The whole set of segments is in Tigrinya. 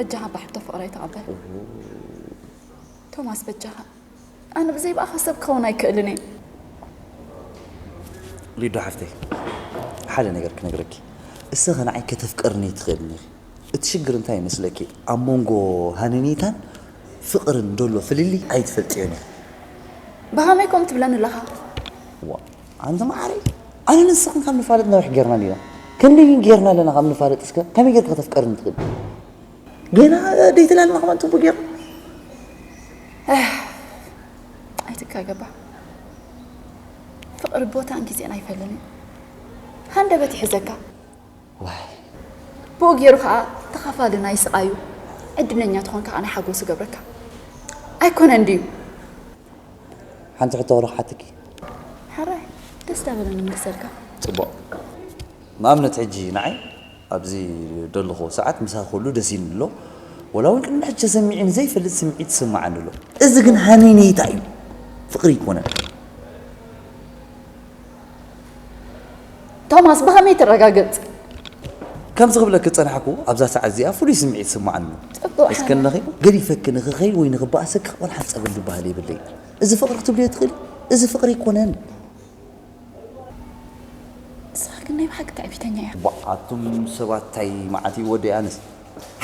በጃኻ ባሕቶ ፍቕረይ ተቐበል። ቶማስ በጃኻ፣ ኣነ ብዘይ ብኣኻ ሰብ ክኸውን ኣይክእልን እየ። ሊዱ ሓፍተይ፣ ሓደ ነገር ክነግረኪ። እስኺ ንዓይ ከተፍቅርኒ ትኽእልኒ ኢኺ። እቲ ሽግር እንታይ ይመስለኪ? ኣብ መንጎ ሃነኔታን ፍቕርን ዘሎ ፍልልይ ኣይትፈልጥዮን ኢኺ። ብኸመይ ከምኡ ትብለኒ ኣለኻ? ዋ ኣንቲ መዓረይ፣ ኣነ ንስኽን ካብ ንፋለጥ ነዊሕ ጌርና ዲና? ክንደይ ግን ጌርና ኣለና ካብ ንፋለጥ። እስከ ከመይ ጌርኪ ከተፍቅርኒ ትኽእሊ? ገና ደይትላልና ከማን ጽቡቅ ገይሩ ኣይትካገባ። ፍቕሪ ቦታን ግዜን ኣይፈልን እዩ። ሃንደበት ይሕዘካ። ዋይ ብኡ ገይሩ ከዓ ተኻፋሊ ናይ ስቓዩ፣ ዕድለኛ ትኾን ከዓ ናይ ሓጎስ ይገብረካ። ኣይኮነን ድዩ? ሓንቲ ሕቶ ክሓትኪ። ሓራይ ደስ ዳበለኒ መልሰልካ። ጽቡቕ። ንኣብነት ሕጂ ንዓይ ኣብዚ ደለኹ ሰዓት ምሳኺ ኩሉ ደስ ኢሉኒ ኣሎ። ወላ እውን ቅድሚ ሕጂ ተሰሚዑኒ ዘይፈልጥ ስምዒት ይስምዓኒ ኣሎ። እዚ ግን ሃነይነይታ እዩ፣ ፍቕሪ ኣይኮነን። ቶማስ ብኸመይ ተረጋግጽ? ከምዚ ክብለኪ ዝጸናሕኩ ኣብዛ ሰዓት እዚኣ ፍሉይ ስምዒት ይስምዓኒ ኣሎ። ጽቡቕ እስከ ነኺ ገዲፈኪ ንኽኸይድ ወይ ንኽበኣሰኪ ወላ ሓንቲ ጸገም ዝበሃል የብለይ። እዚ ፍቕሪ ክትብልዮ ትኽእሊ? እዚ ፍቕሪ ኣይኮነን። ንስኻ ግን ናይ ብሓቂ ትዕቢተኛ ኢኻ። ባ ኣቱም ሰባት ታይ መዓት እዩ ወዲ ኣነስ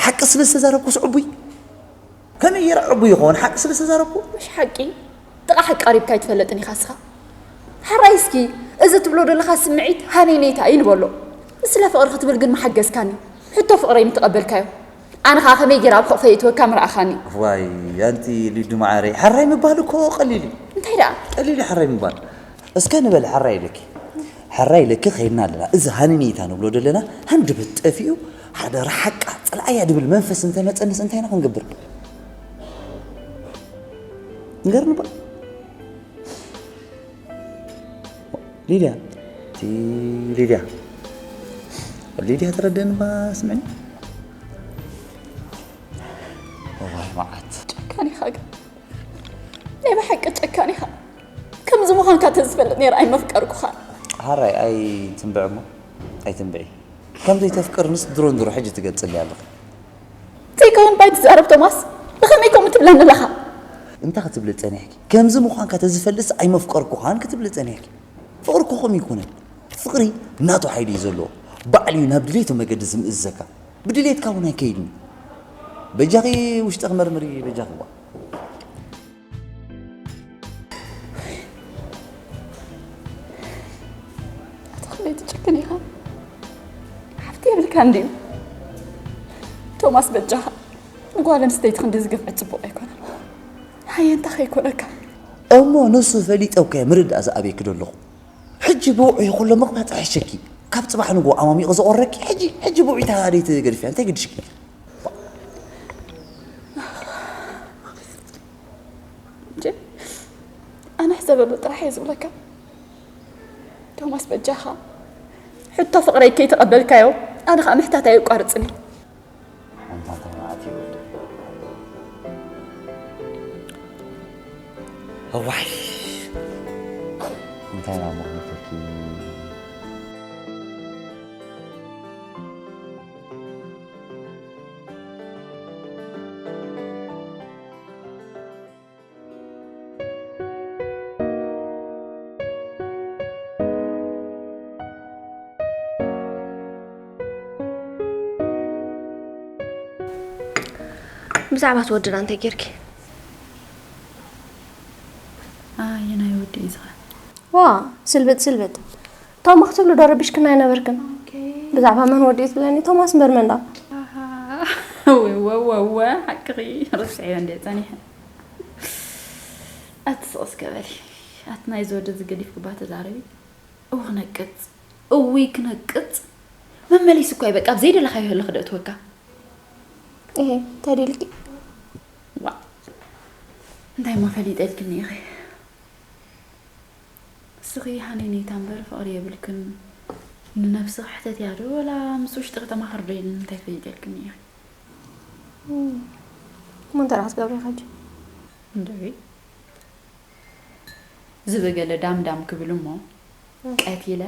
ሓቂ ስለ ዝተዛረብኩ ስዕቡይ ከመይ ገይረ ዕቡይ ይኸውን ሓቂ ስለ ዝተዛረብኩ ምሽ ሓቂ ጥቓ ሓቂ ቀሪብካ ኣይትፈልጥን ኢኻ እስኻ። ሓራይ እስኪ እዚ ትብሎ ዘለኻ ስምዒት ሃነይነይታ እዩ ንበሎ። ንስለ ፍቕሪ ክትብል ግን መሓገዝካኒ። ሕቶ ፍቕረይ ምተቐበልካዮ። ኣነ ኸዓ ከመይ ገይረ ኣብ ሕቑፈይ እትወካ ምርኣኻኒ። ዋይ ኣንቲ ሊዱ መዓረይ ሓራይ ምባል እኮ ቀሊል እዩ። እንታይ ደኣ? ቀሊል እዩ ሓራይ ምባል። እስከ ንበል ሓራይ ኢለኪ። ሓራይ ኢለኪ ከይድና ኣለና። እዚ ሃነይነይታ ንብሎ ዘለና ሃንደበት ጠፊኡ ሓደ ረሓቃ ጽልኣያ ድብል መንፈስ እንተመጸንስ እንታይ ኢና ክንገብር? ንገርኒ ባ ሊድያ እቲ ሊድያ ሊድያ ተረደኒ ባ ስምዕኒ። እዋይ መዓት። ጨካን ኢኻ ግን ናይ ብሓቂ ጨካን ኢኻ። ከምዚ ምዃንካ ተዝፈልጥ ነይረ ኣይመፍቀርኩኻን። ሓራይ ኣይትንብዕ እሞ ኣይትንብዒ። ከም ዘይተፍቅርንስ ድሮ ንድሮ ሕጂ ትገልጽለይ ኣለኺ። ዘይከውን ባይ ትዛረብ ቶማስ። ብኸመይ ከምኡ ትብለኒ ኣለኻ? እንታይ ክትብሊ ጸኒሕኪ? ከምዚ ምዃንካ ተዝፈልጥስ ኣይመፍቀርኩኻን ክትብሊ ጸኒሕኪ። ፍቕሪ እኮ ከምኡ ኣይኮነን። ፍቕሪ ናቱ ሓይሊ እዩ ዘለዎ። ባዕሉ እዩ ናብ ድሌቱ መገዲ ዝምእዝዘካ። ብድሌትካ እውን ኣይከይድን እዩ። በጃኺ ውሽጥኺ መርምሪ በጃኺ ዋ። ኣታ ከመይ ትጭክን ኢኻ? ሓፍቲ የብልካን ድዩ? ቶማስ በጃኻ ንጓል ኣንስተይቲ ክንዲ ዝግፍዒ ጽቡቕ ኣይኮነን። ሃየንታ ከይኮነካ። እሞ ንሱ ፈሊጠ እኮ እየ ምርዳእ ዝኣብየኪ ዘለኹ። ሕጂ ብውዑይ ከሎ ምቕማጥ ኣይሕሸኪ። ካብ ጽባሕ ንግሆ ኣማሚቑ ዝቖረኪ ሕጂ ሕጂ ብውዑይታ ደይትገድፍያ እንታይ ግድሽኪ? እንጂ ኣነ ሕሰበሉ ጥራሕ እየ ዝብለካ። ቶማስ በጃኻ ሕቶ ፍቕረይ ከይተቐበልካዮ ኣነ ኸኣ ምሕታት ኣየቋርጽን እየ። ኣንታ እንታይ ማለት እዩ ወዲ? እዋይ እንታይ ናብ መቕነተኪ ብዛዕባ እቲ ወድና እንታይ ጌርኪ? ኣየናይ ወዲ እዩ ዝኸ? ዋ ስልብጥ ስልብጥ ቶማ ክትብሉ ዶ ረቢሽክና ኣይነበርክን? ብዛዕባ መን ወዲ እዩ ትብለኒ? ቶማስ እምበር መን ደኣ? ወወወወ ሓቅኺ ረስዐዮ እንደ ጸኒሐ። ኣቲ ስቕ እስከ በሊ ኣቲ ናይዚ ወዲ እዚ ገዲፍክባ ተዛረቢ። እው ክነቅጽ እውይ ክነቅጽ መመሊስ እኮ እዩ በቃ ኣብ ዘይደለኻዮ ህልኽ ደእትወካ። እሄ እንታይ ደልኪ? ዋ እንታይ እሞ ፈሊጠ ኢልክኒ ኢኺ። እስኺ ሃነይነይታ እምበር ፍቕሪ የብልክን። ንነብስኺ ሕተትያ ዶ ወላ ምስ ውሽጥኺ ተማኸሪ ዶ ኢልኒ እንታይ ፈሊጠ ኢልክኒ ኢኺ። እሞ እንታይ ደኣ ክትገብሪ ኢኺ ሕጂ? እንድዒ ዝበገለ ዳምዳም ክብል እሞ ቀቲለ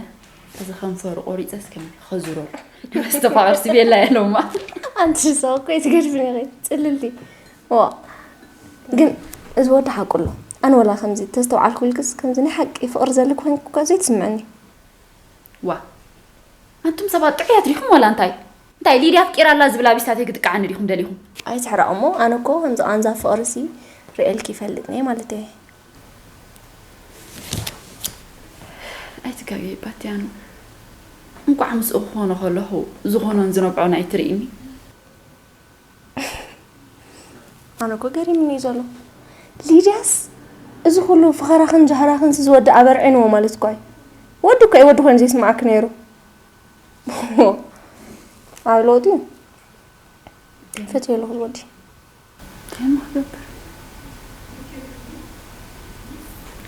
እዚ ከንፈሩ ቆሪፀስ ከም ከዙሮ መስተፋቕር ስቤላ ያለውማ ኣንቲ ሰው እኮ ኣይትገድፍን ኢኺ ጽልልቲ። ዋ፣ ግን እዚ ወዲ ሓቁ ኣሎ። ኣነ ወላ ከምዚ ተስተውዓልኩ ኢልክስ፣ ከምዚ ናይ ሓቂ ፍቕሪ ዘለኪ ኮይንኩ እኳ ዘይትስምዐኒ። ዋ፣ ኣንቱም ሰባት ጥዑያት ዲኹም ዋላ እንታይ? እንታይ ሊድያ ኣፍቂራ ኣላ ዝብል ኣቢስታተይ ክጥቅዓኒ ዲኹም ደሊኹም? ኣይትሕረቕ እሞ፣ ኣነ እኮ ከምዚ ቃንዛ ፍቕሪሲ ርእየልኪ ይፈልጥን እየ ማለተይ እየ። ኣይትጋገይ ባትያኖ፣ እንቋዕ ምስኡ ክኾኖ ከለኹ ዝኾኖን ዝነብዖን ኣይትርእይኒ። ኣነ እኮ ገሪምኒ እዩ ዘሎ። ሊድያስ እዚ ኩሉ ፍኸራኽን ጃህራኽንስ ዝወዲ ኣበርዒንዎ ማለት እኮ እዩ። ወዲ እኮ እዩ፣ ወዲ ኮይኑ ዘይስምዓኪ ነይሩ። ኣብ ለውጢ እዩ። ፈትዮ ኣለኹ ዝወዲ። እንታይ እሞ ክገብር?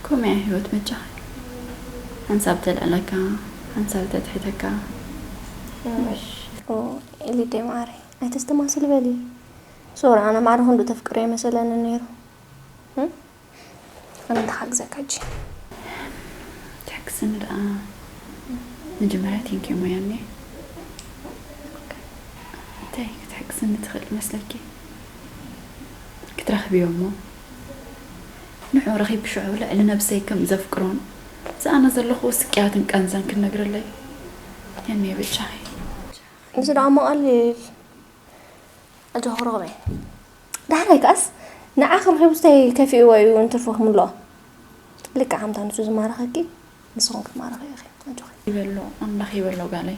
ከምኡ እያ ህይወት በጃኻ። ሓንሳብ ተልዕለካ፣ ሓንሳብ ተትሕተካ። ኦ፣ ኤሊደይ መዓረይ፣ ኣይተስተማስሊ በሊ። ሶሪ፣ ኣነ ማዕረ ክንዱ ተፍቅሮ ይመሰለኒ ነይሩ። እም? ኣነ እንታይ ክሓግዘካ ሕጂ? ትሕግዝኒ ደኣ መጀመርያ ቴንኪዩ ሞያኒ። እንታይ ክትሕግዝኒ ትኽእል መስለኪ? ክትረኽብዮ እሞ ንዑ ረኺብ ሽዑ ልዕሊ ነብሰይ ከም ዘፍቅሮን ዝኣነ ዘለኹ ስቅያትን ቃንዛን ክነግረለይ የኒ ብቻኺ። እዚ ደኣ መቐሊል ኣጆኺ ርኽበይ። ዳሕራይ ከኣስ ንዓኺ ረኺቡ ስታይ ከፊእዎ እዩ እንትርፎ ክምልኦ። ልክዕ ከምታ ንሱ ዝማረኸኪ ንስኹም ክትማረኹ ኢኺ። ኣጆኺ። ይበሎ ኣምላኽ ይበሎ ጋለይ።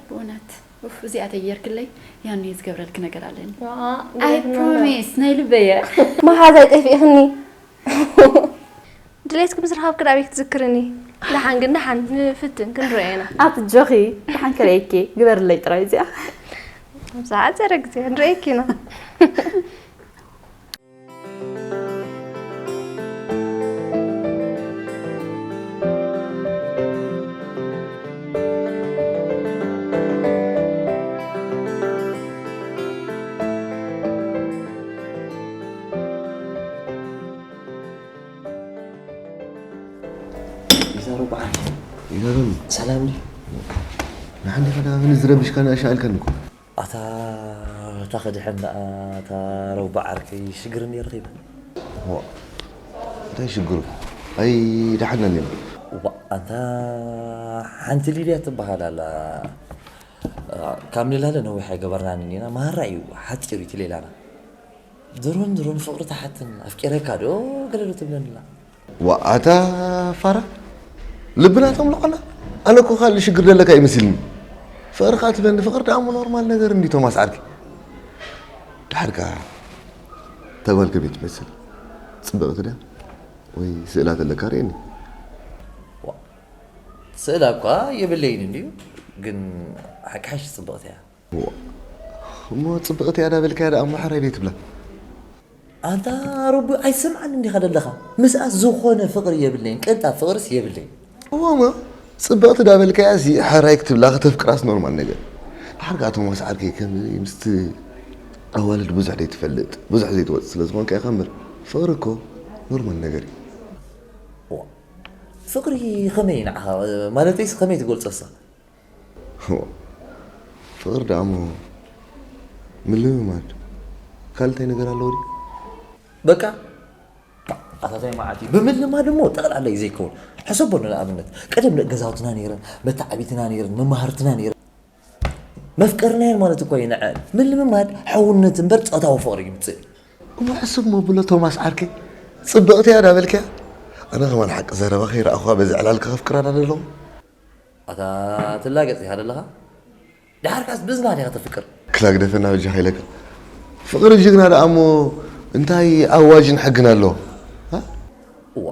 ብእውነት ኡፍ እዚኣ ተየርክለይ ያኔ ዝገብረልኪ ነገር ኣለኒ። I promise ናይ ልበየ። መሓዛይ ጠፊእኽኒ። ድሌትኪ ምስ ረኸብኪ ዳኣ ኣበይ ክትዝክርኒ? ደሓን ግን ደሓን ንፍትን ክንሪኦ ኢና። ኣጆኺ ደሓን ከርእየኪ ግበርለይ ጥራይ እዚኣ። ኣብ ዝሓጸረ ግዜ ክንርእየኪ ኢና። ይዛረቡ ዓርኪ። ይዛረቡ። ሰላም ድዩ? ንሓንዲ ኸዳ ምን ዝረብሽካ ንኣሻ ኣልከን እኮ። ኣታ እታ ክድሕን ደኣ እታ ረቡዕ ዓርከይ ሽግር እንድየ ረኺበ። ዋ፣ እንታይ ሽግሩ? ኣይደሓናን እየ። ዋ፣ ኣንታ ሓንቲ ሊድያ ትበሃል ኣላ። ካብ ንላለ ነዊሕ ኣይገበርናን እኒና። ማራ እዩ ሓፂሩ እቲ ሌላና። ድሮን ድሮን ፍቕሪ ትሓትን ኣፍቂረካ ዶ ገለ ዶ ትብለኒ ኣላ። ዋእ ኣታ ፋራ ልብና ተምልቖና። ኣነ እኮ ካልእ ሽግር ደለካ ይመሲልኒ። ፍቕሪ ከኣ ትብለኒ ፍቕሪ ደኣ እሞ ኖርማል ነገር እንድዩ ቶማስ ዓርኪ። ደሓር ከኣ እታ ጓል ከመይ ትመስል? ጽብቕቲ ድያ? ወይ ስእላ ተለካ ርእየኒ። ዋእ ስእላ እኳ የብለይን እንድዩ ግን ሓቂ ሓይሽ ጽብቕቲ እያ። እሞ ጽብቕቲ እያ ዳበልካያ ደኣ እሞ ሕራይ ደይ ትብላ? ኣንታ ሮቢ ኣይሰምዓን እንዲኻ ደለኻ። ምስኣስ ዝኾነ ፍቕሪ የብለይን፣ ቅንጣብ ፍቕርስ የብለይን። እወ እሞ ጽብቕቲ ዳበልካያሲ ሕራይ ክትብላ ከተፍቅራስ ኖርማል ነገር። ድሓር ከኣ ቶማስ ዓርከይ ከም ምስቲ ኣዋልድ ብዙሕ ደይ ትፈልጥ ብዙሕ ዘይትወጽእ ስለ ዝኾንካ ኢኻ እምበር ፍቕሪ እኮ ኖርማል ነገር እዩ። እዋ ፍቕሪ ኸመይ ንዓኻ ማለተይስ ኸመይ ትገልጾ ንስኻ? ፍቕሪ ደኣ እሞ ምልምማድ ካልእ እንታይ ነገር ኣለዎ ድዩ? በቃ ኣታታይ መዓት እዩ ብምልምማድ እሞ ጠቕላላ እዩ ዘይከውን። ሕሰቦ ንኣብነት ቀደም ደቂ ገዛውትና ነይረን መተዓቢትና ነይረን መማህርትና ነይረን መፍቀርናየን ማለት እኮ እዩ ንዐን። ምልምማድ ሕውነት እምበር ጾታዊ ፍቕሪ ይምጽእ። እሞ ሕስብ እሞ ብሎ ቶማስ ዓርከይ ጽብቕቲ እያ ዳበልካያ ኣነ ከማን ሓቂ ዘረባ ከይረኣኹዋ በዚ ዕላል ከኸፍቅራ ዳ ደለኹ። ኣታ ትላገጽ ኢኻ ደለኻ? ደሓር ከኣስ ብዝና ዲኻ ተፍቅር? ክላግደፈና በጃኻ ኢለካ። ፍቕሪ ጅግና ደኣ እሞ እንታይ ኣዋጅን ሕግን ኣለዎ? ሃ? እዋ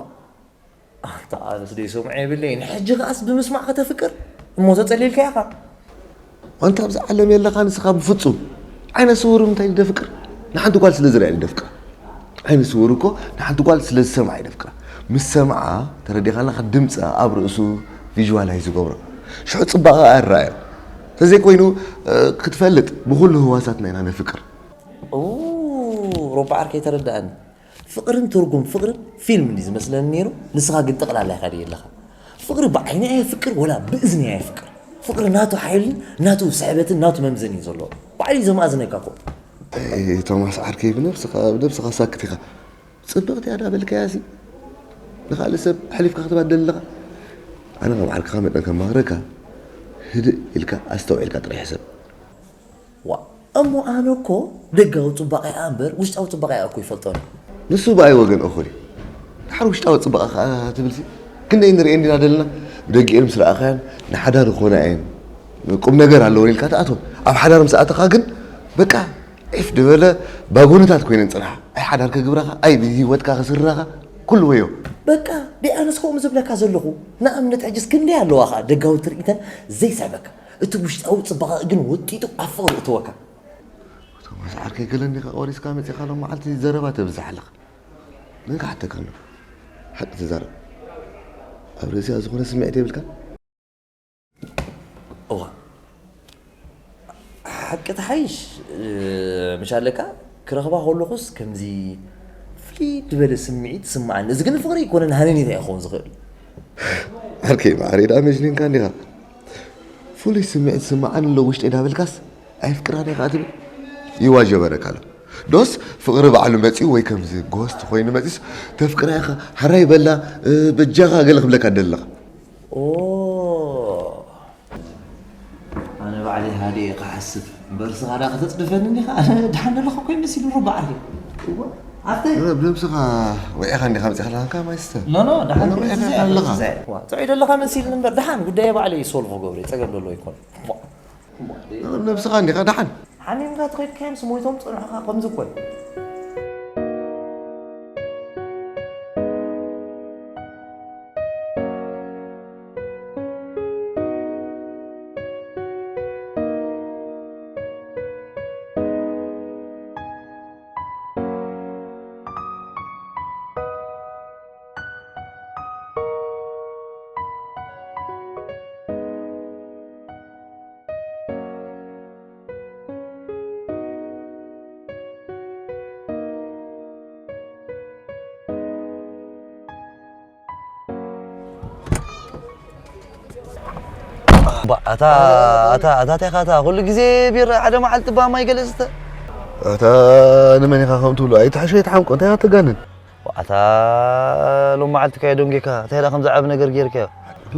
ኣንታ ኣነስ ደይሰምዖ የብለይን። ሕጂ ከኣስ ብምስማዕ ከተፍቅር እሞ ተጸሊልካ ኢኻ። ኣንታ ኣብዚ ዓለም የለኻን ንስኻ ብፍጹም። ዓይነ ስውር እንታይ ደፍቅር? ንሓንቲ ጓል ስለ ዝርያ ደፍቅር። ዓይኒ ስውር እኮ ንሓንቲ ጓል ስለ ዝሰምዓ እዩ ደፍቅራ። ምስ ሰምዓ ተረዲኻ ኣለኻ ድምፃ ኣብ ርእሱ ቪዥዋላይዝ ይገብሮ። ሽዑ ፅባቐ ኣይረኣዮ። ተዘይኮይኑ ክትፈልጥ ብኩሉ ህዋሳትና ኢና ነፍቅር። ሮባ ዓርከይ ተረዳእኒ። ፍቕርን ትርጉም ፍቕርን ፊልም እንዲ ዝመስለኒ ነይሩ። ንስኻ ግን ጠቕላላ ኢኻ ድየ ኣለኻ። ፍቕሪ ብዓይኒ ኣየፍቅር ወላ ብእዝኒ ኣየፍቅር። ፍቕሪ ናቱ ሓይልን ናቱ ስሕበትን ናቱ መምዘኒ እዩ ዘለዎ። እዩ ዘማእዝነካ እኮ። ኣይ ቶማስ ዓርከይ፣ ብነብስኻ ብነብስኻ ሳክት ኢኻ። ጽብቕቲ እያ ዳበልካያ ሲ ንኻልእ ሰብ ኣሕሊፍካ ክትባ ደለኻ። ኣነ ከም ዓርክኻ መጠን ከማኽረካ፣ ህድእ ኢልካ ኣስተውዒልካ ጥራይ ሕሰብ። ዋ፣ እሞ ኣነ እኮ ደጋዊ ጽባቐኣ እምበር ውሽጣዊ ጽባቐኣ እኮ ይፈልጦን። ንሱ ብኣይ ወገን እኹል እዩ። ድሓር ውሽጣዊ ጽባቐ ከኣ ትብልሲ፣ ክንደይ ንርእየን ዲና ደለና? ብደጊኤን ምስ ረኣኻየን ንሓዳር ይኾና እየን፣ ቁም ነገር ኣለወን ኢልካ ትኣትወን። ኣብ ሓዳር ምስ ኣተኻ ግን በቃ ዒፍ ድበለ ባጎነታት ኮይነን ጽንሓ። ኣይ ሓዳር ከግብራኻ፣ ኣይ ብህይወትካ ከስርራኻ፣ ኩሉ ወዮ። በቃ ዲኣነስ ከምኡ ዝብለካ ዘለኹ። ንኣብነት ሕጅስ ክንደይ ኣለዋ ኸኣ ደጋዊ ትርኢተን ዘይስሕበካ። እቲ ውሽጣዊ ጽባቐ ግን ወጢጡ ኣብ ፍቕሪ እተወካ። ቶማስ ዓርከይ፣ ገለ እንዲኻ ቆሪስካ መጺኻ ሎም መዓልቲ ዘረባ ተብዝሕ ኣለኻ። መን ክሓተካ ኣሎ? ሓቂ ተዛረብ። ኣብ ርእሲኣ ዝኾነ ስምዒት የብልካ? እዋ፣ ሓቂ ተሓይሽ፣ እ፣ ምሽ ኣለካ ክረኽባ ከለኹስ ከምዚ ፍልይ ዝበለ ስምዒት ይስምዓኒ። እዚ ግን ፍቕሪ ኣይኮነን፣ ሃነኔታ እዩ ክኸውን ዝኽእል። ዓርከይ ማዕረይ፣ ደኣ መጅኒንካ እንዲኻ። ፍሉይ ስምዒት ይስምዓኒ ኣሎ ውሽጠይ ዳበልካስ፣ ኣየፍቅራን እየ ከኣ ትብል? ይዋጀበረካ ኣሎ። ዶስ ፍቕሪ ባዕሉ መጺኡ ወይ ከምዚ ጎስት ኮይኑ መጺኡስ፣ "ተፍቅራ ኢኻ፣ ሕራይ በላ፣ እ፣ በጃኻ" ገለ ክብለካ ደለኻ? ኦ፣ ኣነ ባዕለይ ሃዲኤ ክሓስብ እምበር፣ ስኻ ደኣ ከተጽድፈኒ እንዲኻ? ኣነ ደሓን ዘለኹ እኮ ይመሲሉ ሩባ ዓርከይ። እዋ፣ ኣብተይ። እ፣ ብነብስኻ ውዒኻ እንዲኻ መጺኻ ኣለኻ፣ ማይ ስተ። ኖ፣ ኖ፣ ደሓን ኖ፣ ውዒኻ ትዝዕ ኣለኻ። ትዝዕ። ዋ፣ ጥዑይ ዘለኻ መሲልኒ እምበር፣ ደሓን ጉዳየ ባዕለይ ሶልቭ ክገብሮ እየ፣ ጸገም ዘለዎ ኣይኮነን። ዋ። ነብስኻ እንዲኻ ደሓን። ሓሚምካ ተኸድካዮምስ ሞይቶም ጸንሑኻ ከምዚ እኮ እዩ። ባ-፣ ኣታ፣ ኣታ፣ ኣታ፣ እንታይ ኢኻ፣ ኣታ፣ ኩሉ ግዜ ቢራ ሓደ መዓልቲ ባ ማይ ገለ ዝስተ? ኣታ፣ ንመን ኢኻ ከምኡ ትብሎ? ኣይትሕሾ፣ ኣይትሓምቆ፣ እንታይ ኢኻ ተጋንን? ኣታ፣ ሎም መዓልቲ ካዮ ደንጌካ፣ እንታይ ደኣ ከምዚ ዓቢ ነገር ጌርካዮ?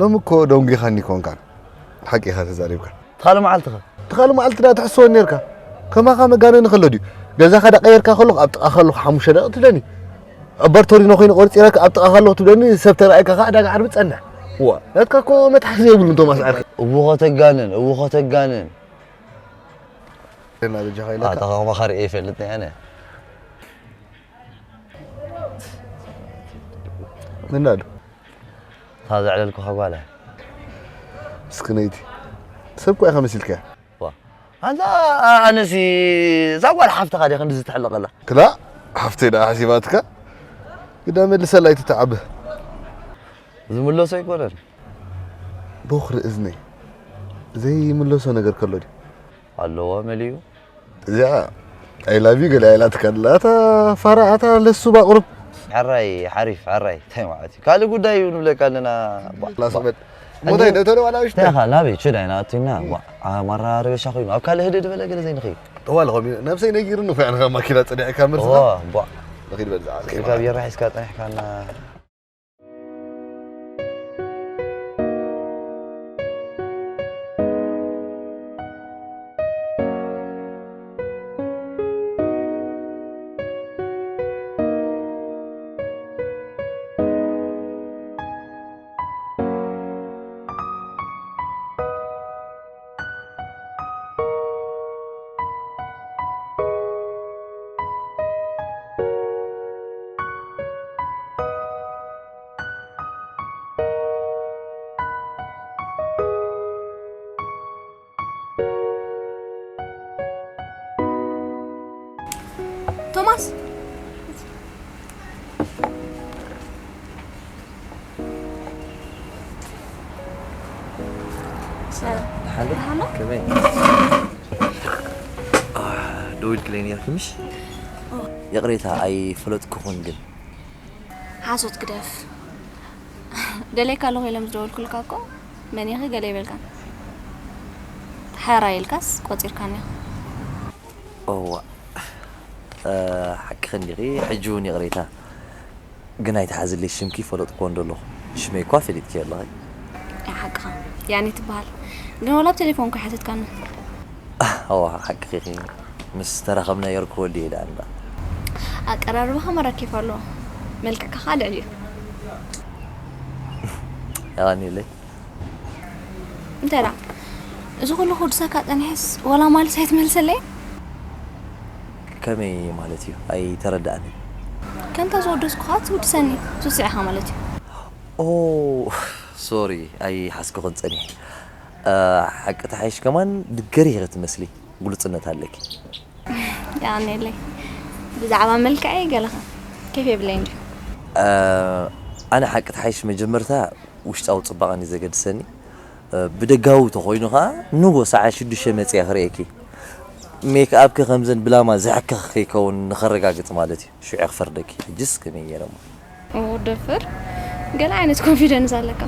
ሎም እኮ ደንጊኻኒ ኮንካን። ሓቂ ኢኻ ተዛሪብካ። ትኻል መዓልትኸ? ትኻል መዓልቲ ዳ ትሕስወኒ ኔርካ። ከማኻ መጋነኒ ከሎ ድዩ? ገዛኻ ዳ ቀየርካ ከለኹ ኣብ ጥቓ ከለኹ ሓሙሽተ ደቂቕ ትብለኒ። ዕበር ቶሪኖ ኮይኑ ቆርጺረካ ኣብ ጥቓ ከለኹ ትብለኒ፣ ሰብ ተራእየካ ከኣ ዕዳጋ ዓርቢ ትጸንሕ። ዋ፣ ናትካ እኮ መትሓዚ የብሉን ቶማስ ዓርከይ። እዎ ከተጋንን፣ እዎ ከተጋንን። እና በጃኻ ኢለካ። ኣታ ከማኻ ርእየ ይፈልጥ እየ ኣነ። ምናሉ? እታ ዘዕለልኩኻ ጓል እያ። ምስክነይቲ። ሰብ እኮ ኢኻ መሲልካያ። ዋ። ኣንታ ኣነሲ እዛ ጓል ሓፍትኻ ድያ ክንድዚ ትሕለቐላ? ክላ ሓፍተይ ደኣ ሓሲባትካ? ግዳ መልሰላ ኣይትተዓበ። ዝምለሶ ኣይኮነን። ቦኽሪ እዝነይ። ዘይምለሶ ነገር ከሎ ድዩ? ኣለዎ መሊኡ። እዚኣ I love you ገለ ኢላትካ ኣላ። ኣታ ፋራ፣ ኣታ ለሱ ባቑሩብ። ሕራይ፣ ሓሪፍ፣ ሕራይ። እንታይ ማለት እዩ? ካልእ ጉዳይ እዩ ንብለካ ኣለና። ባ-፣ ላስ ባ-፣ በል። እንታይ እንታይ ደእተሎ ዋላ ውሽጢ? እንታይ ኢኻ? ናበይ? ችዳ ኢና ኣቲና። ባ-፣ ኣ፣ ማራ ረበሻ ኮይኑ። ኣብ ካልእ ህድእ ዝበለ ገለ ዘይንኸይድ። እዋ፣ ለኸም እዩ። ነብሰይ ነጊርኒ እኮ፣ ያንኻ ማኪና ጸኒዕካ መልስኻ። እዋ፣ ቧ። ንኺድ በል ዝዓርከይ ጸኒዕካ፣ ማለት። ቢራ ሒዝካ ጸኒሕካና። ቶማስ! ሰላም። ደሓን ዶ? ደሓን ዶ? ከመይ? ኣህ፣ ደዊልክለይ ነይርኪ ምሽ? ኦ። ይቕሬታ፣ ኣይፈለጥኩኹን ግን። ሓሶት ግደፍ። ደልየካ ኣለኹ ኢሎም ዝደወልኩልካ እኮ መን ኢኺ ገለ ይበልካን። ሓራ ኢልካስ ቆጺርካኒ ኢኻ። እዋ፣ እ፣ ሓቅኺ እንዲኺ። ሕጂ እውን ይቕሬታ፣ ግን ኣይትሓዝለይ፣ ሽምኪ ፈለጥክዎ እንዶ ኣለኹ። ሽመይ እኳ ፈሊጥክዮ ኣለኺ። ኣይ ሓቅኻ። ያኔ ትበሃል። ግን ወላ ብቴሌፎን እኮ ሓተትካኒ። እዋ፣ ሓቅኺ ኢኺ። ምስ ተራኸብና የርክበሉ እየ ደኣ እንዳ። ኣቀራርባኻ መራኬፍ ኣለዎ። መልክዕካ ኸኣ ልዕሊ እዩ። የቐንየለይ። እንታይ ደኣ? እዚ ኩሉ ክውድሰካ ጸኒሐስ ወላ ማለት ኣይትመልሰለይ? ከመይ ማለት እዩ? ኣይተረድኣንን። ከምታ ዝወደስኩኻ ትውድሰኒ፣ ስስዕኻ ማለት እዩ። ኦ፣ ሶሪ፣ ኣይሓዝክኹን ጸኒሐ። እ፣ ሓቂ ተሓይሽ ከማን ድገሪ ኢኺ ትመስሊ፣ ግሉጽነት ኣለኪ። የቐንየለይ። ብዛዕባ መልክዐይ ገለኸ ኬፍ የብለይን ድዩ? እ፣ ኣነ ሓቂ ተሓይሽ መጀመርታ ውሽጣዊ ጽባቐን እዩ ዘገድሰኒ። እ፣ ብደጋዊ ተኾይኑ ኸኣ ንጎ ሰዓት ሽዱሽተ መጺኣ ክርእየኪ። ሜክኣፕኪ ከምዘን ብላማ ዘሕክኽ ከይከውን ንኸረጋግጽ ማለት እዩ። ሽዑ ክፈርደኪ። ሕጅስ ከመይ ገይረ እሞ? ኦ፣ ደፍር። ገለ ዓይነት ኮንፊደንስ ኣለካ።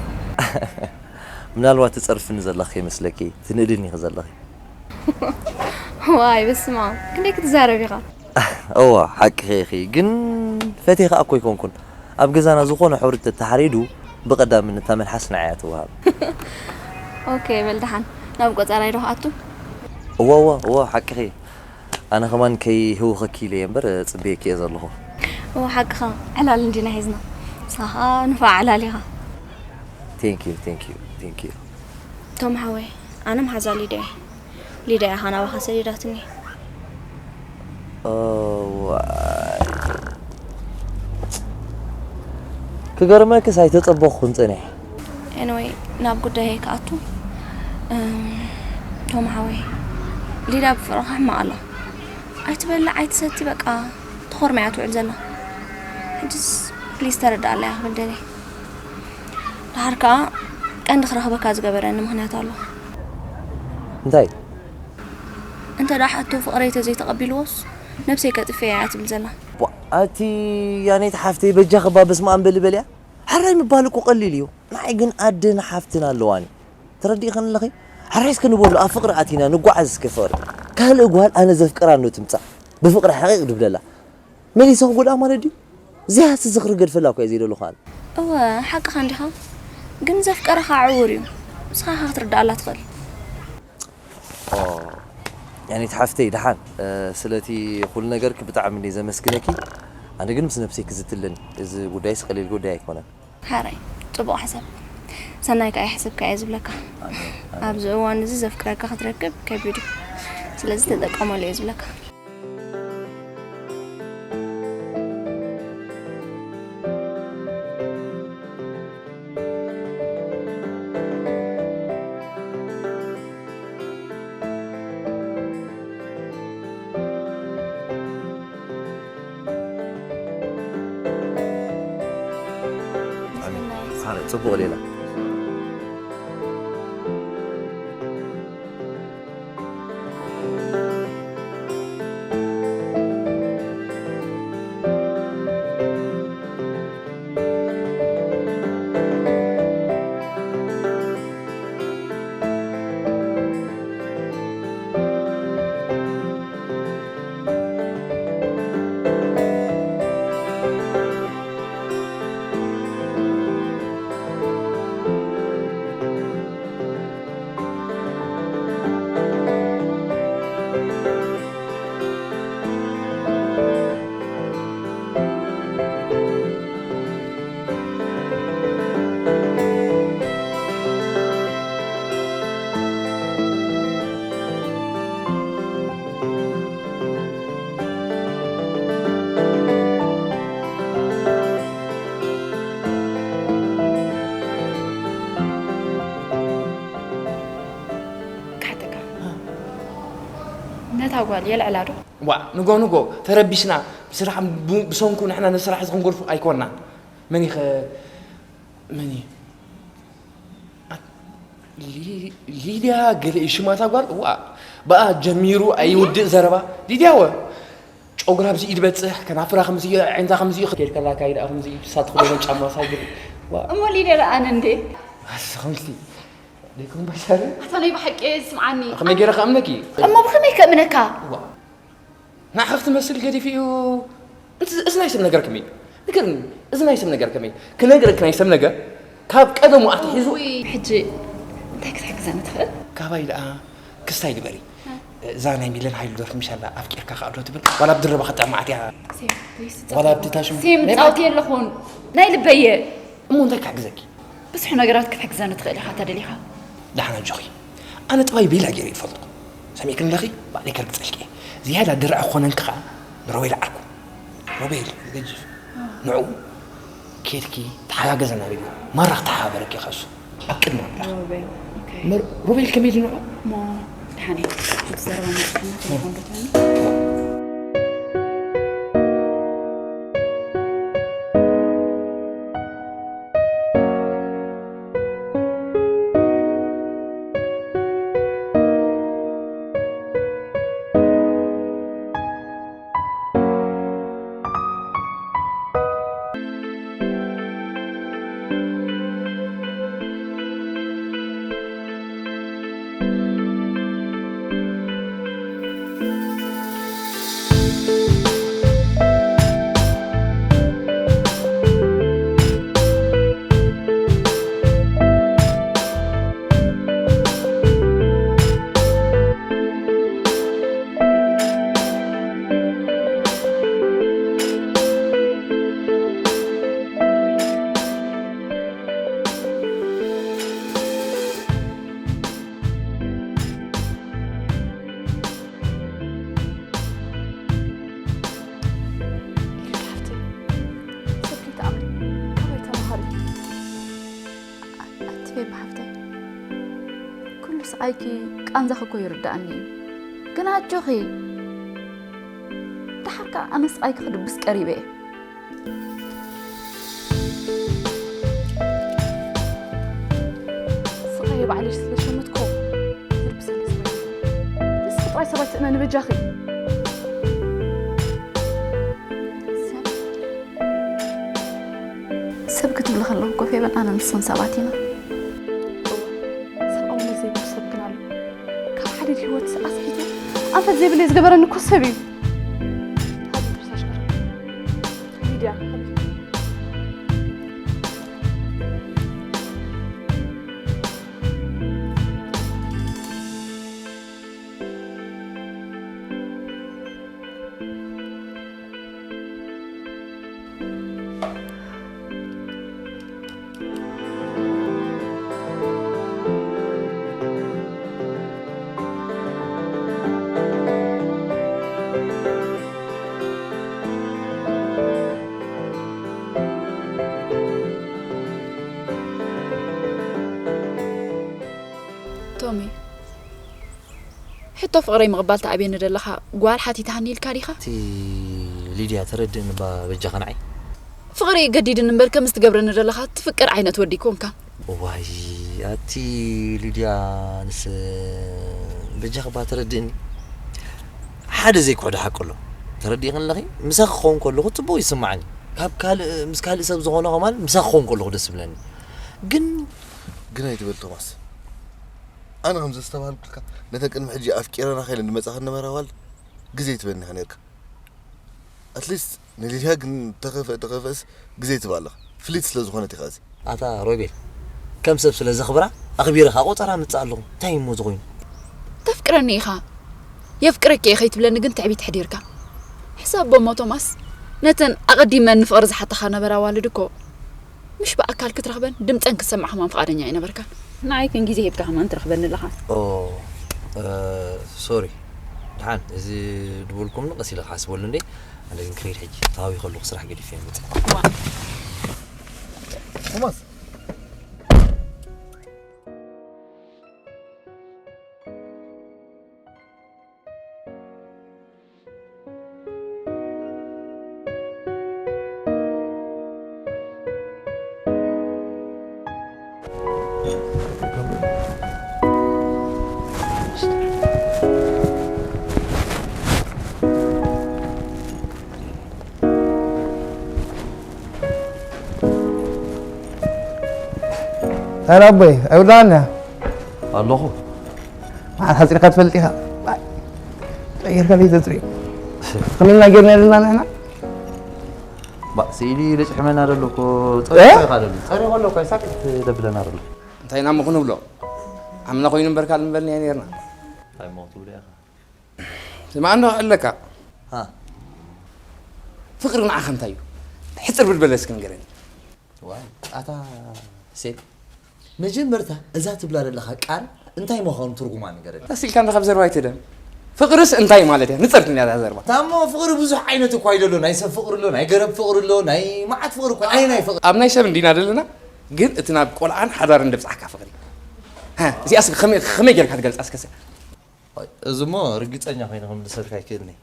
ምናልባት ትጸርፍኒ ዘለኺ ከይመስለኪ፣ ትንእድኒ ኢኺ ዘለኺ። ዋይ፣ በስመ ኣብ። ክንደይ ክትዛረብ ኢኻ? እዋ፣ ሓቅኺ ኢኺ። ግን ፈትየ ከኣ እኮ ኣይኮንኩን። ኣብ ገዛና ዝኾነ ሕሩጭ ተተሓሪዱ፣ ብቐዳምነት እታ መልሓስ ንዓይ እያ ትወሃብ። ኦኬ፣ በል ደሓን። ናብ ቆጸራይ ዶ ክኣቱ? እዋ፣ እዋ፣ እዋ፣ ሓቅኺ። ኣነ ከማን ከይህውኸኪ ኢለ እየ እምበር፣ ጽበየኪ እየ ዘለኹ። እዋ፣ ሓቅኻ። ዕላል እንዲና ሒዝና። ንስኻ ኸኣ ንፉዕ ዕላል ኢኻ። Thank you, thank you, thank you። ቶም ሓወይ፣ ኣነ መሓዛ ሊድያ እየ። ሊድያ ኢኻ ናባኻ ሰዲዳትኒ። እዋይ። ክገርመክስ ኣይተጸበኹን ጸኒሐ። ኤኒወይ፣ ናብ ጉዳየይ ክኣቱ። እም፣ ቶም ሓወይ፣ ሊዳ ብፍቕርኻ ሕማቕ ኣላ። ኣይትበልዕ፣ ኣይትሰቲ፣ በቃ ተኾርምያ ትውዕል ዘላ። ሕጅስ ፕሊስ ተረድኣላ እያ ክብል ደልየ። ደሓር ከኣ ቀንዲ ክረኽበካ ዝገበረኒ ምኽንያት ኣሎ። እንታይ? እንተ ደኣ ሕቶ ፍቕረይ ተዘይተቐቢልዎስ፣ ነብሰይ ከጥፍእ እያ ትብል ዘላ። ቧ፣ ኣቲ ያኔት ሓፍተይ፣ በጃኺ እባ በስመ ኣብ በሊ በልያ። ሕራይ ምባል እኮ ቀሊል እዩ። ንዓይ ግን ኣደን ሓፍትን ኣለዋኒ። ተረዲእኽኒ ኣለኺ? ሕራይ እስከ ንበሎ፣ ኣብ ፍቕሪ ኣቲና ንጓዓዝ እስከ ፍቕሪ። ካልእ ጓል ኣነ ዘፍቅራ እንዶ ትምጻእ። ብፍቕሪ ሕቒቕ ድብለላ። መሊሰ ክጎድኣ ማለት ድዩ? እዚኣ ዝኽሪ ገድፈላ እኮ እየ ዘይደለኹ ኣነ። እወ፣ ሓቅኻ እንዲኻ። ግን ዘፍቀረኻ ዕዉር እዩ። ንስኻ ኢኻ ክትርድኣላ ትኽእል። ኦ፣ ያኔት ሓፍተይ፣ ደሓን፣ እ፣ ስለቲ ኩሉ ነገርኪ ብጣዕሚ እንድየ ዘመስግነኪ። ኣነ ግን ምስ ነብሰይ ክዝትልን፣ እዚ ጉዳይስ ቀሊል ጉዳይ ኣይኮነን። ሓራይ፣ ጽቡቕ ሕሰብ። ሰናይ ከኣ ይሕሰብካ እየ ዝብለካ። ኣሜን፣ ኣሜን። ኣብዚ እዋን እዚ ዘፍቅረካ ክትረክብ ከቢድ እዩ። ስለዚ ተጠቀመሉ እየ ዝብለካ። ኣሜን። ሓረ ጽቡቕ ሌላ። ክሓተካ። ነታ ጓል የልዕላ ዶ? ዋእ፣ ንጎ ንጎ ተረቢሽና፣ ብስራሕ ብ-፣ ብሰንኩ ንሕና ነዚ ስራሕ እዚ ክንገድፎ ኣይኮንናን። መን እዩ ኸ-፣ መን እዩ? ኣ-፣ ሊ-፣ ሊድያ ገለ እዩ ሽማ እታ ጓል። ዋእ፣ ብኣ ጀሚሩ ኣይውድእ ዘረባ። ሊድያ ወ-፣ ጨጉራ ኣብዚ ኢድ በጽሕ፣ ከናፍራ ከምዚ እዩ፣ ኣዒንታ ከምዚ እዩ፣ ክትከይድ ከላ ኣካይዳ ከምዚ እዩ፣ ትሳት ክደገን ጫማ ሳግር። ዋእ። እሞ ሊድያ ደኣ ኣነ እንዴ? ኣስ-፣ ከምዚ ደይኮን ባሻረ? ኣታ ናይ ብሓቂ እየ ዝስምዓኒ። ከመይ ገይረ ከኣምነኪ? እሞ ብኸመይ ከእምነካ? ዋእ። ንዓኻ ክትመስል ገዲፉ እዩ። እዚ እዚ ናይ ሰብ ነገር ከመይ እዩ? ንገርኒ፣ እዚ ናይ ሰብ ነገር ከመይ እዩ? ክነግረኪ ናይ ሰብ ነገር ካብ ቀደሙ ኣትሒዙ ውይ፣ ሕጂ እንታይ ክትሕግዘኒ ትኽእል? ካባይ ደኣ ክስታይ ግበሪ። እዛ ናይ ሚለን ሃይሉ ደርፊ ምሻላ ኣፍቂርካ ከኣ ዶ ትብል? ዋላ ኣብ ድረባ ከጥዕማዓት እያ። ሴም፣ ፕሊስ፣ ዋላ ኣብቲ ታሽሙ ሴም፣ ናይ ጻውቲ የለኹን። ናይ ልበየ። እሞ እንታይ ክሕግዘኪ? ብዙሕ ነገራት ክትሕግዘኒ ትኽእል ኢኻ ተደሊኻ። ደሓን ኣጆኺ። ኣነ ጠባይ ቤላ ገይረ ይፈልጦ። ሰሚዕክኒ ኣለኺ? ባዕለይ ከርግጸልኪ እየ። ዝያዳ ድርዒ ክኾነንኪ ኸኣ ንሮቤል ዓርኩ። ሮቤል፣ ገጅፍ። ንዕኡ ኬድኪ ተሓጋገዘና ቢሉ ማራ ክተሓባበረኪ እዩ ኸሱ። ኣብ ቅድሚ ኣምላኽ። ሮቤል፣ ኦኬ። መር-፣ ሮቤል ከመይ ድዩ ንዕኡ? እሞ ደሓን እየ። እቲ ዘረባ መጽሓና ቴሌፎን ዶ ትህበኒ? ሓፍተይ፣ ሰብ ከይትኣምኒ፣ ካባይ ተማሃሪ። ኣቲ ፌቢ ሓፍተይ፣ ኩሉ ስቓይኪ ቃንዛኺ እኮ ይርድኣኒ እዩ። ግን ኣጆኺ፣ ደሓር ከኣ ኣነ ስቓይኪ ክድብስ ቀሪበ እየ። ስቓይ ባዕለይ ስለ ሸመትኮ፣ ትድብሰለይ ስለ ንስኺ ጥራይ ሰብ ኣይትእመኒ በጃኺ። ሰብ፣ ሰብ ክትብሊ ከለኹ እኮ ፌበን ኣነ ንስኽን ሰባት ኢና። እወ፣ ሰብኣውነት ዘይብሉ ሰብ ግን ኣሎ። ካብ ሓዲድ ህይወት ኣስሒቱ ኣንፈት ዘይብለይ ዝገበረኒ እኮ ሰብ እዩ። ሃቢ ፍሳሽ ቀረ። ሊድያ፣ ሃቢ። ቶሚ፣ ሕቶ ፍቕረይ ምቕባል ትኣብየኒ ዘለኻ ጓል ሓቲታሃኒ ኢልካ ዲኻ? እቲ ሊድያ ተረድእኒ እባ በጃኻ ንዓይ። ፍቕሪ ገዲድኒ እምበር ከምዚ ትገብረኒ ዘለኻ ትፍቅር ዓይነት ወዲ ኣይኮንካን። እዋይ ኣቲ ሊድያ ኣነስ በጃኺ እባ ተረድእኒ። ሓደ ዘይክሕዶ ሓቂ ኣሎ። ተረዲእክኒ ኣለኺ? ምሳኺ ክኸውን ከለኹ ጽቡቕ ይስምዓኒ። ካብ ካልእ ምስ ካልእ ሰብ ዝኾነ ከማን ምሳኺ ክኸውን ከለኹ ደስ ይብለኒ። ግን ግን ኣይትበል ቶማስ። ኣነ ከም ዘስተብሃልኩልካ ነተን ቅድሚ ሕጂ ኣፍቂረናኻ ኢለን ዝመጻኻ ዝነበራ ኣዋልድ ግዜ ትበኒ ኢኻ ነርካ። ኣትሊስት ንሊድያ ግን ተኸፍአ ተኸፍአስ ግዜ ትህባ ኣለኻ። ፍሊት ስለ ዝኾነት ኢኻ እዚ። ኣታ ሮቤል፣ ከም ሰብ ስለ ዘኽብራ ኣኽቢረ ከኣ ቆጸራ ኣምጽእ ኣለኹ። እንታይ እሞ እዚ ኮይኑ? ተፍቅረኒ ኢኻ። የፍቅረኪ እየ ከይትብለኒ ግን ትዕቢት ኣሕዲርካ። ሕሰቦ እሞ ቶማስ፣ ነተን ኣቐዲመን ንፍቕሪ ዝሓታኻ ነበራ ኣዋልድ እኮ ምሽ ብኣካል ክትረኽበን ድምፀን ክትሰምዕ ከማን ፍቓደኛ ኣይነበርካን። ንዓይ ግን ግዜ ሂብካ ከማን ትረኽበኒ ኣለኻ። ኦ፣ እ፣ ሶሪ። ደሓን፣ እዚ ድበልኩምኒ ቀስ ኢለ ክሓስበሉ እንዴ። ኣነ ግን ክኸይድ ሕጂ። ተሃዊኸ ኣለኹ፣ ስራሕ ገዲፈ እየ መፅእ። ቶማስ። ሰላም ኣቦይ፣ ኣይውዳእን እያ። ኣለኹ። መዓት ሓጺርካ ትፈልጥ ኢኻ? ቀይርካ ለይተጽርዮ። ክልልና ጌርና የለና ንሕና። ባ ስኢሊ ልጭሕመና ደሎ እኮ፣ ጸሪቑ ኢኻ ደሎ። ጸሪቑ ኣሎ እኮ፣ ሳክት ደብለና ደሎ። እንታይ ኢና እሞ ክንብሎ? ዓምና ኮይኑ እምበር ካልእ ምበልናዮ ኔርና። እንታይ እሞ ክትብሎ ኢኻ? ስማዕ እንዶ ክዕለካ። ሃ። ፍቕሪ ንዓኻ እንታይ እዩ? ሕጽር ብልበለ እስኪ ንገረኒ። ዋይ፣ ኣታ ሴት፣ መጀመርታ እዛ ትብላ ዘለኻ ቃል እንታይ ምዃኑ ትርጉማ ንገረኒ። ቀስ ኢልካ እንዶ ካብ ዘረባ ኣይትደም። ፍቕርስ እንታይ ማለት እያ? ንጸር ትንያ እዛ ዘረባ። ታሞ ፍቕሪ ብዙሕ ዓይነት እኳ እዩ ዘሎ። ናይ ሰብ ፍቕሪ ኣሎ፣ ናይ ገረብ ፍቕሪ ኣሎ፣ ናይ መዓት ፍቕሪ እኳ። ኣየናይ ፍቕሪ? ኣብ ናይ ሰብ እንዲና ዘለና፣ ግን እቲ ናብ ቆልዓን ሓዳርን ደብጻሕካ ፍቕሪ። ሃ፣ እዚኣስ ከመይ፣ ከመይ ጌርካ ትገልጻ እስከ? እዚ እሞ ርግጸኛ ኮይነ ክምልሰልካ ኣይክእልን እየ።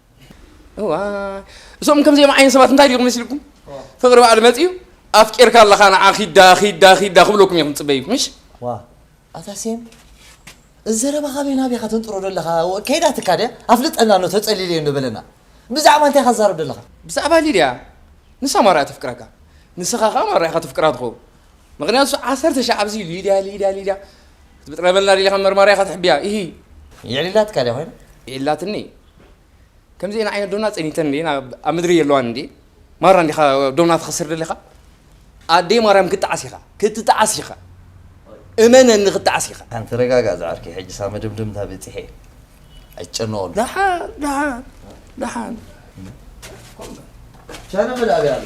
እዋ፣ እዞም ከምዚኦም ዓይነት ሰባት እንታይ ድዮም መሲልኩም? ፍቕሪ ባዕሉ መጺኡ፣ ኣፍቂርካ ኣለኻ ንዓ ኺዳ፣ ኺዳ፣ ኺዳ ክብለኩም እዮም ትጽበዩ፣ ምሽ? ዋ፣ ኣታ ሴም፣ እዚ ዘረባ ካበይ ናበይ ኢኻ ተንጥሮ ዘለኻ? ከይዳትካ ድያ? ኣፍልጠና ኣሎ፣ ተጸሊለዮ እንዶ በለና። ብዛዕባ እንታይ ኢኻ ትዛረብ ዘለኻ? ብዛዕባ ሊድያ። ንሳ ማራ እያ ተፍቅረካ። ንስኻ ኸኣ ማራ ኢኻ ተፍቅራ ትኸውን። ምኽንያቱ ዓሰርተ ሻዕ ኣብዚ ሊድያ፣ ሊድያ፣ ሊድያ ክትብጥረበልና ደሊኻ እምበር ማራ ኢኻ ተሕብያ። ኢሂ። የዕሊላትካ ድያ ኮይና? የዕሊላትኒ። ከምዚአን ዓይነት ዶና ጸኒተን እንዴ፣ ናብ፣ ኣብ ምድሪ የለዋን እንዴ? ማራ እንዲኻ ዶና ትኸስር ደሊኻ? ኣደይ ማርያም ክትጠዓስ ኢኻ፣ ክትጠዓስ ኢኻ። እመነኒ ክትጠዓስ ኢኻ። ኣንተ ረጋጋ ዝዓርከይ፣ ሕጂ ሳብ መደምደምታ በጺሐ እየ። ኣይትጨነቐሉ። ደሓን፣ ደሓን፣ ደሓን። ቻነ መላእቢ ኣለ።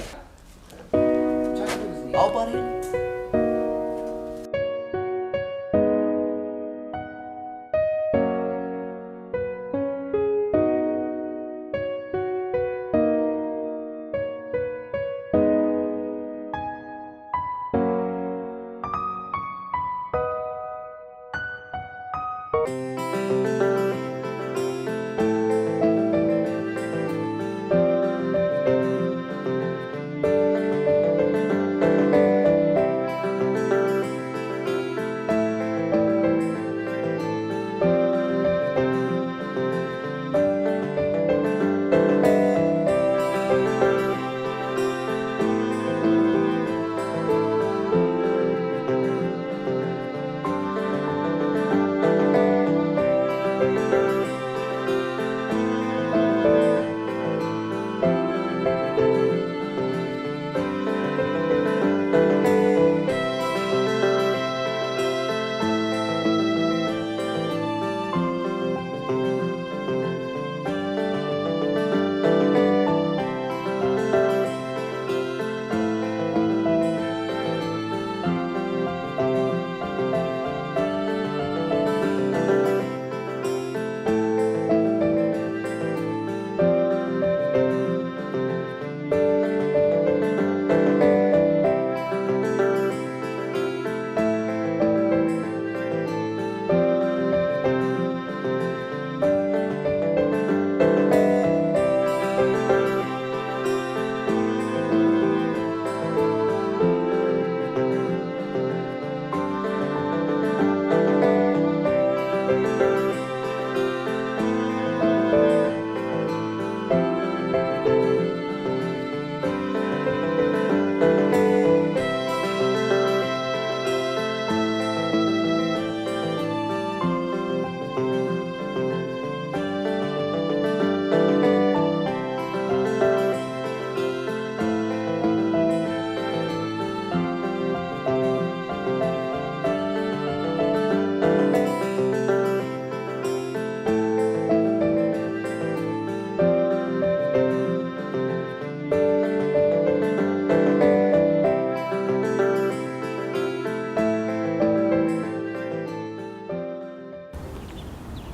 ኣውባሪ።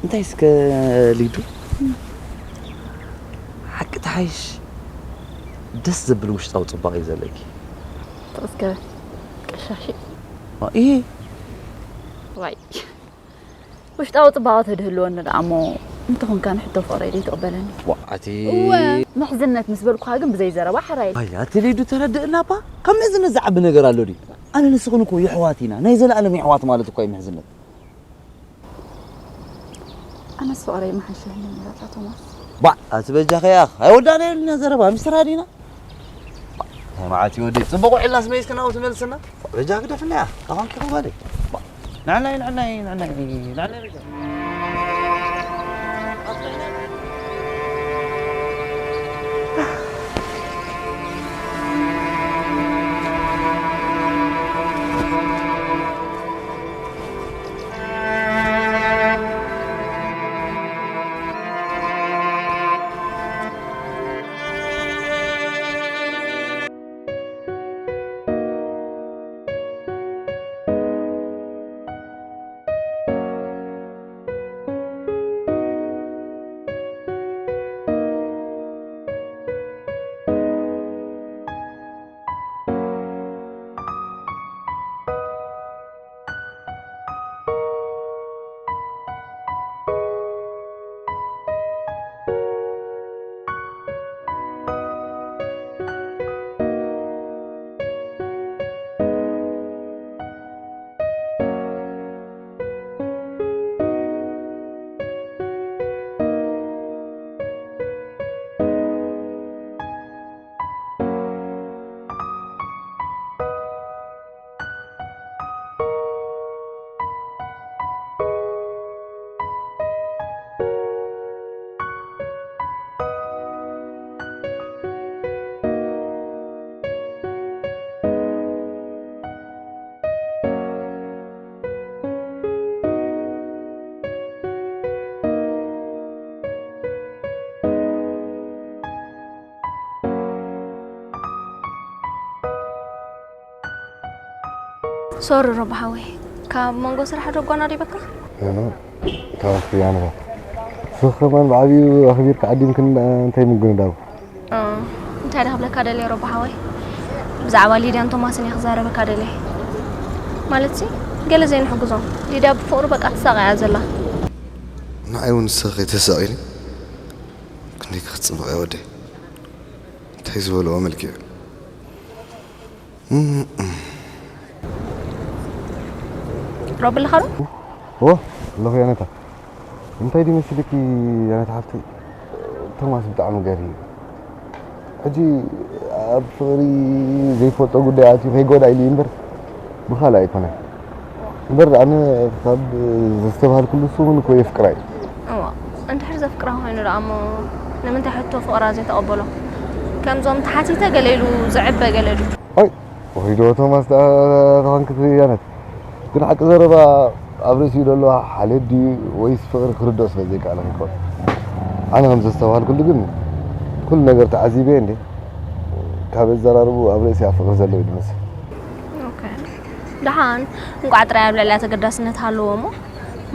እንታይ እስከ ሊዱ? ሓቂ ተሓይሽ ደስ ዘብል ውሽጣዊ ጽባቐ እዩ ዘለኪ። ተመስገን። ቀሻሺ። ዋ፣ ኢሂ። ዋይ። ውሽጣዊ ጽባቐ ተድህልወኒ ደኣ እሞ፣ እንተኾንካ ንሕቶ ፍቕረይ ደይትቕበለኒ? ዋ፣ ኣቲ እወ፣ ምሕዝነት ምስ በልኩኻ ግን ብዘይ ዘረባ ሕራይ። ኣይ፣ ኣቲ ሊዱ ተረድእና እባ። ካብ ምሕዝነት ዝዓቢ ነገር ኣሎ ድዩ? ኣነ ንስኽን እኮ የሕዋት ኢና። ናይ ዘለኣለም የሕዋት ማለት እኮ እዩ ምሕዝነት። ኣነስ ፍቕረይ ምሓሸኒ ነይራታ ቶማስ። ባዕ፣ ኣቲ በጃኻ ያኽ። ኣይወዳእናዮ ልና ዘረባ፣ ሚስጥር ኣዲና። ባዕ፣ ናይ መዓልቲ ወደይ፣ ጽቡቕ ውዕልና ስመይስ ክናው ትመልስና። ባዕ፣ በጃ ግደፍና ያ፣ ካኻን ክቕበል። ባዕ፣ ንዕናይ፣ ንዕናይ፣ ንዕናይ፣ ንዕናይ በጃ። ሶሪ ሮባ ሓወይ፣ ካብ መንጎ ስራሕ ዶ ኣጓናዲበካ? እህ፣ ካብ ኣኽብያንኻ። ስኽ ከማን ብዓብዩ ኣኽቢርካ ዓዲምክን እንታይ ምጉንዳብ? እ፣ እንታይ ዳ ክብለካ ደልየ ሮባ ሓወይ? ብዛዕባ ሊድያን ቶማስን እየ ክዛረበካ ደልየ። ማለትሲ፣ ገለ ዘይንሕግዞም። ሊድያ ብፍቕሩ በቃ ትሳቐያ ዘላ። ንዓይ እውን ንስኺ ከይተሳቒኒ። ክንደይ ክትጽብቕ እያ ወደይ። እንታይ ዝበልኦ መልክዕ። ሮቢ ኣለኻ ዶ? ዎ፣ ኣለኹ ያነታ። እንታይ ድዩ መሲልኪ ያነታ ሓፍተይ? ቶማስ ብጣዕሚ ገርሂ እዩ። ሕጂ ኣብ ፍቕሪ ዘይፈልጦ ጉዳይ ኣትዩ ከይጎዳ ኢሉ እዩ እምበር ብኻልእ ኣይኮነን። እምበር ኣነ ካብ ዘስተብሃልኩሉ እሱ እውን እኮ የፍቅራ እዩ። እዋ፣ እንድሕር ዘፍቅራ ኮይኑ ደኣ እሞ ንምንታይ ሕቶ ፍቕራ ዘይተቐበሎ? ከምዞም ተሓቲተ ገለ ኢሉ ዝዕበ ገለ ድዩ? ኦይ፣ ወይ ዶ ቶማስ ደኣ ተኾንኪ ትያነት። ግን ሓቂ ዘረባ ኣብ ርእሲኡ ዘሎ ሓልዮት ድዩ ወይስ ፍቕሪ ክርድኦ ስለ ዘይከኣለ ይኸውን። ኣነ ከም ዘስተብሃልኩሉ ግን ኩሉ ነገር ተዓዚበ እንዴ። ካብ ኣዘራርቡ ኣብ ርእሲኣ ፍቕሪ ዘሎ እዩ ዝመስል። ኦኬ። ደሓን እንቋዕ ጥራይ ኣብ ልዕሊኣ ተገዳስነት ሃለዎ እሞ፣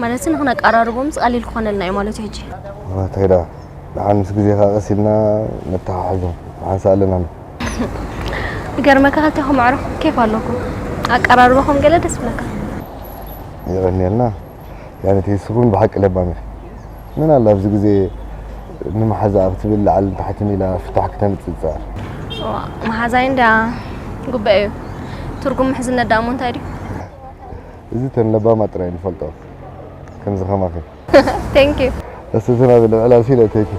ማለት ንኽነቀራርቦምስ ቀሊል ክኾነልና እዩ ማለት እዩ ሕጂ። እንታይ ደኣ፣ ደሓን ምስ ግዜ ከኣ ቀስ ኢልና ነተሓሕዞም። ደሓንስ ኣለና። ይገርመካ፣ ክልቴኹም ኣዕሩኽ ኬፍ ኣለኩም። ኣቀራርባኹም ገለ ደስ ይብለካ። የቐንየልና። ያነቲ ንስኹም ብሓቂ ለባም ኢኺ። መን ኣላ ኣብዚ ግዜ ንመሓዛኣ ክትብል ላዕልን ታሕትን ኢላ ፍታሕ ክተምጽእ ትጽዕር? እዋ፣ መሓዛይ እንዳ ጉባኤ እዩ። ትርጉም ምሕዝነት ደኣ እሞ እንታይ ድዩ? እዚ ተን ለባማት ጥራይ ንፈልጦ። ከምዚ ከማኺ። Thank you። እስቲ ዝናብ ልዕል ኣልሲ ኢለ እተይኪ።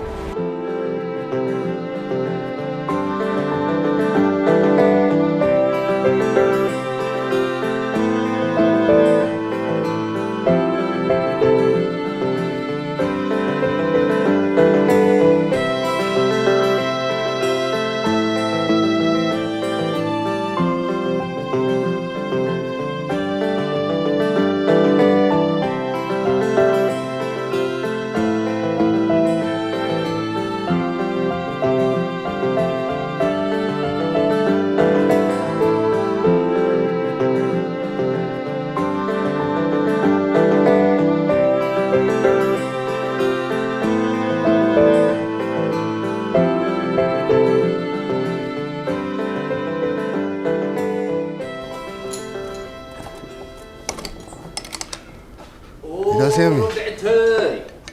ኢዳ ሰሚ።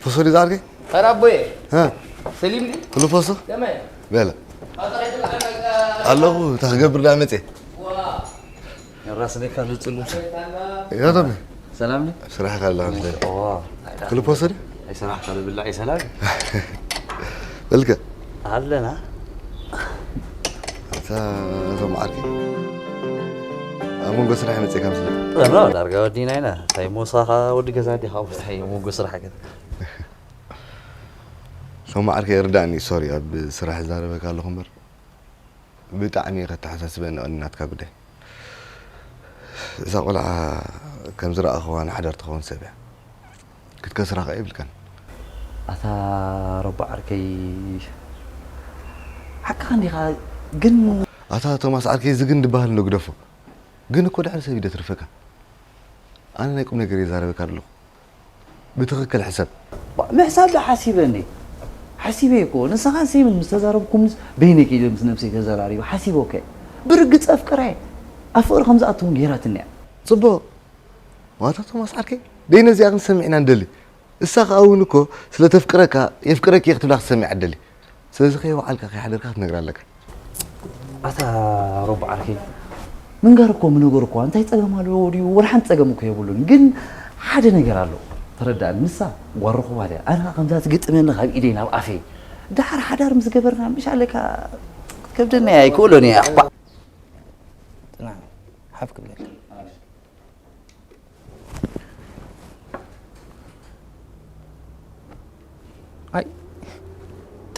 ፎሶ ዲዛ ዓርከይ? ኧረ ኣቦየ። እ? ሰሊም ድዩ? ኩሉ ፎሶ? ከመይ? በለ። ኣለኹ፣ እንታይ ክገብር ደኣ መጼ? ዋ። የራስነካ ዝጽሉም። ያረቢ። ሰላም ነህ? ስራሕ ካለ ኣምስለ። ዋ። ኩሉ ፎሶ ድዩ? ኣይ ስራሕ ካለ ብላዕ ሰላም። በልከ? ኣለና። እታ፣ እዞም ዓርኪ ኣብ መንጎ ስራሕ መጺእካ ምስለይ። ኧረ፣ ዳርጋ ወዲና ኢና። እንታይ ሞሳኻ ወዲ ገዛ ዲኻ? እንታይ መንጎ ስራሕ ግን? እዞም ዓርኪ ይርዳእኒ፣ ሶሪ፣ ኣብ ስራሕ ይዛረበካ ኣለኹ እምበር። ብጣዕሚ እየ ከተሓሳስበኒ ቀኒ ናትካ ጉዳይ። እዛ ቆልዓ ከም ዝረኣኽዋ ንሓዳር ትኸውን ሰብ እያ። ክትከስራ ኸኣ የብልካን። ኣታ ሮባ ዓርከይ፣ ሓቅኻ እንዲኻ፣ ግን ኣታ ቶማስ ዓርከይ፣ እዚ ግን ዝበሃል እንዶ ግደፎ። ግን እኮ ድሕሪ ሰብ እዩ ደትርፈካ። ኣነ ናይ ቁም ነገር እየ ዛረበካ ዘለኹ። ብትኽክል ሕሰብ። ባ-፣ ምሕሳብ ዶ ሓሲበ እንዴ? ሓሲበ እኮ። ንስኻን ሴምን ምስ ተዛረብኩምስ በይነይ ከይደ ምስ ነብሰይ ተዘራሪበ ሓሲበ እኮ። ብርግጽ ኣፍቅራ እየ። ኣብ ፍቕሪ ከም ዝኣቱ እውን ገይራትኒ እያ። ጽቡቕ። ዋታ ቶማስ ዓርከይ፣ ደይ ነዚኣ ክንሰምዕ ኢና ንደሊ። እሳ ኸኣ እውን እኮ ስለ ተፍቅረካ፣ የፍቅረኪ እየ ክትብላ ክትሰምዕ ኣደሊ። ስለዚ ከይወዓልካ ከይሓደርካ ክትነግራ ኣለካ። ኣታ ሮባ ዓርከይ፣ ምንጋር እኮ ምንጋር እኮ እንታይ ጸገም ኣለዎ ድዩ? ወላ ሓንቲ ጸገም እኮ የብሉን። ግን ሓደ ነገር ኣሎ። ተረዳእኒ። ንሳ ጓል ርኹባ ድያ። ኣነ ኸኣ ከምዛ ትግጥመኒ ካብ ኢደይ ናብ ኣፈይ። ደሓር ሓዳር ምስ ገበርና ምሽ ኣለካ ክትከብደኒ እያ፣ ኣይክእሎን እየ። ኣባ-፣ ጽናዕ፣ ሓፍ ክብለካ። ኣይ፣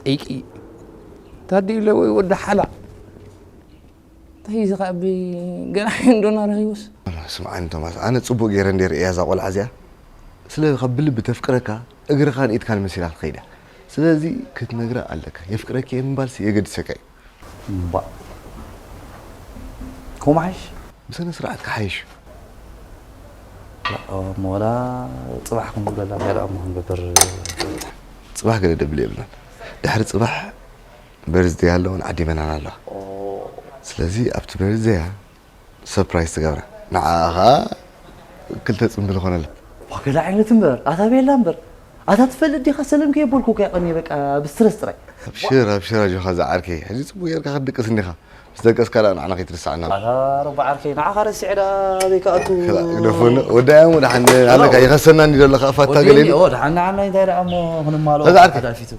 ጠይቂ። ታዲ ኢለ ወይ ወዲ ሓላ። እንታይ እዩ እዚ ኸኣ ብ-፣ ገና እንዶ ናረኺቡስ? ስምዓኒ ቶማስ፣ ኣነ ጽቡቕ ገይረ እንድየ ርእያ እዛ ቆልዓ እዚኣ። ስለ ካብ ብልቢ ተፍቅረካ፣ እግርኻን ኢድካን መሲላ ክትኸይድ እያ። ስለዚ ክትነግራ ኣለካ። የፍቅረኪ እየ ምባልሲ የገድሰካ እዩ። እምባእ። ከምኡ ሓይሽ? ብስነ ስርዓት ክሓይሽ። እሞ ወላ ጽባሕ ክንብለላ እንታይ ደኣ እሞ ክንገብር? ጽባሕ ገለ ደብል የብልናን። ድሕሪ ጽባሕ በርዝደይ ኣለውን ዓዲመናን ኣለዋ። ስለዚ ኣብቲ በርዝደያ ሰርፕራይዝ ትገብራ። ንዓኻ ክልተ ጽምብል ኾነላ። ዋገዳ ዓይነት እምበር ኣታ ቤላ እምበር ኣታ ትፈልጥ ዲኻ ሰለምከ የበልኩ ከ ቀኒ በቃ ብስትረስ ጥራይ። ኣብሽር ኣብሽር ኣጆኻ ዝዓርከይ ሕጂ ጽቡቅ ጌርካ ክትድቅስ እንዲኻ። ምስ ደቀስካ ደኣ ንዓና ከይትርስዓና። ኣታ ረባ ዓርከይ ንዓኻ ረሲዐ ደኣ ኣበይ ክኣቱ? ክላ ግደፎ ወዳያሙ ደሓን ኣለካ ይኸሰና እንዲ ዘለካ ኣፋታ ወዲኒ ገሌኒ። ኦ ደሓን ንዓና እንታይ ደኣ እሞ ክንማሎ ከዛ ዓርከይ። ሓዳፊቱ።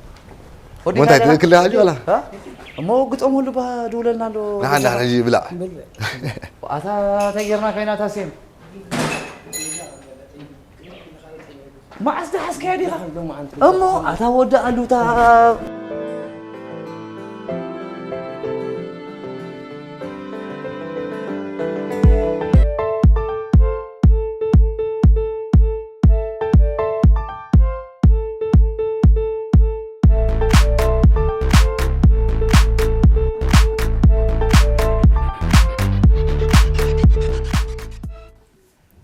ወዲ እንታይ እንታይ ደኣ? ትእክል ደኣ ሓጂ ዋላ? እ? እሞ ግጠመሉ ባ ድውለልና ኣሎ። ንሓን ደሓን ሕጂ ብላዕ። ኣታ እንታይ ጌርና ኮይና ታሴም? መዓስ ደሓስካዮ ዲኻ? እሞ ኣታ ወዲ ኣሉታ።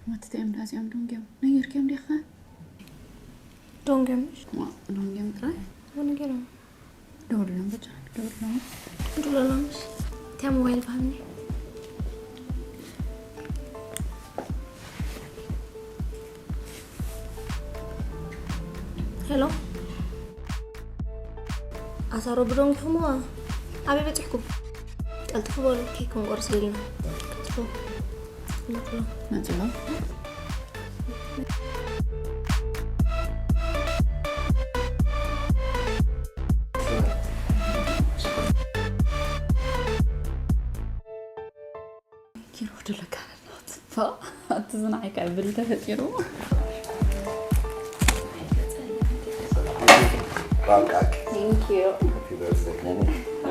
ማትተኦም ዳዚኦም ዶንግዮም ነጊርክዮም ዲኻ? ዶንግዮም ምሽ? ማ ዶንግዮም ጥራይ? ዶንግዮም። ደውልሎም በጃ፣ ደውልሎም። ደውልሎም ምሽ? እቲያ ሞባይል ባሃልኒ። ሄሎ። ኣሳሮ ብዶንግኹምዋ ኣበይ በጺሕኩም? ቀልጥፉ በሉ፣ ኬክ ክንቆርስ ደሊና። ቀልጥፉ። መጽሎ። ኪሮ ደለካ ኣለዎት። ፋ፣ ኣቲ ዝናዓይ ከብል ተፈጢሩ። Thank you. Thank you.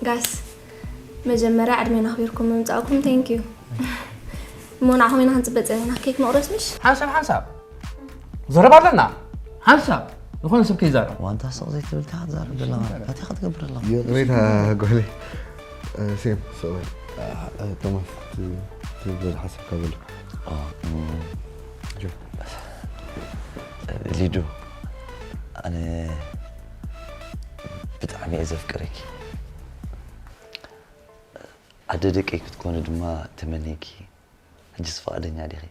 ጋይስ፣ መጀመርያ ዕድሜና ኣኽቢርኩም ምምጻእኩም thank you። እሞ ንዓኹም ኢና ክንጽበ ጸኒሕና። ኬክ ንቑረስ ምሽ? ሓንሳብ ሓንሳብ ዘረባ ኣለና። ሓንሳብ ዝኾነ ሰብ ከይዛረብ። ዋንታ ስቕ ዘይትብል እንታይ ክትዛረብ ዘለኻ? እንታይ ክትገብር ኣለኻ? ይቕሬታ ጓለይ። እ፣ ሴም፣ ስቕ በል። እ፣ እ፣ ቶማስ፣ ት-፣ ትብል ሓሳብካ በል። ኦ፣ እም፣ ጆ። ሊዱ፣ ኣነ ብጣዕሚ እየ ዘፍቅረኪ። ኣደ ደቀይ ክትኮኒ ድማ ተመንየኪ። ሕጅስ ፍቓደኛ ዲኺ?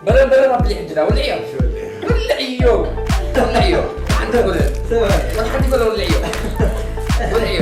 በለ፣ በለ፣ ኣብል ሕጂ ዳ፣ ውልዕዮ። ውልዕዮ። ውልዕዮ። ኣንተ በለ። ወልሓንቲ በለ፣ ውልዕዮ። ውልዕዮ።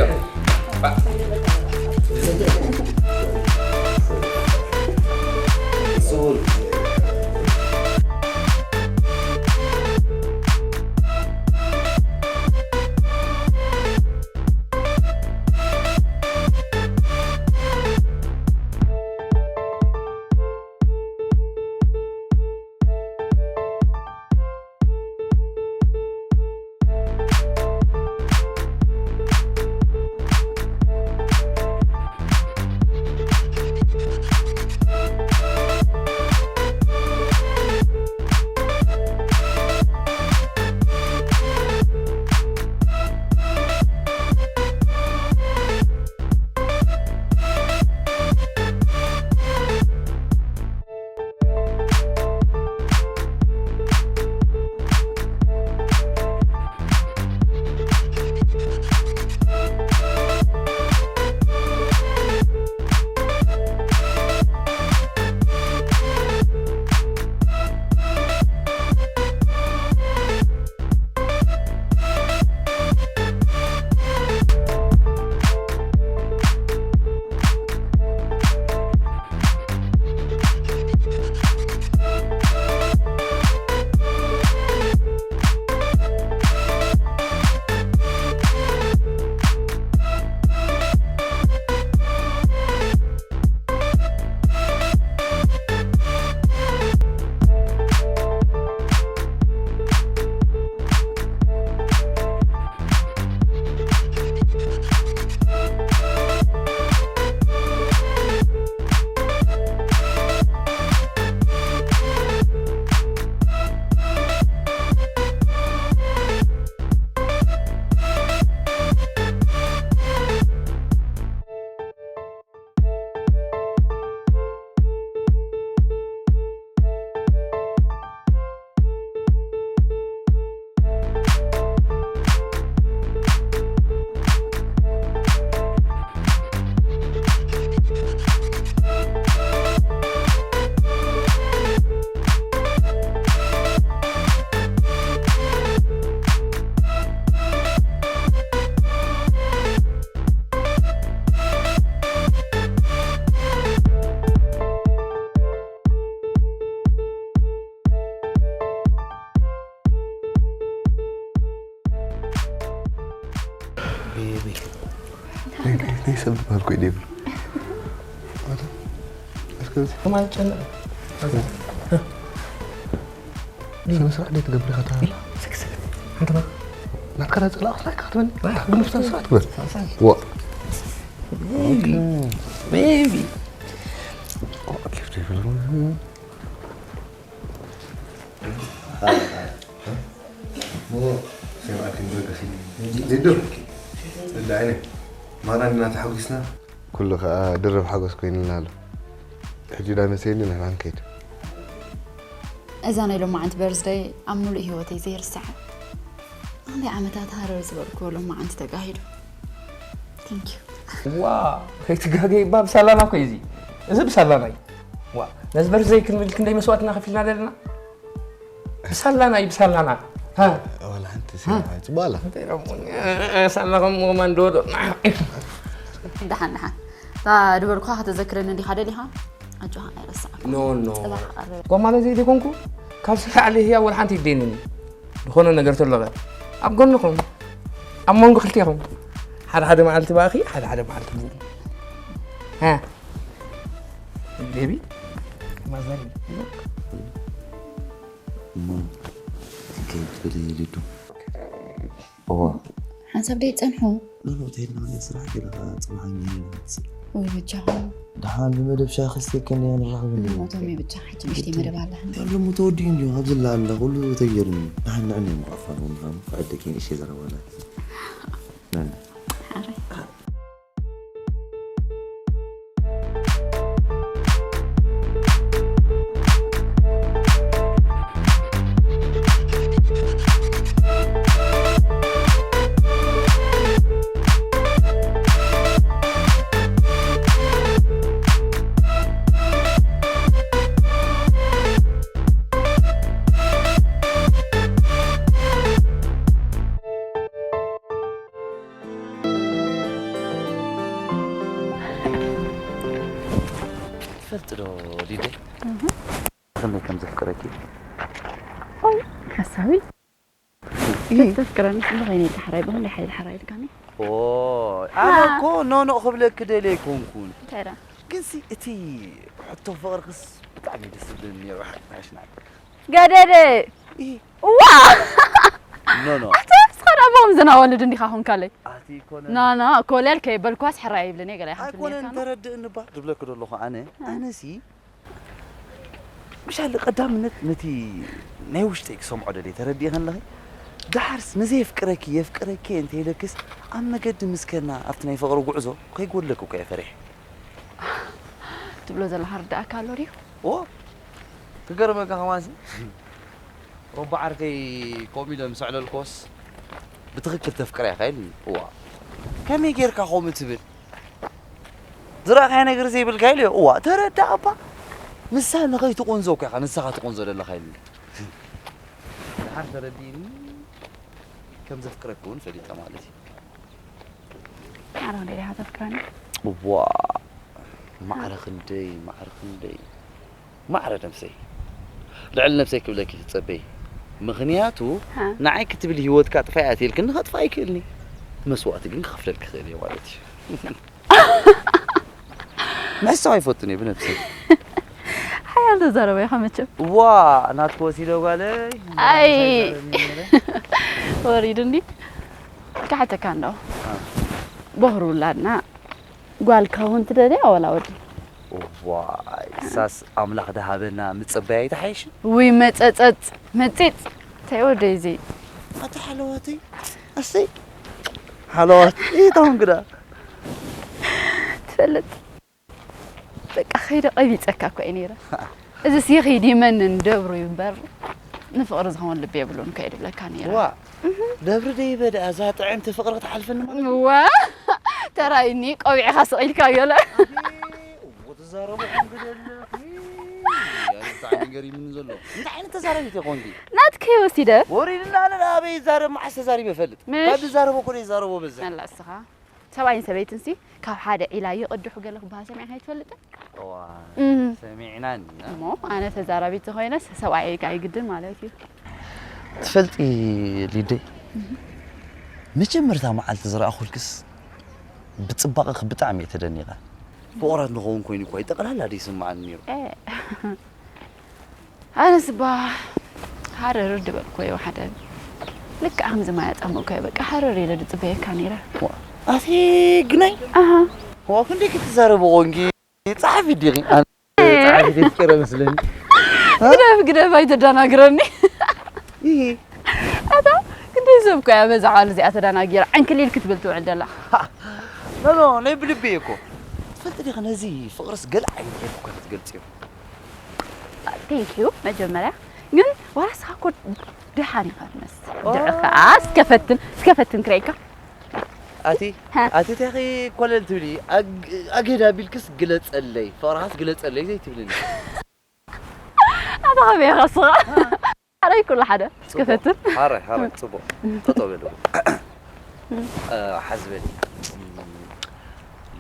ናይ ሰብ ዝበሃል ኮይ ደብል ኣታ እስከ ከማን ጨነቀ። ስነ ስርዓት ደይ ትገብር ኢኻ ተባሂላ። ስክስክ። ሓንቲ በል። ናትካ ዳ ጸላእካ ስራሕ ኢካ ክትበል። ብንፍሳ ስርዓት ትግበር። ዋ ቤቢ። ኬፍ ደብል ሞ ሰምዓት ክንበገስ ሊዱ እንዳ ዓይነ ማራ እና ተሓጒስና። ኩሉ ከዓ ድርብ ሓጎስ ኮይኑና ኣሎ። ሕጂ ዳ መሰየኒ ንሕና ንከይድ። እዛ ናይ ሎማዓንቲ በርዝደይ ኣብ ሙሉእ ህይወተይ ዘይርስዓ። ክንደይ ዓመታት ሃረር ዝበልክዎ ሎማዓንቲ ተጋሂዱ። Thank you። ዋ ከይትጋገ ይባ ብሳላና እኮ እዚ እዚ ብሳላና እዩ። ዋ ነዚ በርዝደይ ክንብል ክንደይ መስዋእትና ከፊልና ዘለና ብሳላና እዩ ብሳላና። ሃ ዋላ ሓንቲ ሰምዓት ባላ እንታይ ደሞ ሳላ ከም ሞማን ዶዶ ደሓን ደሓን እታ ድበልኩኻ ከተዘክረኒ እንዲኻ ደሊኻ ኣጆኻ ኣይረሳዕኩ ኖ ኖ ፅባሕ ቀርብ ጓማለ ዘይ ዘይኮንኩ ካብ ስላዕሊ ህያ ወላ ሓንቲ ይደይንኒ ዝኾነ ነገር ተሎቐ ኣብ ጎንኹም ኣብ መንጎ ክልቴኹም ሓደ ሓደ መዓልቲ ባእኺ ሓደ ሓደ መዓልቲ ቡ ሃ ቤቢ ማዘሪ እሞ ከይድ በለ ይልዱ እዋ ሓንሳብ ደይ ፀንሑ ኖኖ ተይድና ናይ ስራሕ ገለ ከዓ ፅባሕ እኛ ንመፅእ ወይ ብጃኹም ደሓን ብመደብ ሻኺ ስተይከን እያ ንራኸብ እንዲ ሞቶም ብቻ ሕጂ ንሽተይ መደብ ኣላ ያለሙ ተወዲኡ እንዲዩ ኣብዚ ላለ ኩሉ ተገይሩ እዩ ደሓን ንዕነ እዮም ክኣፋለዎም ከም ክዕደቂ ንእሸ ዘረባላት ትፈልጢ ዶ ሊደይ ከመይ ከም ዘፍቅረኪ ሓሳዊ ተፍቅረኒ ስለ ኸይነ ዳሕራይ ብኹንደይ ሓይሊ ሓራይ ኢልካኒ ኦ ኣነ እኮ ኖኖ ክብለኪ ደልየ ኣይኮንኩን እንታይ ዳ ግንሲ እቲ ሕቶ ፍቕርክስ ብጣዕሚ ደስ ዝብለኒ ነይሩ ሓሽና ገደደ ዋ ኖኖ ኣታ ስኻ ዳቦም ዝናወልድ እንዲኻ ኹንካለይ ኣቲ ኮነ ና ና ኮለል ከይበልኳስ ሕራይ ይብልኒ ገለ ኣይኮነን ተረድእኒ ባ ዝብለኪ ዘለኹ ኣነ ኣነሲ ምሻል ቀዳምነት ነቲ ናይ ውሽጠይ ክሰምዖ ደልየ ተረዲእኺ ኣለኺ ደሓርስ ንዘየፍቅረኪ የፍቅረኪ እንተ ኢለክስ ኣብ መገዲ ምስከና ኣብቲ ናይ ፍቕሪ ጉዕዞ ከይጎድለኪ እኮ እየ ፈሪሐ ትብሎ ዘለኻ ርዳእካ ኣሎ ድዩ ኦ ክገርመካ ከማሲ ሮባ ዓርከይ ከምኡ ኢለ ምስ ኣዕለልኮስ ብትኽክል ተፍቅራ ኢኻ ኢልኒ እዋ ከመይ ጌርካ ከምኡ ትብል ዝረእኻዮ ነገር ዘይብልካ ኢሉ እዋ ተረዳ እባ ንሳ ንኸይትቆንዞ እኮ ኢኻ ንስኻ ትቆንዞ ዘለኻ ኢልኒ ድሓር ተረዲእኒ ከም ዘፍቅረኪ እውን ፈሊጠ ማለት እዩ ኣረ ክንደይ ዲኻ ተፍቅረኒ እዋ ማዕረ ክንደይ ማዕረ ክንደይ ማዕረ ነብሰይ ልዕሊ ነብሰይ ክብለኪ ትጸበይ ምኽንያቱ ንዓይ ክትብል ህይወትካ ጥፋይ ኣትልክኒ ከጥፋ ኣይክእልኒ መስዋእቲ ግን ክኸፍለልክ ክእል እየ ማለት እዩ ምሕሳው ኣይፈቱን እየ ብነብሰይ ሓያል ተዛረበ ኢኻ መቸም ዋ ናትክ ወሲደ ጓለይ ኣይ ወሪዱ እንዲ ክሓተካ እንዶ ቦኽሪ ውላድና ጓል ክኸውን ትደልያ ወላ ወዲ ዋይ ሳስ ኣምላኽ ድሃበና ምጽበይ ኣይተሓይሽን ውይ መጸጸጽ መጺጽ እንታይ ወደይ እዚ ኣቲ ሓለዋተይ ኣሰይ ሓለዋት ኢታውን ግዳ ትፈልጥ በቃ ከይደ ቀቢፀካ እኮ እዩ ነይረ እዚ ሲኺ ዲመንን ደብሩ እዩ እምበር ንፍቕሪ ዝኸውን ልቢ የብሉን እኮ እየ ድብለካ ነይረ ዋ ደብሪ ደይበ ደኣ እዛ ጥዕምቲ ፍቕሪ ክትሓልፈኒ ማለት ዋ ተራይኒ ቆቢዕኻ ስቕ ኢልካ ገለ ትዛረቡ ከምግደለኺ ብጣዕሚ ገሪምኒ ዘሎ እንታይ ዓይነት ተዛረቢት ይኾንኪ ናትከይ ወሲደ ወሪድና ኣነ ኣበይ ይዛረብ መዓስ ተዛሪበ እፈልጥ ካብ ዝዛረቦ ኮነ ይዛረቦ በዛ መላ እስኻ ሰብኣይን ሰበይትን ሲ ካብ ሓደ ዒላ ይቕድሑ ገለ ክበሃል ሰሚዕካ ኣይትፈልጥን እዋ እም፣ ሰሚዕናኒ እሞ ኣነ ተዛራቢት ዝኾይነስ ሰብኣይ ኣይግድን ማለት እዩ ትፈልጢ ሊደይ መጀመርታ መዓልቲ ዝረኣኹልክስ ብጽባቐኺ ብጣዕሚ እየ ተደኒቐ። ፍቑራት ንኸውን ኮይኑ እኳ እዩ ጠቕላላ ዘይስምዓኒ ነይሩ። ኣነስ እባ ሃረር ድበልኩ ወይ ሓደ ልክዕ ከምዚ ማይ ኣጻምእኩ በቃ ሃረር ኢለ ድጽበየካ ነይረ። ኣቲ ግናይ ኣሃ ዋ ክንደይ ክትዛረቡ ቆንጊ ጸሓፊ ዲኺ ኣነ ጸሓፊ ዲኺ ከረ መስለኒ ግደፍ ግደፍ ኣይተዳናግረኒ። ኣታ ክንደይ ሰብ እኮ እያ በዛ ዓል እዚኣ ተዳናጊራ ዕንክሊል ክትብል ትውዕል ደላ። ኖ ኖ ናይ ብልቢ እኮ ትፈልጥ ዲኺ ነዚ ፍቕርስ ገለ ዓይነት እኮ ክትገልጽዮ ቴንክ ዩ መጀመርያ ግን ዋላ ስኻ እኮ ደሓን ኢኻ ትመስል ድዕኻ እስከፈትን እስከፈትን ክረይካ ኣቲ ኣቲ ተኺ ኮለል ትብሊ ኣጌዳ ቢልክስ ግለጸለይ ፍቕርኻስ ግለጸለይ ዘይትብልኒ ኣታ ኸመይ ኢኻ ስኻ ሓረይ ኩሉ ሓደ እስከፈትን ሓረይ ሓረይ ጽቡቕ ጠጠው በሉ ሓዝበሊ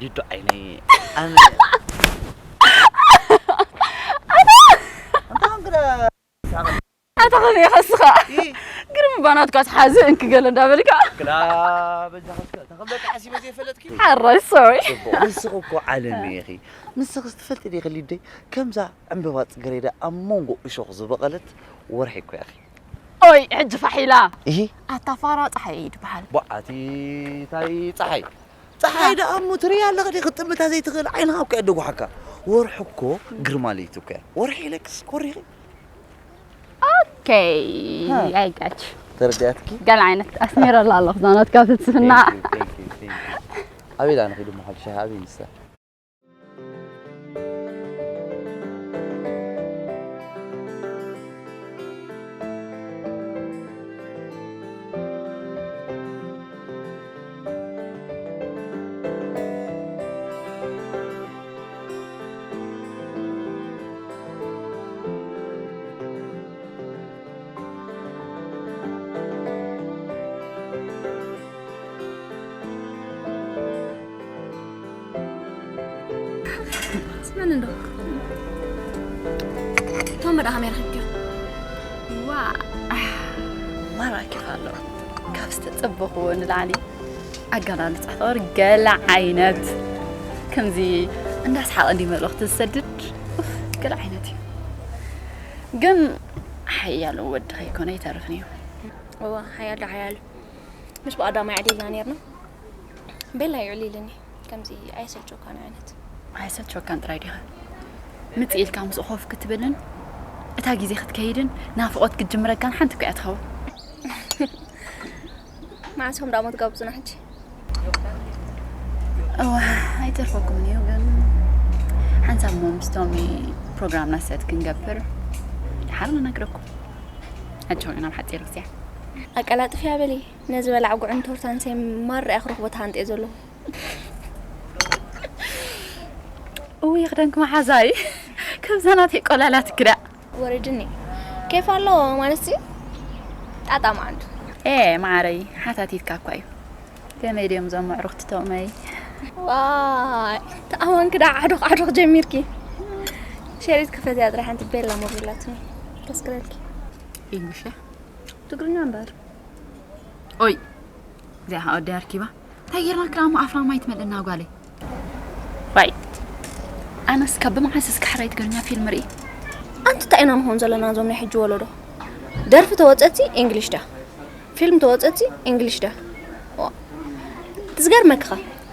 ሊዶ ዓይነይ ኣነ ኣንታ ግዳ ኣታ ኸመይ ኢኻ ስኻ ግርም ባናትካ ትሓዚ እንክገለ እንዳበልካ ግዳ በጃ ኸስከ ተኸበልካ ሓሲበ ዘይፈለጥኪ ሓራይ ሶሪ ንስኺ እኮ ዓለም ኢኺ ንስኺ ትፈልጢ ዲኺ ሊደይ ከምዛ ዕምበባ ጽገሬዳ ኣብ መንጎ እሾኽ ዝበቐለት ወርሒ እኮ ኢኺ ኦይ ሕጂ ፋሕ ኢላ እሂ ኣታ ፋራ ጸሓይ ይድበሃል ቦዓቲ ታይ ጸሓይ ጸሓይ ደኣ እሞ ትርእያ ኣለኻ ዲኺ ክትጥምታ ዘይትኽእል ዓይንኻ እኮ እያ ደጉሓካ ወርሒ እኮ ግርማ ለይቲ እኮ እያ ወርሒ ኢለክስ ኮሪኺ Okay, I got you. ተረዲኣትኪ? ገለ ዓይነት ኣስሚረላ ኣለኹ እዛ ናትካ ፍልስፍና። ኣበይ ደኣ ንኺድ እሞ ሓድሻ ኣበይ ንሳ? ስመን እንዶ ቶም ደኣ ከመይ ረኺብክዮ? ዋ ማራኪ ኣሎ ካብ ዝተጸበኽዎ ንላዕሊ ኣገላልጻ ፍቕሪ ገለ ዓይነት ከምዚ እንዳስሓቐ እንዲ መልእኽቲ ዝሰድድ ገለ ዓይነት እዩ ግን ሓያል ወዲ ከይኮነ ይተርፍን እዩ እዋ ሓያል ዶ ሓያል ምስ ብቐዳማይ ዕሊልና ነርና ቤላ ይዕሊልኒ ከምዚ ኣይሰልቸካን ዓይነት ኣይሰልቸካን ጥራይ ዲኻ ምጽእ ኢልካ ምስኡ ኮፍ ክትብልን እታ ግዜ ክትከይድን ናፍቖት ክትጅምረካን ሓንቲ እኮ እያ ትኸውን መዓስ ኹም ዳሞ ትጋብዙና ሕጂ እዋ ኣይተርፈኩምን እዩ ግን ሓንሳብ ሞ ምስቶም ፕሮግራምና ሰት ክንገብር ድሓር ንነግረኩም ኣጆ ናብ ሓፂር ግዜ ኣቀላጥፍያ በሊ ነዚ በላዕ ጉዕን ቶርታን ሰይ ማራ እያ ክረኽቦ ተሃንጥየ ዘለኹ እውይ ክደንክ መሓዛይ ከምዛ ናተይ ቆላላት ክዳ ወሪድኒ ኬፍ ኣሎ ማለት ጣጣ ማዓንዱ ኤ ማዓረይ ሓታቲትካ እኳ እዩ ከመይ ድዮም እዞም ኣዕሩኽቲ ቶመይ ዋይ ተኣወንኪ ዳ ዓዶኽ ዓዶኽ ጀሚርኪ ሸሪት ክፈትያ ጥራሕ ሓንቲ ቤላ ሞሪላትኒ ከስክረልኪ ኢንግሊሽ ትግርኛ እምበር ኦይ እዚኣ ከዓ ወዲ ኣርኪባ እንታይ ጌርና ክዳሞ ኣፍና ማይ ትመልእና ጓለይ ራይት ኣነስ ካብ ብመዓስ እስኪ ሕራይ ትግርኛ ፊልም ርኢ ኣንቲ እንታይ ኢና ንኾን ዘለና እዞም ናይ ሕጂ ወለዶ ደርፊ ተወፀቲ እንግሊሽ ዳ ፊልም ተወፀቲ እንግሊሽ ዳ ዝገርመክኻ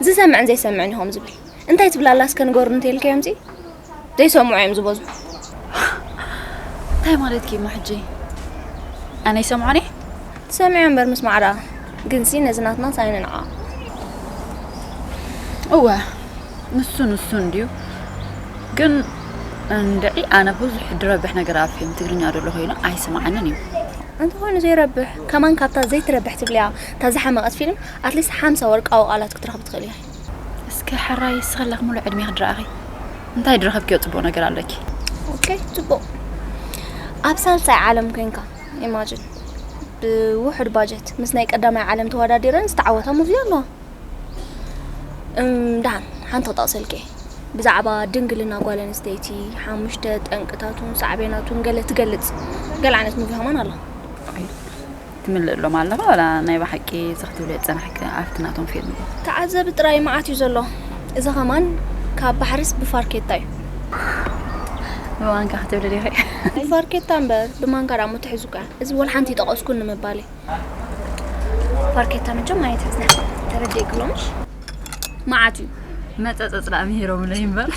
ዝሰምዕን ዘይሰምዕን ኢኹም ዝብል እንታይ ትብላላ እስከ ንገሩኒ እንተይልካዮም ፂ ዘይሰምዑ እዮም ዝበዝሑ እንታይ ማለት እዩ እሞ ሕጂ ኣነ ይሰምዖኒ ትሰምዕዮ እምበር ምስ ማዕዳ ግንሲ ነዚ ናትና ሳይንንዓ እወ ንሱ ንሱ እንድዩ ግን እንድዒ ኣነ ብዙሕ ድረብሕ ነገር ኣብ ፊልም ትግርኛ ደሎ ኮይኑ ኣይስምዓንን እዩ እንተኾይኑ ዘይረብሕ ከማን ካብታ ዘይትረብሕ ትብልያ እታ ዝሓመቐት ፊልም ኣትሊስት ሓምሳ ወርቃዊ ቃላት ክትረኽቢ ትኽእል ኢኺ እስከ ሕራይ እስኺ ኣለኺ ሙሉእ ዕድሜኺ ድረኣኺ እንታይ ድረኸብክዮ ጽቡቕ ነገር ኣለኪ ኦኬ ጽቡቕ ኣብ ሳልሳይ ዓለም ኮንካ ኢማጅን ብውሑድ ባጀት ምስ ናይ ቀዳማይ ዓለም ተወዳዲረን ዝተዓወታ ሙቪ ኣለዋ እም ደሓን ሓንቲ ክጠቕሰልኪ ብዛዕባ ድንግልና ጓል ኣንስተይቲ ሓሙሽተ ጠንቅታቱን ሳዕቤናቱን ገለ ትገልጽ ገለ ዓይነት ሙቪ ከማን ኣላ ትምልእሎም ኣለኻ ዋላ ናይ ብሓቂ እዚ ክትብሎ ዝጸናሕኪ ኣብቲ ናቶም ፊልም ዶ? ተዓዘቢ ጥራይ መዓት እዩ ዘሎ። እዚ ኸማን ካብ ባሕርስ ብፋርኬታ እዩ። ብማንካ ክትብሊ ዲኺ? ብፋርኬታ እምበር ብማንካ ዳሞ ተሒዙካ። እዚ ወላ ሓንቲ ይጠቐስኩ ንምባል እዩ። ፋርኬታ መቸም ኣይትሕዝና። ተረዲእክሎ ምሽ? መዓት እዩ። መጸጸጽ ደኣ ምሂሮምለይ እምበር።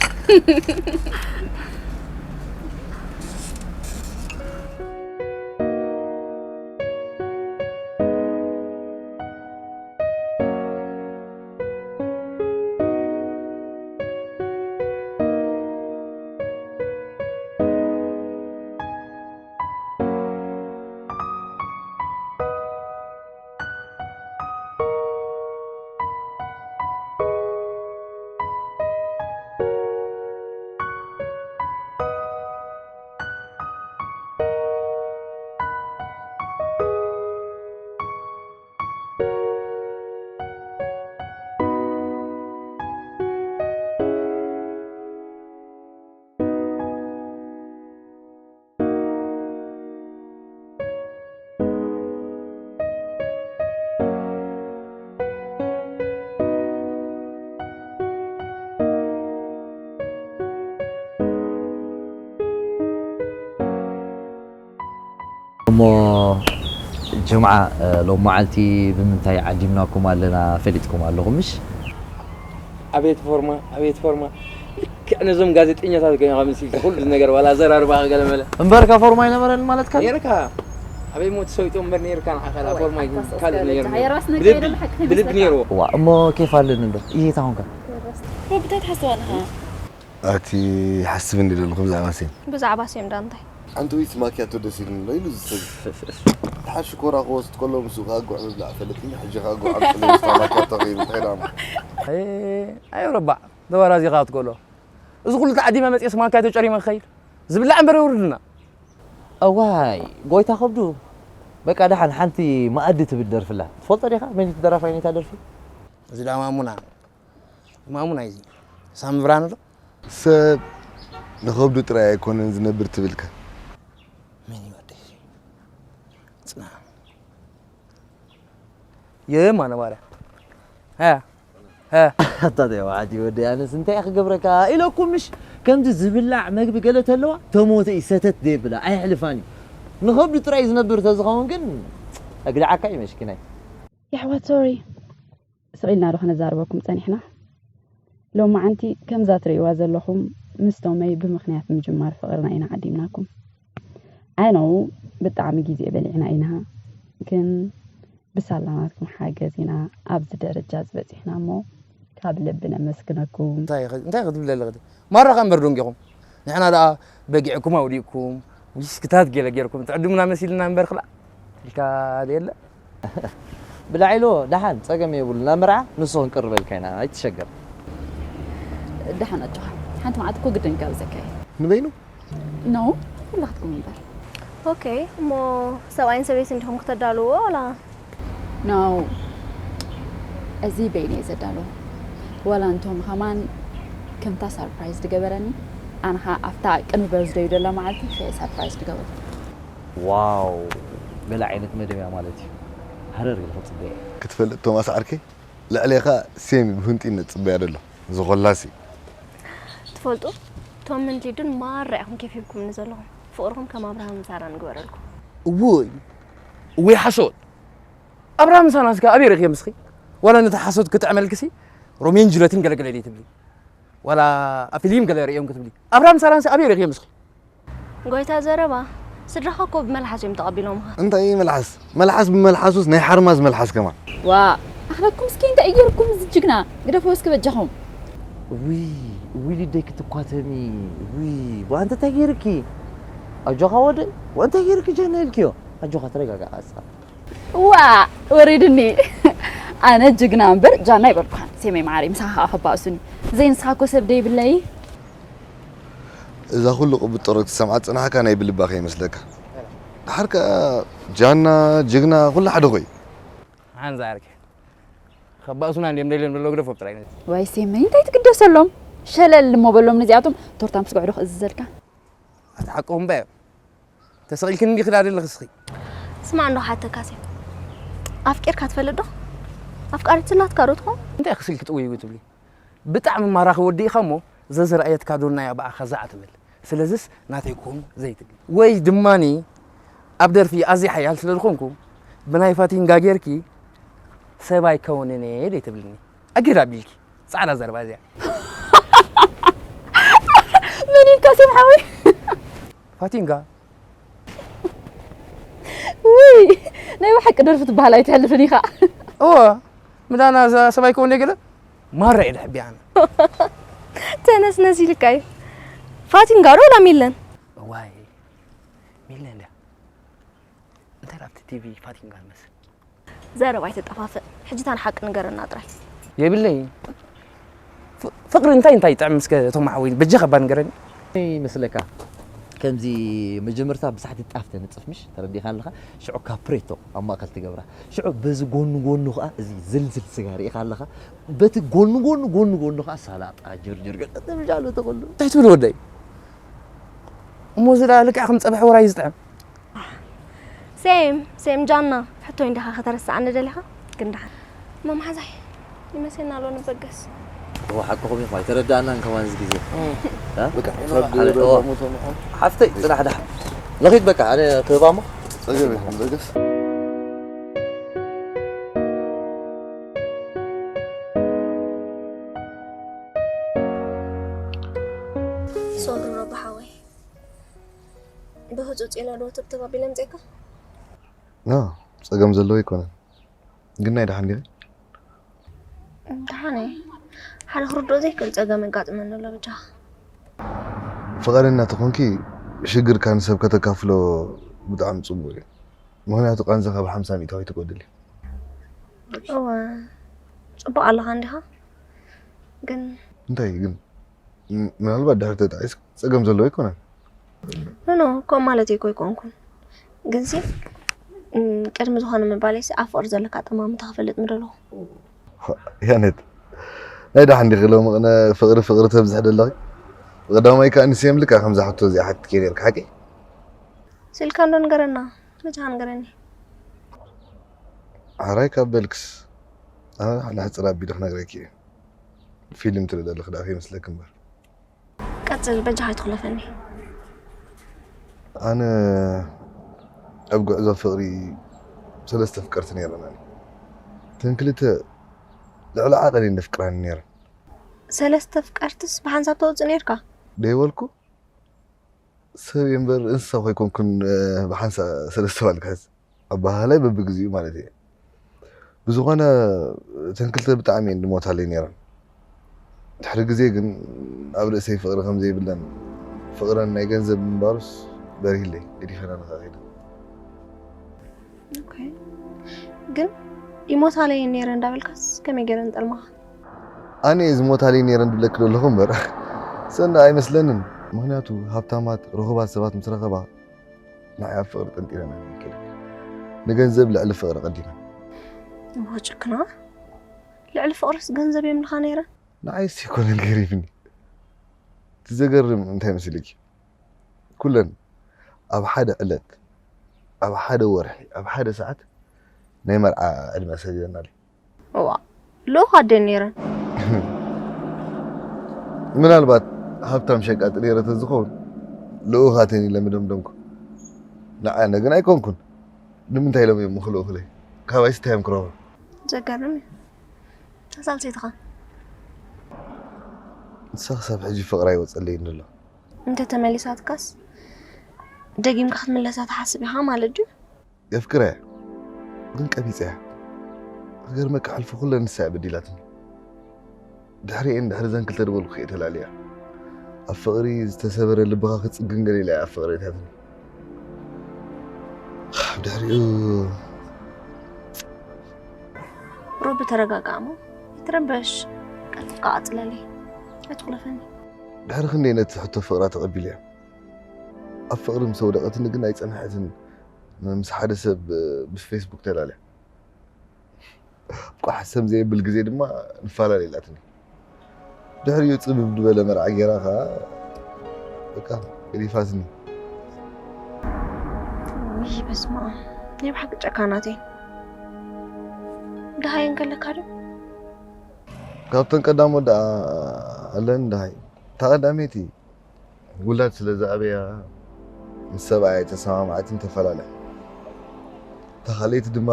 እሞ ጅምዓ ሎም መዓልቲ ብምንታይ ዓዲምናኩም ኣለና ፈሊጥኩም ኣለኹም ምሽ? ኣቤት ፎርማ ኣቤት ፎርማ ልክዕ ነዞም ጋዜጠኛታት ኮይንካ መሲልካ ኩሉ ነገር ዋላ ኣዘራርባኻ ገለመለ እምበርካ ፎርማ ኣይነበረን ማለትካ? ነይርካ ኣበይ ሞ ተሰዊጦ እምበር ነይርካ ንዓኻ ላ ፎርማ ኣይኮን ካልእ ነገር ነይሩ ብልቢ ብልቢ ነይርዎ ዋ እሞ ኬፍ ኣለኒ እንዶ ይሄታ ኾንካ ሮቢ እንታይ ትሓስብ ኣለኻ? ኣቲ ይሓስብ እንዲ ዘለኹ ብዛዕባ ሴም ብዛዕባ ሴም ዳ እንታይ ሓንቲ ወይስ ማኪያቶ ደስ ኢሉኒ ኣሎ ኢሉ ዝሰብ ድሓር ሽኮራ ክወስድ ከሎ ምስኡ ከዓ ጉዕ ምብላዕ ፈለጥኒ ሕጂ ከዓ ጉዕ ኣምፅለይ ምስታ ማኪያቶ ከይዱ እንታይ ደኣ እሞ ኣይ ኣይ ረባዕ ደባራ እዚኻ ክትከሎ እዚ ኩሉ ተዓዲመ መፅኤስ ማኪያቶ ጨሪመ ክኸይድ ዝብላዕ እምበር የውርድና እዋይ ጎይታ ከብዱ በቃ ደሓን ሓንቲ መኣዲ ትብል ደርፊ ኣላ ትፈልጦ ዲኻ መን እዩ እቲ ደራፋይ ናይታ ደርፊ እዚ ደኣ ማሙና ማሙና እዩ እዚ ሳሚ ብርሃኑ ዶ ሰብ ንኸብዱ ጥራይ ኣይኮነን ዝነብር ትብል ከ መን እዩ ኣደይ ጽና የማ ነባርያ ሀ ሀ ኣታ ተዋዓዲ ወዲ ኣነስ እንታይ ክገብረካ ኢለኩም ምሽ ከምዚ ዝብላዕ መግቢ ገለ ተለዋ ተሞተ እዩ ሰተት ዘይብላ ኣየሕልፋን እዩ ንኸብዱ ጥራይ ዝነብር ተዝኸውን ግን ኣግልዓካ እዩ መሽኪናይ የሕዋት ሶሪ ስቕ ኢልና ዶ ከነዛርበኩም ጸኒሕና? ሎማዓንቲ ከምዛ ትርእይዋ ዘለኹም ምስ ቶመይ ብምኽንያት ምጅማር ፍቕርና ኢና ዓዲምናኩም። I know ብጣዕሚ ግዜ በሊዕና ኢና፣ ግን ብሳላ ናትኩም ሓገዝ ኢና ኣብዚ ደረጃ እዚ በጺሕና እሞ ካብ ልቢ ነመስግነኩም። እንታይ እንታይ ክትብሊ ኣለኺ? ማራ ከ እምበር ዶንጊኹም ንሕና ደኣ በጊዕኩም ኣውዲቕኩም ዊስክታት ገለ ጌርኩም ትዕድሙና መሲልና እምበር ክላእ ኢልካ ደየለ ብላዒሎ ደሓን ጸገም የብሉ ናብ መርዓ ንሱ ክንቅርበልካ ኢና ኣይትሸገር ደሓን ኣጆኻ ሓንቲ መዓት እኮ ግድን ጋብዘካ እየ ንበይኑ ኖ ኩላትኩም እምበር ኦኬ እሞ ሰብኣይን ሰበይትን ዲኹም ክተዳልዎ ዋላ No እዚ በይነይ ዘዳሎ ዋላ እንቶም ኸማን ከምታ ሳርፕራይዝ ድገበረኒ ኣነ ኸዓ ኣብታ ቅድሚ በርዝደዩ ደላ መዓልቲ ሸየ ሳርፕራይዝ ድገበሩ። ዋው ገለ ዓይነት መደብ እያ ማለት እዩ። ሃረር ኢለ ክጽበየ። ክትፈልጥ ቶማስ ዓርከይ ልዕሌኻ ሴም ብህንጢነት ጽበያ ደሎ ዝኾላሲ። ትፈልጡ ቶምን ሊዱን ማራ ኢኹም ኬፍ ሂብኩምኒ ዘለኹም ፍቕርኹም ከም ኣብርሃምን ሳራን ግበረልኩም። እውይ እውይ ሓሶት ኣብርሃም ሳራንስ ከ ኣበይ ረኺቦም እስኺ? ዋላ ነቲ ሓሶት ክጥዕመልክሲ ሮሜን ጁለትን ገለገለ ደይ ትብሊ? ዋላ ኣብ ፊሊም ገለ ርእዮም ክትብሊ ኣብርሃም ሳራንስ ኣበይ ረኺቦም እስኺ? ጎይታ ዘረባ ስድራኻ እኮ ብመልሓስ እዮም ተቐቢሎምኻ። እንታይ መልሓስ? መልሓስ ብመልሓሱስ ናይ ሓርማዝ መልሓስ ከማ። ዋእ ኣኽለኩም እስኪ እንታይ እዩ ጌርኩም እዚ ጅግና ግደፍዎ እስኪ በጃኹም። ውይ ውይ ሊደይ ክትኳተሚ ውይ ዋእ እንተ እንታይ ጌርኪ ኣጆኻ ወደይ ዋእ እንታይ ጌርኪ ጀና ኢልክዮ ኣጆኻ ተረጋጋእ ኣስኻ። ዋእ ወሪድኒ ኣነ ጅግና እምበር ጃና ኣይበልኩኻን ሴመይ መዓረይ ምሳኻ ከዓ ከባእሱኒ ዘይ ንስኻ እኮ ሰብ ደይብለይ እዛ ኩሉ ቅብጥሮ ክትሰምዓ ዝጸናሕካ ናይ ብልባ ከይመስለካ ደሓር ከኣ ጃና ጅግና ኩሉ ሓደ ኮይ ሓንዛ ዓርከይ ከባእሱና እንድዮም ደልዮም ዘለዉ ግደፎም ጥራይ ነቲ ዋይ ሴመይ እንታይ ትግደሰሎም ሸለል እሞ በሎም ነዚኣቶም ቶርታ ምስ ጉዕዶ ክእዝዘልካ ኣቲ ሓቆም እምበ ተሰቒልክኒ እንዲኺ ዳ ዘለኺ እስኺ ስማዕ እንዶ ክሓተካ ሴፍ ኣፍቂርካ ትፈልጥ ዶ? ኣፍቃሪት ስላትካ ዶ ትኾን? እንታይ ክስል ክትውይዊ ትብሊ? ብጣዕሚ ማራኺ ወዲ ኢኻ እሞ፣ ዘዝረኣየትካ ዶ ናያ ብኣኻ ዛዕ ትብል። ስለዝስ ናተይ ኩን ዘይትብል። ወይ ድማኒ ኣብ ደርፊ ኣዝየ ሓያል ስለ ዝኾንኩ፣ ብናይ ፋቲንጋ ጌርኪ ሰብ ኣይከውንን እየ ደይ ትብልኒ። ኣጊድ ኣቢልኪ። ጻዕዳ ዘረባ እዚኣ። መን ኢልካ ሴም ሓወይ? ፋቲንጋ ውይ ናይ ብሓቂ ደርፊ ትበሃል ኣይትሕልፍን ኢኻ። እወ ምዳና እዛ ሰብኣይ ከውን ገለ ማራ እየ ድሕቢ ኣነ። ተነስነስ ኢልካ እዩ። ፋቲንጋ ዶ ወላ ሚለን? እዋይ ሚለን ድያ እንታይ ኣብቲ ቲቪ ፋቲንጋ ትመስል። ዘረባ ኣይተጠፋፍእ። ሕጂ እታ ንሓቂ ንገረና ጥራይ። የብለይ ፍ- ፍቅሪ እንታይ እንታይ ይጥዕም እስከ እቶም ሓወይ በጃ ከባ ንገረኒ። ይመስለካ ከምዚ መጀመርታ ብሳሕቲ ጣፍ ተነፅፍ ምሽ ተረዲኻ ኣለኻ ሽዑ ካፕሬቶ ኣብ ማእከል ትገብራ ሽዑ በዚ ጎኑ ጎኑ ከዓ እዚ ዝልዝል ስጋ ርኢኻ ኣለኻ በቲ ጎኑ ጎኑ ጎኑ ጎኑ ከዓ ሳላጣ ጅርጅር ገለ ተምሻሎ ተኸሉ እንታይ ትብል ወደይ እሞ ዝዳ ልክዕ ከም ፀብሒ ወራይ ዝጥዕም ሴም ሴም ጃና ሕቶይ እንዲኻ ከተረስዓኒ ደሊኻ ግን ደሓን እሞ መሓዛይ ይመስለና ኣሎ ንበገስ እዎ ሓቅኹም ኢኹም ኣይተረዳእናን ከማን እዚ ግዜ እ? በቃ ሓለ- እዎ። ሓፍተይ ፅናሕ ደሓ ለኺድ በቃ ኣነ ክህባ እሞ ጸገም የለን በገስ ሶሪ ሮባ ሓወይ ብህፁፅ ኢለ ዶ ትብትብ ኣቢለ ምፅእካ ኖ ጸገም ዘለዎ ኣይኮነን ግን ናይ ደሓን ዲኺ ደሓነ ሓደ ክርድኦ ዘይክእል ፀገም ኣጋጥመኒ ኣሎ በጃኻ ፍቓደኛ ተኾንኪ ሽግርካ ንሰብ ከተካፍሎ ብጣዕሚ ጽቡቕ እዩ ምኽንያቱ ቃንዛኻ ብሓምሳ ሚእታዊ ትጎድል እዩ እወ ፅቡቅ ኣለኻ እንዲኻ ግን እንታይ ግን ም- ምናልባት ድሕሪ ተጣዒስ ጸገም ዘለዎ ኣይኮነን ኖኖ ከምኡ ማለት እኮ ኣይኮንኩን ግንሲ እም፣ ቅድሚ ዝኾነ ምባለይሲ ኣብ ፍቅሪ ዘለካ ጠማምታ ክፈልጥ ምደለኹ ያነት ናይ ደሓን ዲኺ ሎሚ ቅነ ፍቕሪ ፍቕሪ ተብዝሒ ደለኺ ብቐዳማይ ከኣ ንስየም ልካ ከምዛ ሕቶ እዚኣ ሓትትኪ ነርካ ሓቂ ስልካ እንዶ ንገረና መቻ ንገረኒ ሓራይ ካብ በልክስ ኣነ ንሓደ ሕፅር ኣቢሉ ክነግረኪ እየ ፊልም ትርኢ ዘለኺ ደኣ ከይመስለኪ እምበር ቀፅል በጃኻ ኣይትኹለፈኒ ኣነ ኣብ ጉዕዞ ፍቕሪ ሰለስተ ፍቅርቲ ነይረናኒ እተን ክልተ ልዕሊ ዓቐን እየን ዘፍቅራኒ ነይረን ሰለስተ ፍቀርትስ ብሓንሳብ ተወፅእ ነይርካ ደይበልኩ ሰብ እየ እምበር እንስሳ ኮይኮንኩን ብሓንሳ ሰለስተ ባልክሕዝ ኣባሃላይ በብግዚኡ ማለት እየ ብዝኾነ እተን ክልተ ብጣዕሚ እየን ድሞታለይ ነይረን ድሕሪ ግዜ ግን ኣብ ርእሰይ ፍቕሪ ከም ዘይብለን ፍቕረን ናይ ገንዘብ ምንባሩስ በሪህለይ ገዲፈና ንኸኸይደ ግን ይሞታለይ ነይረ እንዳበልካስ ከመይ ገይረ ንጠልማኻ ኣነ እየ ዝሞታለይ ነይረ እንድብለኪ ዘለኹ እምበር ሰንዳ ኣይመስለንን ምክንያቱ ሃብታማት ርኹባት ሰባት ምስ ረኸባ ንዓይ ኣብ ፍቕሪ ጠንጢረን ኣይንክእል ንገንዘብ ልዕሊ ፍቕሪ ቀዲመን እሞ ጭክና ልዕሊ ፍቕርስ ገንዘብ የምልኻ ነይረ ንዓይስ ይኮነን ገሪፍኒ እቲ ዘገርም እንታይ መሲልኪ ኩለን ኣብ ሓደ ዕለት ኣብ ሓደ ወርሒ ኣብ ሓደ ሰዓት ናይ መርዓ ዕድመ ሰዲደናል እዋ ልኡኽ ኣደን ነይረን ምናልባት ሃብታም ሸቃጢ ነይረ ተዝኸውን ልኡኻተን ኢለ ምደምደምኩ ንዓነ ግን ኣይኮንኩን ንምንታይ ኢሎም እዮም ምኽልኡኽለይ ካባይ ስታይ እዮም ክረኽቡ ዘገርም እዩ ተሳልሰይትኻ ንሳ ክሳብ ሕጂ ፍቕራ ይወፀለይ እንድሎ እንተ ተመሊሳትካስ ደጊምካ ክትምለሳ ትሓስብ ኢኻ ማለት ድዩ የፍቅረ ግን ቀቢፀ እያ ክገርመካ ሕልፊ ኩለ ንሳ እያ በዲላትኒ ድሕሪኤን ድሕሪ ዘን ክልተ ድበልኩ እየ ተላልያ ኣብ ፍቕሪ ዝተሰበረ ልብኻ ክፅግን ገሊላ እያ ኣብ ፍቕሪ እታትኒ ድሕሪኡ ሮቢ ተረጋጋእ እሞ ይትረበሽ ቀልጥፍካ ቀፅለለይ ኣይትኩለፈኒ ድሕሪ ክንደይ ነቲ ሕቶ ፍቕራ ተቐቢለያ ኣብ ፍቕሪ ምስ ኣውደቐትኒ ግን ኣይጸንሐትን ምስ ሓደ ሰብ ብፌስቡክ ተላልያ ቋሕ ሰም ዘየብል ግዜ ድማ ንፈላለ ኢላትኒ ድሕሪኡ ጽብብ ዝበለ መርዓ ጌራ ኸዓ በቃ ገዲፋትኒ ውይ በስማ ናይ ብሓቂ ጨካናት እየን ደሃየን ከለካ ዶ? ካብተን ቀዳሞት ደኣ ኣለኒ ደሃይ። እታ ቀዳመይቲ ውላድ ስለ ዝኣበያ ምስ ሰብኣያ ኣይተሰማምዓትን ተፈላለያ። እታ ካልኣይቲ ድማ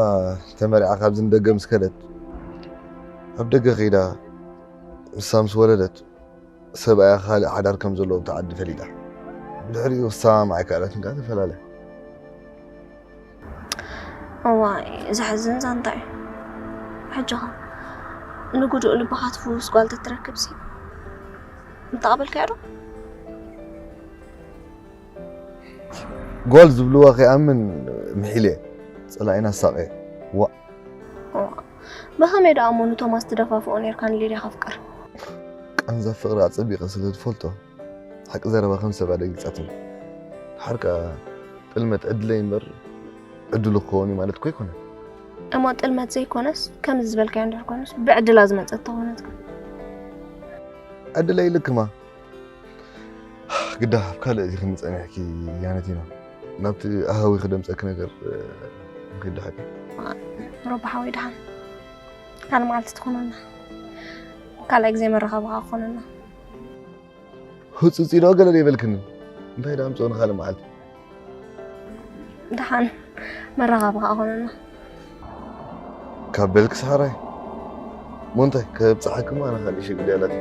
ተመርዓ ካብዚ ንደገ ምስ ከደት ኣብ ደገ ከይዳ ንሳ ምስ ወለደት ሰብኣያ ካልእ ሓዳር ከም ዘለዎ ኣብቲ ዓዲ ፈሊጣ። ብድሕሪኡ ክሰማምዓ ኣይከኣለትን ከኣ ተፈላለያ። እዋይ ዘሕዝን ዛንታ እዩ። ሕጂ ኸ ንጉዱእ ልብኻ ትፍውስ ጓል ተትረክብሲ ምተቐበልካያ ዶ? ጓል ዝብልዋ ከይኣምን ምሒለ ጸላኢና ሳቐ። ዋእ። እዋ፣ ብኸመይ ደኣ እሞ ንቶማስ ትደፋፍኦ ኔርካ ንሊድያ ከፍቅር? ቃንዛ ፍቕሪ ኣጸቢቐ ስለ ዝፈልጦ ሓቂ ዘረባ ከም ሰብ ኣደንጊጻትኒ። ድሓር ከኣ ጥልመት ዕድለይ እምበር ዕድሉ ክኸውን እዩ ማለት እኮ ኣይኮነን። እሞ ጥልመት ዘይኮነስ ከምዚ ዝበልካዮ እንድሕር ኮይኑስ ብዕድላ ዝመጸት ተኾነት ከ? ዕድለይ ኢልክማ ግዳ ኣብ ካልእ ዲኺ ጸኒሕኪ ያነቲና ናብቲ ኣሃዊ ክደምጸኪ ነገር ንኺድ ሓቂ ረቢ ሓወይ ደሓን ካልእ መዓልቲ ትኾነና ካልኣይ ግዜ መራኸቢ ከዓ ክኾነና ህጹጽ ኢሎ ገለ ዘይበልክኒ እንታይ ደኣ ምጽኦ ንኻልእ መዓልቲ ደሓን መራኸቢ ከዓ ኾነና ካብ በልክስ ሓራይ እሞ እንታይ ከብጽሓክማ ኣነ ካልእ ሽግር ኣለኒ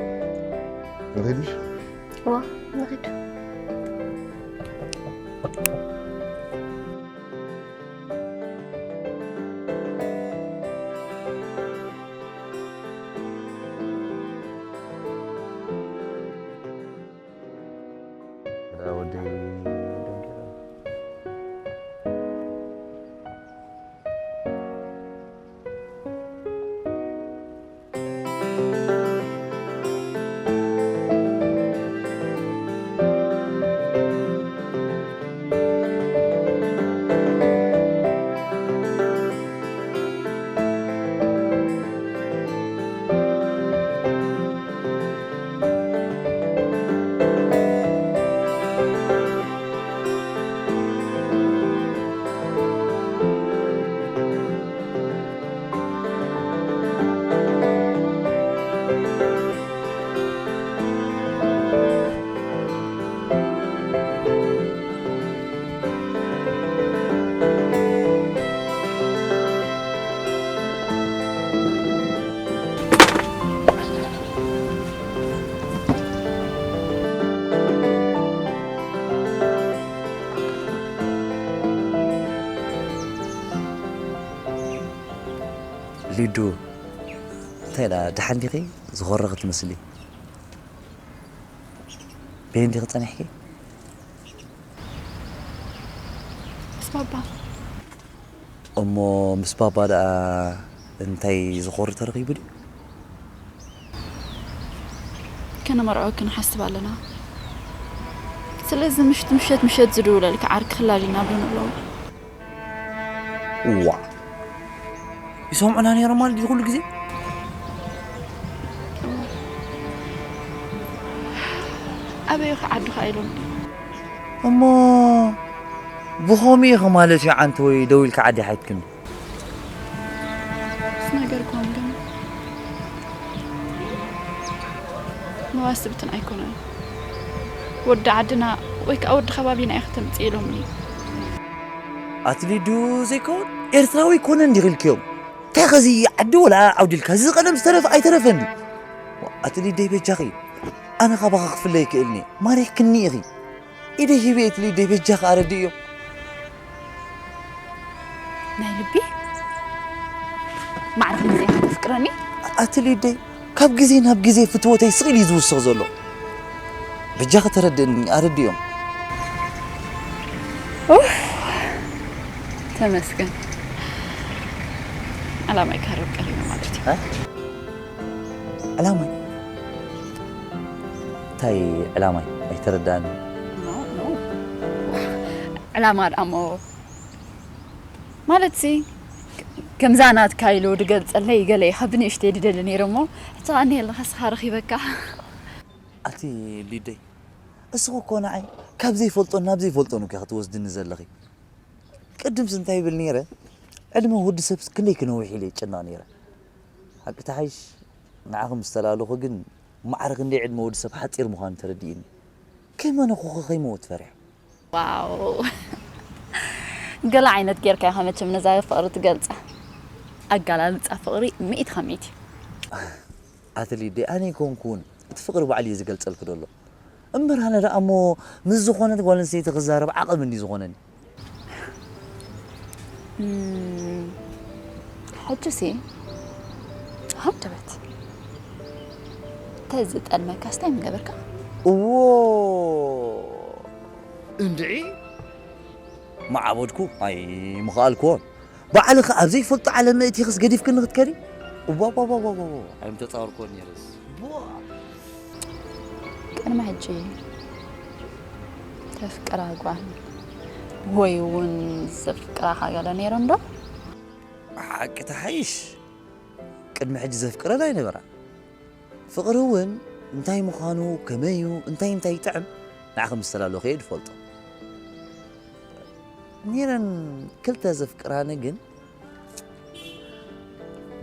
ንኺድሽ እዋ ንኺድ ሊዱ እንታይ ደኣ ደሓን ዲኺ? ዝኾረኺ ትመስሊ። በየን ዲኺ ጸኒሕኪ? ምስ ባባ። እሞ ምስ ባባ ደኣ እንታይ ዝኾሪ ተረኺቡ ድዩ? ከነመርዖ ክንሓስብ ኣለና። ስለዚ ምሽት ምሸት ምሸት ዝድውለልካ ዓርኪ ክላሊና ዶ ንብሎ? እዋ ይሰምዑና ነይሮም ማለት ድዩ ኩሉ ግዜ? ኣበይ ኢኻ ዓድኻ ኢሎም ድዩ? እሞ ብኸምኡ ኢኺ ማለት እዩ ዓንተወይ ደዊልካ ዓዲ ሓትክን? ምስ ነገርኩም ግን መዋስብትን ኣይኮነን። ወዲ ዓድና ወይ ከዓ ወዲ ከባቢና ኢኺ ተምፅእ ኢሎምኒ። ኣትሊዱ ዘይከውን ኤርትራዊ ኣይኮነን ዲኺ ኢልክዮም? እንታይ ኸዚ ዓዲ ወላ ዓውዲ ኢልካ እዚ ቀደም ዝተረፈ ኣይተረፈን ድዩ? ኣትሊደይ በጃኺ ኣነ ካባኻ ክፍለ ይክእልኒ ማሪሕክኒ ኢኺ ኢደይ ሂበ ኣትሊደይ በጃኺ ኣረድእዮ ናይ ልቢ ማዕረ ከምዚ ኢኻ ተፍቅረኒ ኣትሊደይ ካብ ግዜ ናብ ግዜ ፍትወተይ ስቕ ኢሉ እዩ ዝውስኽ ዘሎ በጃኺ ተረድእኒ ኣረድእዮም ኡፍ ተመስገን ዕላማይ ክሃርብ ቀሪበ ማለት እዩ ዕላማይ እንታይ ዕላማይ ኣይተረዳእኒ ዕላማ ደኣ እሞ ማለት ሲ ከምዛ ናትካ ኢሉ ድገልፀለይ ገለ ኢኻ ብንእሽተይ ድደሊ ነይረ እሞ ሕጂ ኸኣ እኒሀ ኣለኻ ስኻ ረኺበካ ኣቲ ሊደይ እስኺ እኮ ንዓይ ካብ ዘይፈልጦን ናብ ዘይፈልጦን እኮ ክትወስድኒ ዘለኺ ቅድምስ እንታይ ይብል ነይረ ዕድመ ወዲ ሰብስ ክንደይ ክነውሕ ኢለ ይጨነቕ ነይረ ሓቂ ተሓይሽ፣ ንዓኺ ምስ ተላለኹ ግን ማዕረ ክንደይ ዕድመ ወዲ ሰብ ሓጺር ምዃኑ ተረዲእኒ። ከይመነኹኺ ከይመውት ፈሪሐ። ዋው! ገለ ዓይነት ጌርካ ኢኻ መቸም ነዛ ፍቕሪ ትገልጻ። ኣገላልጻ ፍቕሪ ሚእቲ ካብ ሚእቲ። ኣትሊ ደ ኣነ ኣይኮንኩን፣ እቲ ፍቕሪ ባዕሉ እዩ ዝገልጸልኪ ዘሎ። እምበር ኣነ ደኣ እሞ ምስ ዝኾነት ጓል ኣንስተይቲ ክዛረብ ዓቐብ እንዲ ዝኾነኒ። እም፣ ሕጂሲ ሃንደበት። ተዝጠልመካስ እንታይ ምገበርካ? እዎ፣ እንድዒ መዓበድኩ፣ ኣይምኸኣልኩዎን። ባዕልኺ ኣብ ዘይፈልጦ ዓለም መእቲኽስ ገዲፍክኒ ክትከዲ? እዋዋዋዋዋ፣ ኣይምተጻወርኩዎን ነይረስ። ቧ! ቅድሚ ሕጂ ተፍቅራ ጓል ወይ እውን ዘፍቅራኻ ገለ ነይሮም ዶ? ሓቂ ተሓይሽ፣ ቅድሚ ሕጂ ዘፍቅረን ኣይነበራን። ፍቕሪ እውን እንታይ ምዃኑ፣ ከመይ እዩ፣ እንታይ እንታይ ይጥዕም፣ ንዓኺ ምስ ተላለኹ እየ ዝፈልጦ። ነይረን ክልተ ዘፍቅራኒ ግን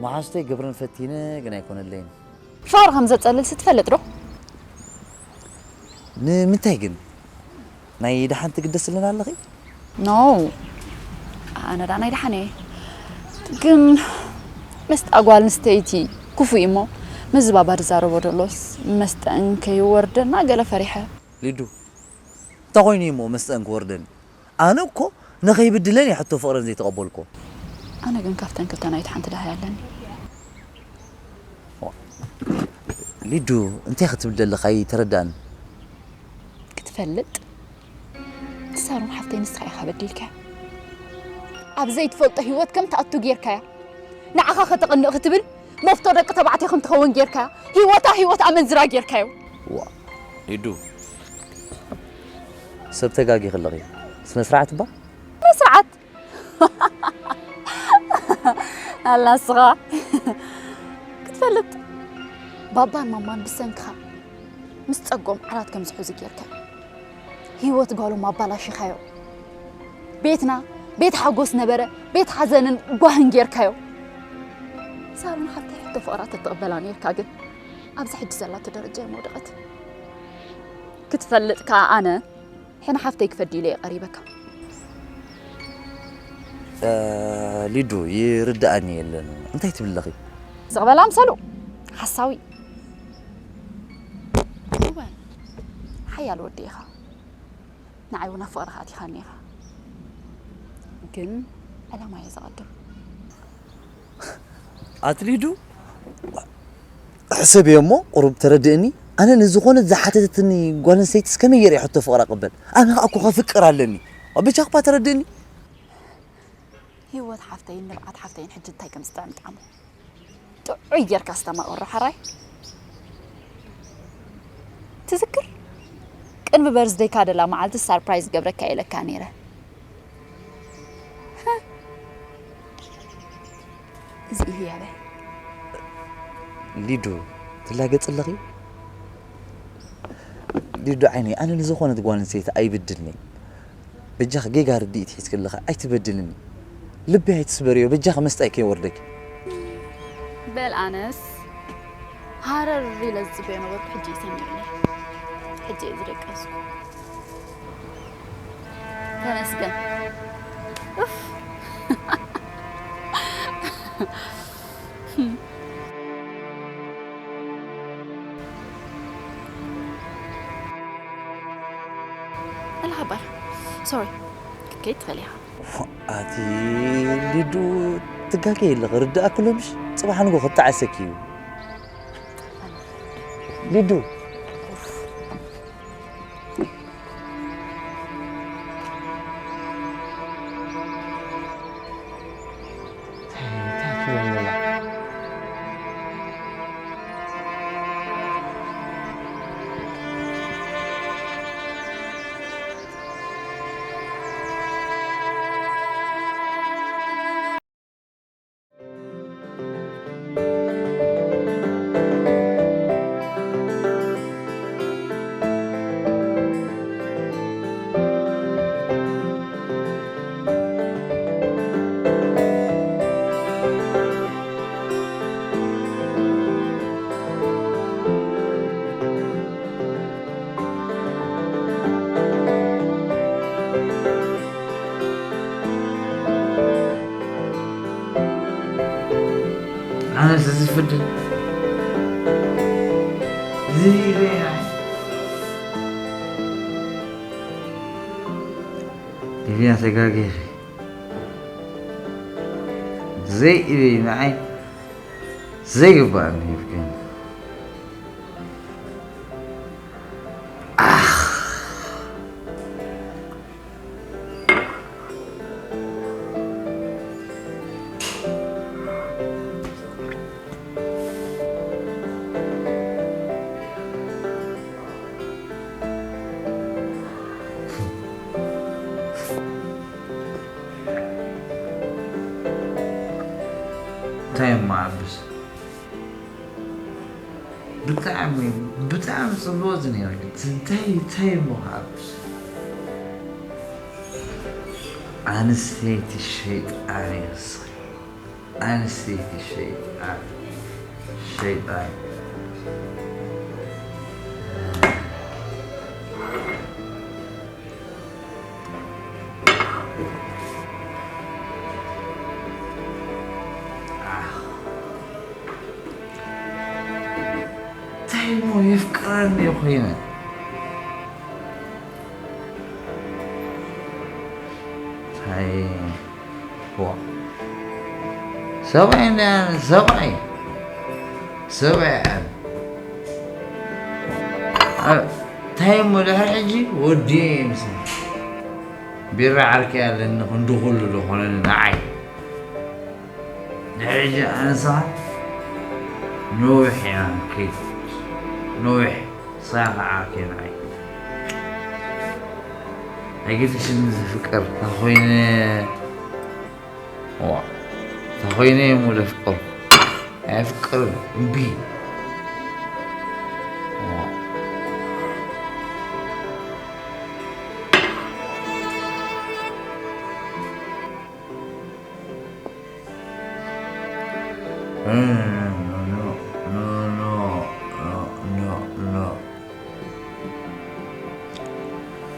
መሓዝተይ ገብረን ፈቲነ ግን ኣይኮነለይን። ፍቕሪ ከም ዘጸልልሲ ትፈልጥ ዶ? ንምንታይ ግን? ናይ ደሓን ትግደስለን ኣለኺ? ኖ፣ ኣነ ደኣ ናይ ደሓን እየ። ግን ምስጣ ጓል ኣንስተይቲ ክፉእ እዩ እሞ፣ ምስዚ ባባ ዝዛረቦ ዘሎስ መስጠን ከይወርደና ገለ ፈሪሐ። ሊዱ፣ እንታይ ኮይኑ እዩ እሞ መስጠን ክወርደኒ? ኣነ እኮ ንኸይብድለን እየ ሕቶ ፍቕረን ዘይተቐበልኩ። ኣነ ግን ካብተን ክልተ ናይቲ ሓንቲ ደሃይ ኣለኒ። ሊዱ፣ እንታይ ክትብል ዘለኻ ኣይተረዳእን። ክትፈልጥ፣ ሳሮን ሓፍተይ ንስኻ ኢኻ በዲልካ። ኣብ ዘይትፈልጦ ህይወት ከም ትኣቱ ጌርካያ። ንዓኻ ከተቐንእ ክትብል መፍቶ ደቂ ተባዕትዮ ከም ትኸውን ጌርካያ። ህይወታ ህይወት ኣመንዝራ ጌርካዮ። ዋ፣ ሊዱ፣ ሰብ ተጋጊ ከለኺ ስነ ስርዓት እባ። ስነ ስርዓት ኣላ እስኻ ክትፈልጥ፣ ባባን ማማን ብሰንክኻ ምስ ጸጎም ዓራት ከም ዝሕዙ ጌርካ፣ ህይወት ጓሎም ኣባላሺኻዮ። ቤትና ቤት ሓጎስ ነበረ፣ ቤት ሓዘንን ጓህን ጌርካዮ። ሳሮን ሓፍተይ ሕቶ ፍቕራ ተትቕበላ ኔርካ፣ ግን ኣብዚ ሕጂ ዘላቶ ደረጃ እየ መውደቐት። ክትፈልጥ ከኣ ኣነ ሕነ ሓፍተይ ክፈዲ ኢለ እየ ቀሪበካ። እ፣ ሊዱ፣ ይርድኣኒ የለን። እንታይ ትብሊ ኣለኺ? ስቕ በል ኣምሰሉ፣ ሓሳዊ። እወ፣ ሓያል ወዲ ኢኻ። ንዓይ እውን ኣብ ፍቕርኻ ኣቲኻኒ ኢኻ። ግን ዕላማ እየ ዘቐድም። ኣትሊዱ፣ ሕሰብዮ እሞ ቁሩብ ተረድእኒ። ኣነ ንዝኾነት ዝሓተተትኒ ጓል ኣንስተይትስ ከመይ ገይረ ሕቶ ፍቕራ ቅበል? ኣነ ኸኣ እኮ ከፍቅር ኣለኒ። በጃኻ እባ ተረድእኒ። ህይወት ሓፍተይን ንብዓት ሓፍተይን ሕጂ እንታይ ከም ዝጥዕም ጣዕሙ። ጥዑይ ጌርካ ኣስተማቕሮ ሓራይ። ትዝክር? ቅድሚ በርዝደይካ ደላ መዓልቲ ሳርፕራይዝ ገብረካ ኢለካ ነይረ። እዚ እዩ ያበይ። ሊዱ፣ ትላገጽ ኣለኺ? ሊዱ ዓይነይ፣ ኣነ ንዝኾነት ጓል ኣንስተይቲ ኣይብድልን'የ። በጃኺ ጌጋ ርድኢት ሒዝኪ ኣለኺ፣ ኣይትበድልኒ። ልበይ ኣይትስበርዮ፣ በጃኺ መስጣይ ከይወርደኪ። በል ኣነስ ሃረር ኢለ ዝጽበዮ ነበርኩ፣ ሕጂ እዩ ሰሚዑኒ። ሕጂ እየ ዝደቀስኩ። ተመስገን። ኡፍ። እላ ሓባር። ሶሪ። ክትከይድ ትኽእል ኢኻ። ኣቲ ሊዱ፣ ትጋገ የለ፣ ክርድኣኪ ኣሎ ምሽ? ጽባሕ ንጎ ክተዓሰኪ እዩ። ሊዱ። ኣነስ እዚ ፍድል እዚ ኢለያ ኢለያ ተጋጊኺ ዘይኢለይ ንዓይ ዘይግባእኒ ይብክን ኣኽ እንታይ እሞ ዓብስ ብጣዕሚ ብጣዕሚ ጽቡቅ ዝኔርክ እንታይ እንታይ እሞ ዓብስ ኣንስተይቲ ሸይጣን እያ ንስኺ ኣንስተይቲ ሸይጣን ሸይጣን እንታይ እሞ የፍቅረኒ ኮይነ እንታይ ሰብኣይ እንዳ ሰብኣይ ሰብኣይ ኣነ እንታይ እሞ ድሕሪ ሕጂ ወዲየ ምስ ቢራ ዓርከይ ኣለኒ ክንዲ ኩሉ ዝኾነኒ ንዓይ ድሕሪ ሕጂ ኣነሳ ነዊሕ ኢና ንከይድ ነዊሕ ንሳ ከዓ ከይንዓይ ኣይገድሽን ዝፍቅር እንተኾይነ ዋ እንተኾይነ እሞ ደፍቅር ኣየፍቅር እምቢ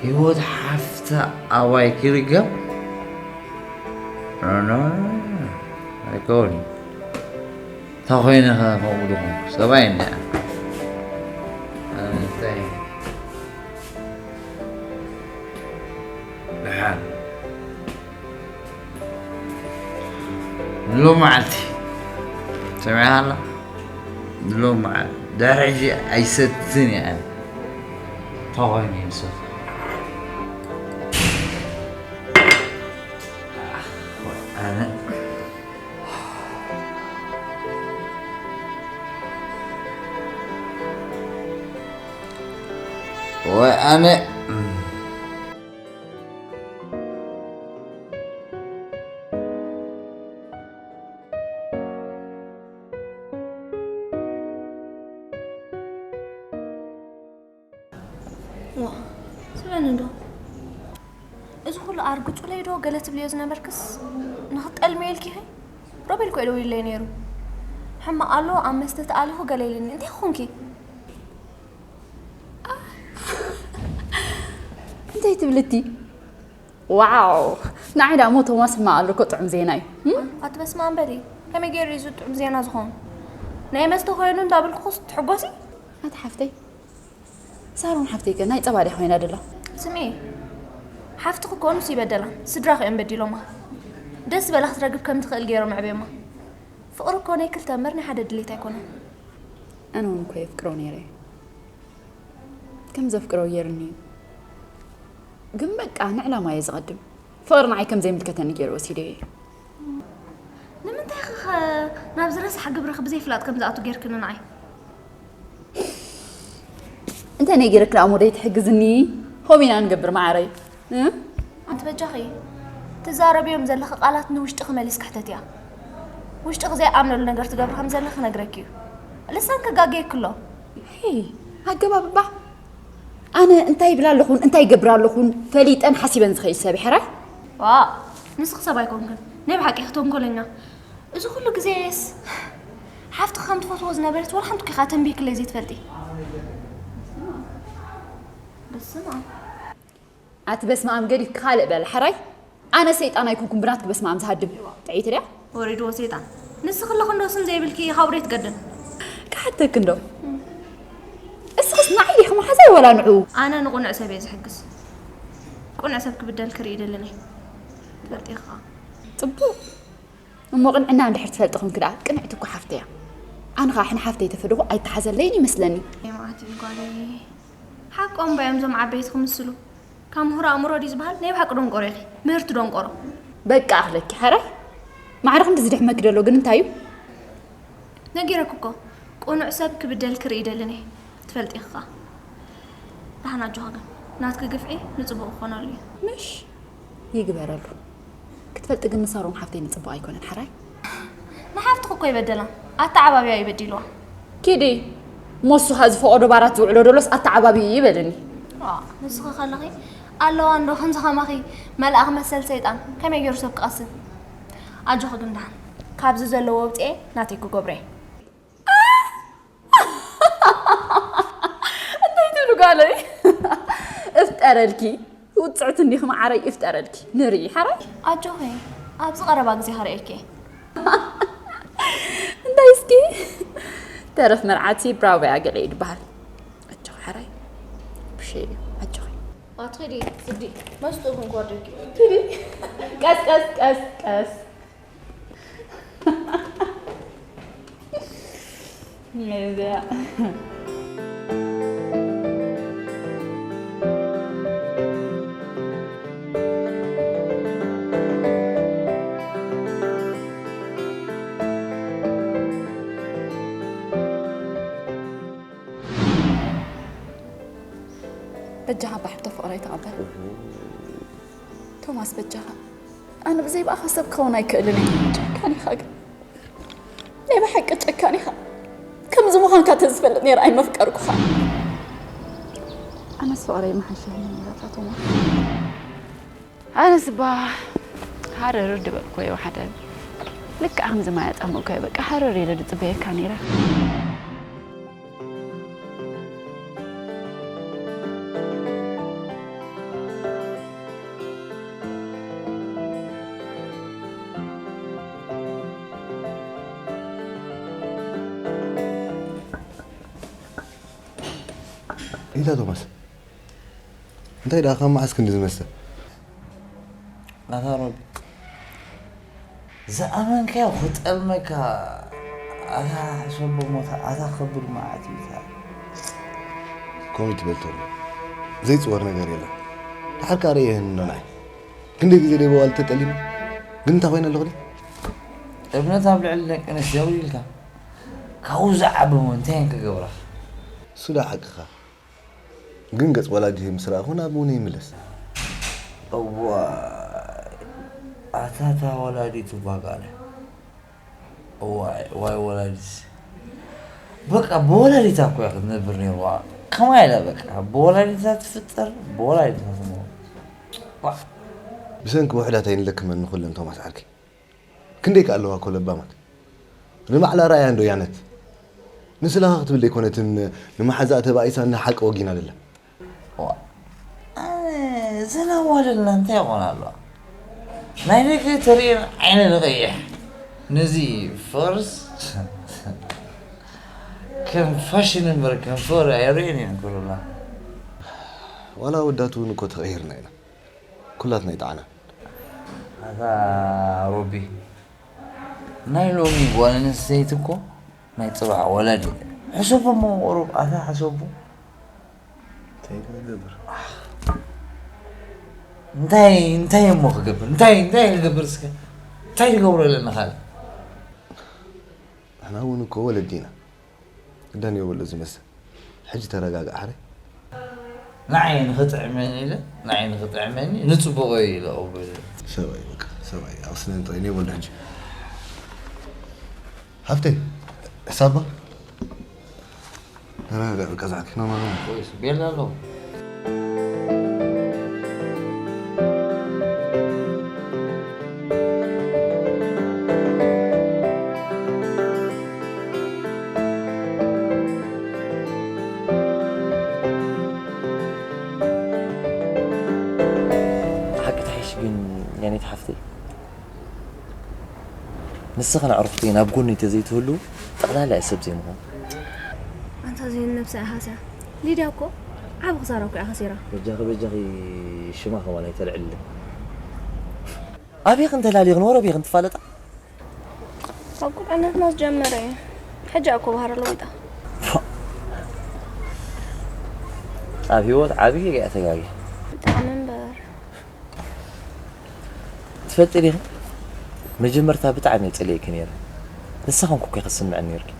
ህይወት ሓፍታ ኣባይ ክርገም ኣይኮን ተኾይነ ከምኡ ድኹም ሰብኣይ እንዲያ እንታይ ደሓን ሎማዓልቲ ሰሚዕና ኣላ ሎማዓልቲ ድሕሪ ሕጂ ኣይሰትን እየ ኣነ ተኾይኑ ይምሰል ኣነ ወይ ኣነ ስምዕኒ እንዶ እዚ ኩሉ ኣርግጹለይ ዶ ገለ ትብልዮ ዝነበርክስ ንኽትጠልምዮ ኢልኪ ኸ ሮቤል ኮ ደዊሉለይ ነይሩ ሕማቕ ኣሎ ኣብ መስተ ተኣሊኹ ገለ ኢልኒ እንታይ ኾንኪ እንታይ ትብልቲ ዋው ንዓይ ዳሞ ቶማስ ሕማቕ ኣሎ እኮ ጥዑም ዜና እዩ ኣቲ በስመኣም በሊ ከመይ ገይሩ እዩ እዚ ጥዑም ዜና ዝኾን ናይ መስተ ኮይኑ እንዳበልኩኹስ ትሕጎሲ ኣቲ ሓፍተይ ሳሮን ሓፍተይ ከ ናይ ጸባ ድያ ኮይና ደላ? ስምዒ ሓፍትኺ እኮ ንሱ ይበደላ ስድራኺ እዮም በዲሎማ ደስ ዝበላ ክትረግብ ከም ትኽእል ገይሮም ኣዕብዮማ ፍቕሪ እኮ ናይ ክልተ እምበር ናይ ሓደ ድሌት ኣይኮነን። ኣነ እውን እኮ የፍቅሮ ነይረ ከም ዘፍቅሮ ገይሩኒ እዩ ግን በቃ ንዕላማ እየ ዝቐድም ፍቕሪ ንዓይ ከም ዘይምልከተኒ ገይሩ ወሲደዮ እዩ። ንምንታይ ኸ ናብዚ ረሳሕ ግብርኺ ብዘይፍላጥ ከም ዝኣቱ ጌርክኒ ንዓይ? እንተ ነጊረኪ ደኣ እሞ ደይትሕግዝኒ? ከምኡ ኢና ንገብር መዓረይ። እ? ኣንቲ በጃኺ ትዛረብዮም ዘለኺ ቃላት ንውሽጥኺ መሊስኪ ሕተትያ። ውሽጥኺ ዘይኣምነሉ ነገር ትገብሪ ከም ዘለኺ ክነግረኪ እዩ። ልሳንኪ ጋገየኪ ኣሎ። ሄይ፣ ኣገባብ እባ ኣነ እንታይ ይብላ ኣለኹን እንታይ ይገብራ ኣለኹን ፈሊጠን ሓሲበን ዝኸይድ ሰብ እየ ሕራይ? ዋእ፣ ንስኺ ሰብ ኣይኮንክን። ናይ ብሓቂ ኢኺ ተንኮለኛ። እዚ ኩሉ ግዜስ ሓፍትኺ ከም ትፈትዎ ዝነበረት ዋላ ሓንቲ እኮ ኢኻ ተንቢህክለይ ዘይትፈልጢ። በስመኣብ። ኣቲ በስመኣም ገዲፍኪ ካልእ በል ሕራይ ኣነ ሰይጣን ኣይኮንኩን ብናትኪ በስመኣም ዝሃድም ጥዕይቲ ድያ ወሪድዎ ሰይጣን ንስኺ ኣለኺ እንዶ ስም ዘይብልኪ ካብ ወዴት ገድን? ክሓተኪ እንዶ። እስኽስ ንዓይ ዲኺ መሓዛይ ወላ ንዑ? ኣነ ንቕኑዕ ሰብ እየ ዝሕግዝ። ቅኑዕ ሰብ ክብደል ክርኢ ይደልን እየ። ትፈልጢ ኢኺ ኸዓ። ጽቡቕ። እሞ ቅንዕና እንድሕር ትፈልጢ ኹንኪ ደኣ ቅንዕቲ እኮ ሓፍተይ እያ። ኣነ ኸዓ ሕን ሓፍተይ ተፈደኹ ኣይተሓዘለይን ይመስለኒ። ናይ መዓት እዩ ጓለይ። ሓቆም ባዮም እዞም ዓበይቲ ክምስሉ። ካብ ምሁር ኣእምሮ ድዩ ዝበሃል? ናይ ብሓቂ ደንቆሮ ኢኺ። ምህርቲ ደንቆሮ። በቃ ኣኽለኪ ሓራይ። ማዕረ ክንዲ ዝድሕመኪ ደሎ ግን እንታይ እዩ? ነጊረኪ እኮ። ቅኑዕ ሰብ ክብደል ክርኢ ይደልን እየ። ትፈልጢ ኢኺ ኸዓ። ደሓን ኣጆኺ ግን። ናትኪ ግፍዒ ንጽቡቕ ክኾነሉ እዩ። ምሽ? ይግበረሉ። ክትፈልጢ ግን ንሳሮን ሓፍተይ ንጽቡቕ ኣይኮነን ሓራይ። ንሓፍትኺ እኮ ይበደላ። ኣተዓባቢያ እዩ በዲልዋ። ኪዲ። ሞሱኻ ዝፈቐዶ ባራት ዝውዕሎ ደሎስ ኣተዓባቢ ይበልኒ። ዋ፣ ንስኺ ከለኺ ኣለዋ እንዶ ከምዚ ከማኺ መልኣኽ መሰል ሰይጣን ከመይ ገይሩ ሰብ ክቐስን? ኣጆኺ ግን ደሓን። ካብዚ ዘለዎ ውጽኤ ናተይ ክገብሮ እየ። እንታይ ትብሉ ጓለይ? እፍጠረልኪ። ውጽዕቲ እንዲኺ መዓረይ እፍጠረልኪ። ንርኢ ሓራይ። ኣጆኺ፣ ኣብዚ ቀረባ ግዜ ከርእየኪ እየ። እንታይ እስኪ? ተረፍ መርዓቲ ብራቮ እያ ገለ እዩ ዝበሃል። ኣጆኺ ሓራይ። ብሸይ እዩ። ኣጆኺ። ኣትኺዲ፣ ስዲ፣ መስጡ ግን ክወርደኪ። ኪዲ። ቀስ፣ ቀስ፣ ቀስ፣ ቀስ። እዚኣ። በጃኻ ባሕቶ ፍቕረይ ተቐበል። ቶማስ በጃኻ። ኣነ ብዘይ ብኣኻ ሰብ ክኸውን ኣይክእልን እየ። ጨካን ኢኻ ግን። ናይ ብሓቂ ጨካን ኢኻ። ከምዚ ምዃንካ ተዝፈልጥ ነይረ ኣይመፍቀርኩኻ። ኣነስ ፍቕረይ መሓሸኒ ነይራታ ቶማስ። ኣነስ ባ ሃረር ድበልኩ ወይ ሓደ ልክዕ ከምዚ ማይ ኣጻምእኩ በቃ ሃረር ኢለ ድጽበየካ ነይረ። ኢላ ቶማስ፣ እንታይ ደኣ ካብ መዓስ ክንዲ ዝመስል? ኣታ ሮቢ፣ ዝኣመንካዮ ክጠልመካ፣ ኣታ ሕሰቦ ሞታ፣ ኣታ ከብድ መዓት እዩ እታ። ከምኡ ትበል ቶሚ፣ ዘይጽወር ነገር የለን። ድሓር ከኣ ርእየኒ ኣሎ ንዓይ። ክንደይ ግዜ ደይ በዋል ተጠሊመ፣ ግን እንታይ ኮይነ ኣለኹ ድየ? እምነት ኣብ ልዕሊ ደቂ ኣንስትዮ ኣጉዲልካ። ካብኡ ዝዓቢ እሞ እንታይ እየን ክገብራኻ? እሱ ደኣ ሓቅኻ። ግን ገጽ ወላዲተይ ምስ ረኣኹ ናብ እውን ይምለስ። እዋይ፣ ኣታ እታ ወላዲት እባ ጋለ። እዋይ፣ ዋይ ወላዲት። በቃ ብወላዲታ እኮ እያ ክትነብር ነይርዋ። ከማይ ኢላ በቃ ብወላዲታ ትፍጠር፣ ብወላዲታ ትሞት። ዋ። ብሰንኪ ውሑዳት ኣይንለክመን ንኹለን ቶማስ ዓርከይ። ክንደይ ከ ኣለዋ እኮ ለባማት። ንባዕላ ርኣያ እንዶ ያነት። ንስለኻ ክትብል ደይኮነትን ንመሓዛኣ ተባኢሳ ንሓቂ ወጊና ደላ። ዋ፣ ኣነ እዘን ኣዋልድና እንታይ ይኾና ኣለዋ? ናይ ደገ ተርእየን ዓይነን ይቐይሕ። ነዚ ፈርስ ከም ፋሽን እምበር ከም ፍቕሪ ኣይርእየን እየን ክብሉላ። ዋላ ኣወዳት እውን እኮ ተቐይርና ኢና። ኩላትና ይጥዓና። ኣታ ሮቢ፣ ናይ ሎሚ ጓል ኣንስተይቲ እኮ ናይ ጽባሕ ወላዲ። ሕሰቦ እሞ ቁሩብ፣ ኣታ ሕሰቦ። እንታይ ክገብር? እንታይ፣ እንታይ እሞ ክገብር? እንታይ፣ እንታይ ክገብር እስከ? እንታይ ክገብሮ ኣለና ካልእ? ንሕና እውን እኮ ወለዲ ኢና። ክዳን የብሉ ዝመስል። ሕጂ ተረጋጋእ፣ ሓረይ። ንዓይ ንኽጥዕመኒ ኢለ፣ ንዓይ ንኽጥዕመኒ ንጽቡቐ ኢለ ቅበል። ሰብኣይ፣ በቃ፣ ሰብኣይ፣ ኣቕስነኒ ጥራይ፣ እኔ ወልድ ሕጂ። ሃብተይ፣ ሕሳባ? ተረጋጋእ፣ በቃ፣ ዝዓኪ፣ ኖ፣ ኖ፣ ኖ። ወይስ ቤላ ኣሎ? ሓቂ ተሒሽ ግን፣ ያኔት ሓፍተይ፣ ንስኽን ኣዕሩኽትይን ኣብ ጎነይ ተዘይትህልዉ፣ ጠቕላላ እየ ሰብ ዘይምኾን። ኣንታ ዘይን ነብሳ ኢኻ ስያ። ሊድያ እኮ ዓቢ ክሳራ እኮ እያ ከሲራ። በጃኺ በጃኺ ሽማ ከማን ኣይተልዕልልን። ኣበይኽን ተላሊኽን ወረ ኣበይኽን ትፋለጣ? ካብ ቁልዕነትና ዝጀመረ እዩ። ሕጂ እኮ ባህረ ለዊጣ። ኣብ ህይወት ዓቢ ጌጋ እያ ተጋግያ። ብጣዕሚ እምበር። ትፈልጢ ዲኺ? መጀመርታ ብጣዕሚ እየ ጸሊኤኪ ነይረ። ንሳ ኮንኩ እኮ ክስምዐኒ ነይርኪ።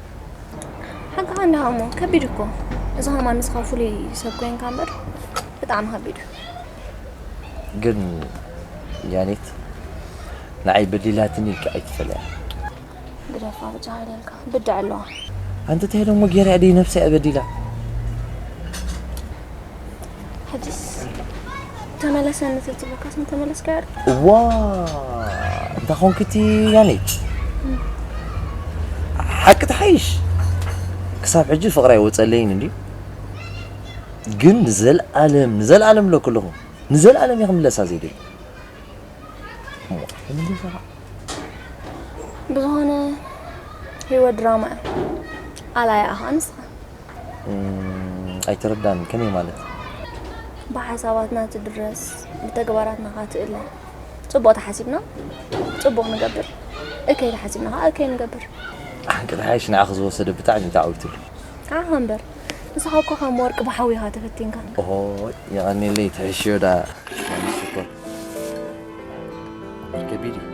ሓቅኻ እንዲኻ እሞ ከቢድ እኮ። እዚ ኸማን ንስኻ ፍሉይ ሰብ ኮይንካ እምበር ብጣዕሚ ከቢድ እዩ። ግን ያኔት ንዓይ በዲላትኒ ኢልኪ ኣይትፈልያ። ግደፋ ብቻ ሃይለልካ ብድዕ ኣለዋ። ኣንቲ እንታይ ደሞ ጌርያ ደይ ነብሳ እያ በዲላ። ሕጂስ ተመለሰኒ ተትብለካስ ምተመለስካ ያር እዋ እንታ ኾንክቲ ያኔት ሓቂ ትሓይሽ። ክሳብ ሕጂ ፍቕራ ይወፀለይን እንዲ ግን ንዘልኣለም ንዘልኣለም ብለኩ ኣለኹ። ንዘልኣለም እየ ክምለሳ ዘይደሊ። እሞ፣ ክምለሳ ኸዓ ብዝኾነ ህይወት ድራማ እያ። ኣላያ ኣኻ ንስኻ እም፣ ኣይተረዳን ከመይ ማለት? ብሓሳባትና ትድረስ ብተግባራትና ኻ ትእለ። ጽቡቕ ተሓሲብና ጽቡቕ ንገብር፣ እከይ ተሓሲብና ኸዓ እከይ ንገብር። ሓቂ ተሓይሽ ንዓኺ ዝወሰደ ብጣዕሚ እዩ ተዓዊትሉ። ንዓኻ እምበር ንስኻ እኮ ከም ወርቂ ብሓዊ ኢኻ ተፈቲንካ። ኦሆ የቐንየለይ ትሕሽዮ ደኣ ሽኮር ከቢድ እዩ።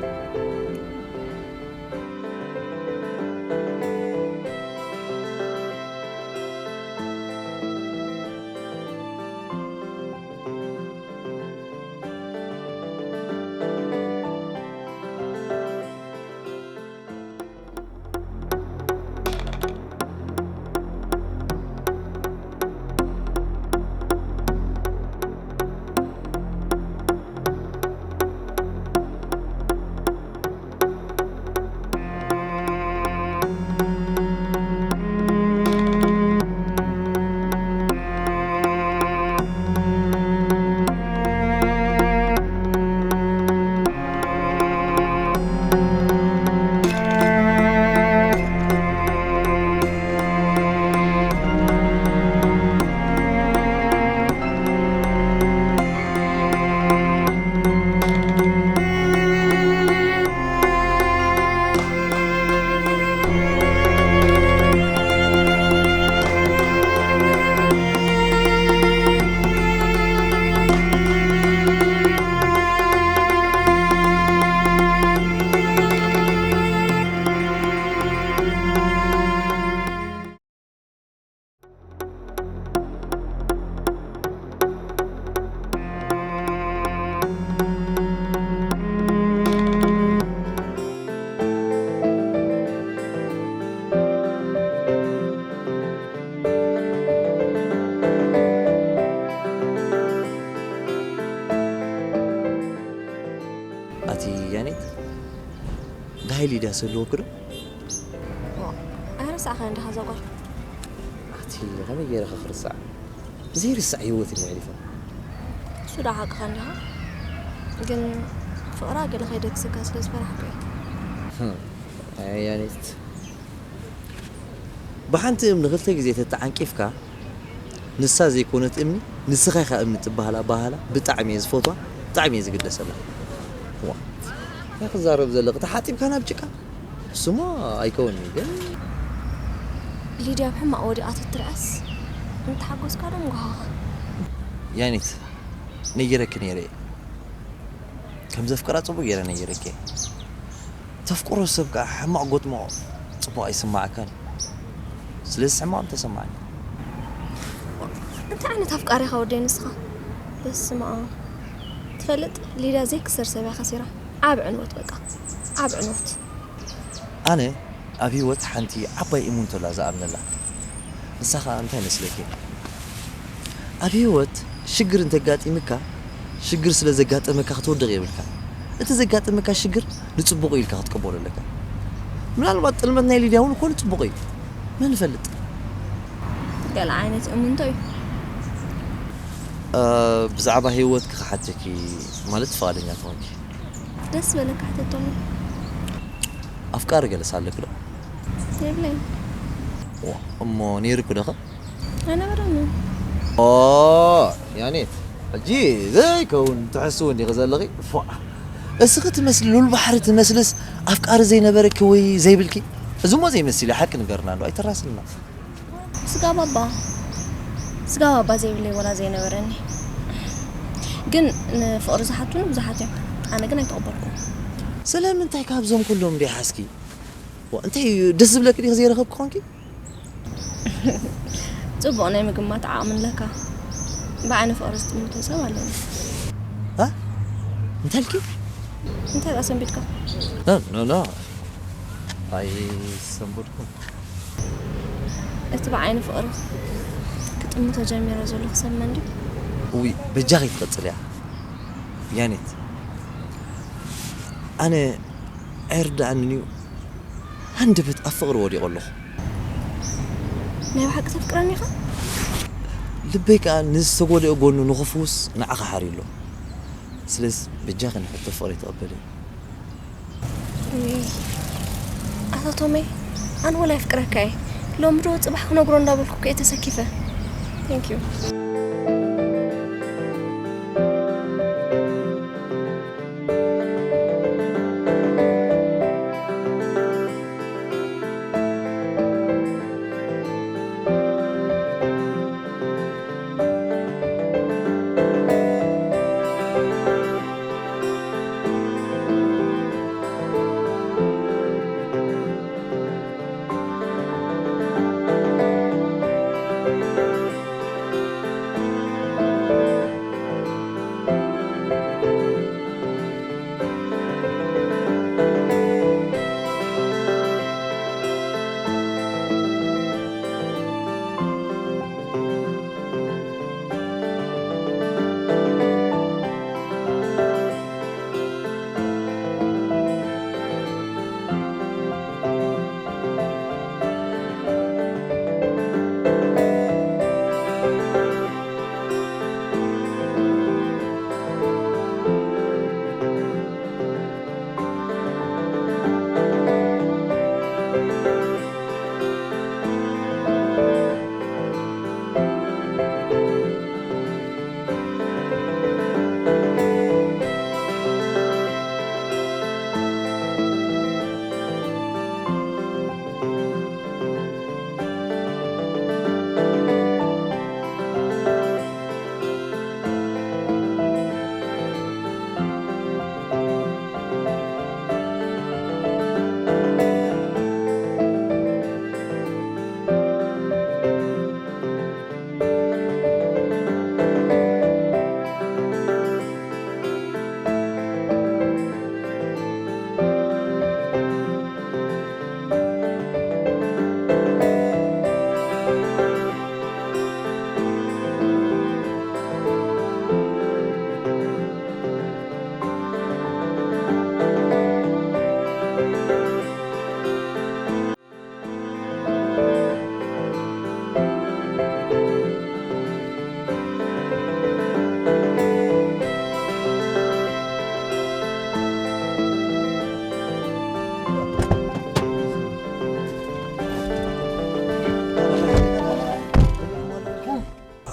ኣቲ ያኔት ደሃይ ሊድያ ሰልወኩ ዶ? ኣይረሳዕኻን ዲኻ እዛ ጓል? ኣቲ ከመይ ገይረ ኸ ክርሳዕ? ብዘይርሳዕ ህይወት እየ ኣሕሊፈ። እሱ ዶ ሓቅኻ እንዲኻ ግን ፍቕራ ገለ ከይደግሰካ ስለ ዝፈራሕኩ እየ። ኣያኔት ብሓንቲ እምኒ ክልተ ግዜ ተተዓንቂፍካ ንሳ ዘይኮነት እምኒ ንስኻ ኢኻ እምኒ ትበሃል ኣበሃህላ ብጣዕሚ እየ ዝፈትዋ ብጣዕሚ እየ ዝግደሰላ። ዋ እንታይ ክዛረብ ዘለኺ ተሓጢብካ ናብ ጭቃ እሱማ ኣይከውን'ዩ ግን። ሊድያ ብሕማቕ ወዲቓ ተትርኣስ ምተሓጎስካ ዶ ምጓሃኻ? ያኒት ነጊረኪ ነይረ እየ ከም ዘፍቅራ ጽቡቕ ገይረ ነጊረኪ እየ። ተፍቅሮ ሰብ ከኣ ሕማቕ ጎጥሞ ጽቡቕ ኣይስምዓካን እዩ። ስለዚ ሕማቕ እንተሰማዓኒ። እንታይ ዓይነት ኣፍቃሪ ኢኻ ወደይ ንስኻ? በስመኣብ። ትፈልጥ ሊድያ ዘይክሰር ሰብ እያ ከሲራ። ዓቢ ዕንወት በቃ። ዓቢ ዕንወት። ኣነ ኣብ ህይወት ሓንቲ ዓባይ እሙንቶ ኣላ ዝኣምነላ። ንሳ ኸኣ እንታይ መስለኪ? ኣብ ህይወት ሽግር እንተጋጢምካ ሽግር ስለ ዘጋጠመካ ክትወድቕ የብልካን። እቲ ዘጋጠመካ ሽግር ንጽቡቕ ኢልካ ክትቅበሎ ኣለካ። ምናልባት ጥልመት ናይ ሊድያ እውን እኮ ንጽቡቕ እዩ። መን ይፈልጥ? ገለ ዓይነት እምንቶ እዩ። ብዛዕባ ህይወትኪ ክሓተኪ ማለት ፍቓደኛ ተኾንኪ። ደስ ዝበለካ ሕተተኒ። ኣፍቃሪ ገለስ ኣለኪ ዶ? የብለይ። ዋ፣ እሞ ነይርኪ ዶ ኸ? ኣይነበረን። ኦ፣ ያኔት፣ ሕጂ ዘይከውን ትሕስው እንዲኺ ዘለኺ። ፎ፣ እስኺ ትመስሊ ሉል ባሕሪ ትመስልስ ኣፍቃሪ ዘይነበረኪ ወይ ዘይብልኪ? እዚ እሞ ዘይመስል እዩ፣ ሓቂ ንገርና እንዶ ኣይተራስልና። ስጋ ባባ ስጋ ባባ ዘይብለይ ወላ ዘይነበረኒ። ግን ንፍቕሪ ዝሓቱኒ ብዙሓት እዮም። ኣነ ግን ኣይተቐበልኩም። ስለምንታይ ካብዞም ኩሎም እንዲያ ሓስኪ? ዋ፣ እንታይ እዩ ደስ ዝብለኪ ዲኺ ዘይረኸብኪ ኮንኪ? ጽቡቕ ናይ ምግማት ዓቕሚ ኣለካ። ብዓይኒ ፍቕሪ ዝጥምቶ ሰብ ኣለኒ። እ? እንታይ ኢልኪ? እንታይ ደኣ ሰንቢድካ? ኖ፣ ኖ፣ ኖ። ኣይሰንበድኩን። እቲ ብዓይኒ ፍቕሪ ክጥምቶ ጀሚረ ዘለኹ ሰብ መን ድዩ? እውይ፣ በጃኺ ትቐጽልያ። ያኔት። ኣነ ኣይርድኣንን እዩ። ሃንደበት ኣብ ፍቕሪ ወዲቑ ኣለኹ። ናይ ብሓቂ ተፍቅረኒ ኢኻ? ልበይ ከኣ ንዝተጎድአ ጎኑ ንኽፍውስ ንዓኻ ሓርዩ ኣሎ። ስለዚ በጃኺ ንሕቶ ፍቕረይ ተቐበሊ። ውይ፣ ኣቶ ቶመይ፣ ኣነ ወላ የፍቅረካ እየ። ሎሚ ዶ ጽባሕ ክነግሮ እንዳበልኩ እኮ እየ ተሰኪፈ። Thank you።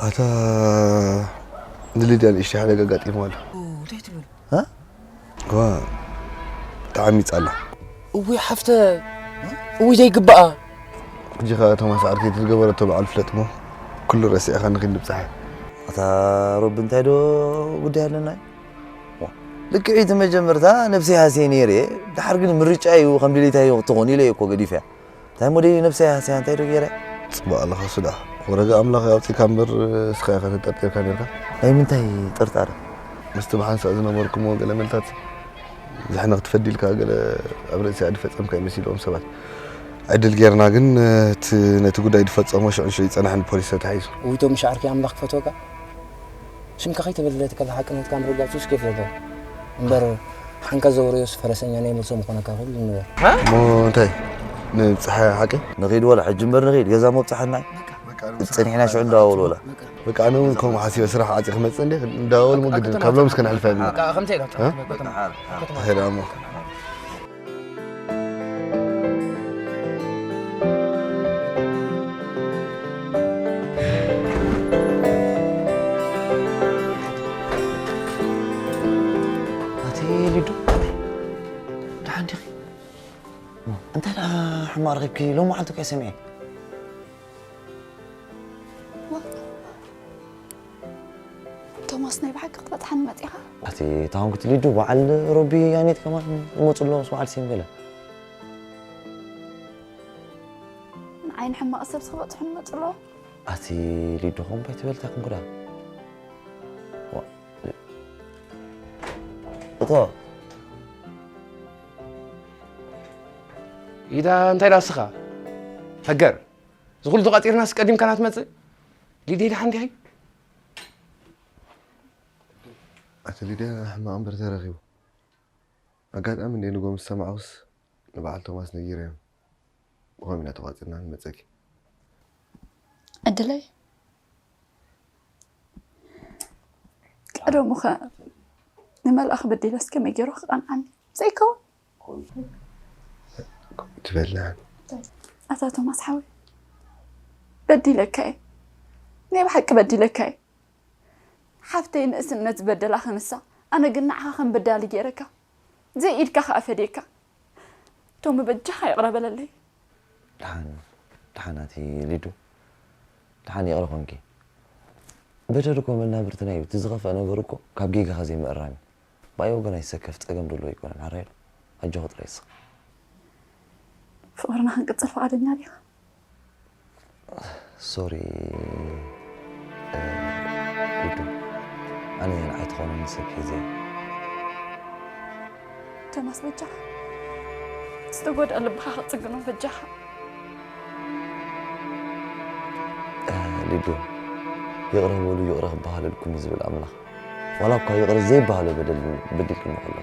ኣታ ንሊድያ ንእሽተይ ሓደጋ ኣጋጢምዋ ኣሎ። እንታይ ትብል? ዋ ብጣዕሚ ይጻላ። እውይ ሓፍተ እውይ ዘይግባኣ። ሕጂ ኸኣ ቶማስ ዓርከይ እቲ ዝገበረቶ በዓል ፍለጥ እሞ ኩሉ ረሲዕኻ ንኺድ ንብጽሓ። ኣታ ሮቢ እንታይ ዶ ጉዳይ ኣለና? ልክዕ እቲ መጀመርታ ነብሰይ ሃስየ ነይረ እየ። ድሓር ግን ምርጫ እዩ ከም ድሌታ እዩ ክትኾን ኢለ እየ እኮ ገዲፈያ። እንታይ ሞዴል ነብሰይ ሃስያ እንታይ ዶ ገይረ? ጽቡቕ ኣለኻ ሱዳ። ወረጋ ኣምላኽ ኣውጺእካ እምበር እስኻ ኢኻ ተጠርጢርካ ነርካ። ናይ ምንታይ ጥርጣረ? ምስቲ ብሓንሳእ ዝነበርኩሞ ገለ መልታት ዝሕነኽ ትፈዲልካ ገለ ኣብ ርእሲ ኣድፈጸምካ ይመሲልዎም ሰባት። ዕድል ጌርና ግን እቲ ነቲ ጉዳይ ዝፈጸሞ ሽዑ ንሽዑ ይጸናሕ ንፖሊስ ተታሒዙ። ውይቶም ሻዕርኪ ኣምላኽ ክፈትወካ። ሽምካ ከይተበለለትካ ዝሓቅነትካ ምርጋጹስ ከይፍ ዘሎ እምበር ሓንካ ዘውረዮስ ፈረሰኛ ናይ መልሶ ምኾነካ ኩሉ ንበር። እሞ እንታይ ንብጽሓ ሓቂ? ንኺድ ወላ ሕጂ እምበር ንኺድ ገዛ መብጽሓና ጽኒሕና ሽዑ እንዳወል ወላ በቃ ኣነ እውን ከምኡ ሓሲበ ስራሕ ዓፂ ክመፅእ እንደ እንዳወል ግድን ካብ ሎም እስከ ነሕልፋ ይብልና ከምተ ኢላ ሄዳ እሞ እንታይ ደኣ ሕማቕ ረኺብኪ? ሎም መዓልቲ እኮ እየ ሰሚዐ። ቶማስ ናይ ብሓቂ ክትበጽሓኒ መጺኻ? ኣቲ ታንኩት ሊዱ በዓል ሮቢ ያኔት ከማን ይመጹ ኣለዉ ምስ በዓል ሲም ገለ። ንዓይ ንሕማቕ ሰብስ ክበጽሑኒ ይመጹ ኣለዉ? ኣቲ ሊዱ ከምኡ ኣይትበል እንታይ ኮንኩ ደኣ? ዋ፣ እቶ ኢዳ እንታይ ደኣ እስኻ? ፈገር። እዚ ኩሉ ተቋጺርናስ ቀዲምካና ትመጽእ? ሊድያ ደሓን ዲኺ? ኣቲ ሊድያ ሕማቕ እምበር ተረኺቡ። ኣጋጣሚ እንደ ንጎ ምስ ሰማዕኩስ ንበዓል ቶማስ ነጊረዮም። ብኸምኡ ኢና ተቋጺርና ንመጸኪ። ዕድለይ። ቀደሙኸ ንመልኣኽ በዲለስ ከመይ ገይሩ ክቐንዓኒ? ዘይከውን። ትበልዕን። ኣታ ቶማስ ሓወይ፣ በዲለካ እየ። ናይ ብሓቂ በዲለካ እየ። ሓፍተይ ንእስነት ዝበደላኺ ንሳ፣ ኣነ ግን ንዓኻ ከም በዳሊ ገይረካ፣ ዘይኢድካ ኸኣ ፈድየካ። ቶሚ በጃኻ ይቕረ በለለይ። ደሓን፣ ደሓን ኣቲ ሊዱ፣ ደሓን ይቕረ ኾንኪ። በደል እኮ መናብርትና እዩ። እቲ ዝኸፍአ ነገር እኮ ካብ ጌጋኻ ዘይምእራም እዩ። ብኣይ ወገን ኣይሰከፍ ጸገም ደሎ ኣይኮነን። ሓራይ ዶ? ኣጆኺ ጥራይ እስኺ። ፍቕርና ክንቅጽል ፍቓደኛ ዲኻ? ሶሪ፣ እ፣ ሊዱ፣ ኣነ ንዓይ ትኾነኒ ሰብ ሒዘ እየ። ቶማስ፣ በጃኻ ዝተጎድአ ልብኻ ክትጽግኖ በጃኻ። እ፣ ሊዱ፣ ይቕረ በሉ ይቕረ ክበሃለልኩም እዩ ዝብል ኣምላኽ። ዋላ እኳ ይቕረ ዘይበሃሎ በደል በዲልክኒ ከሎ፣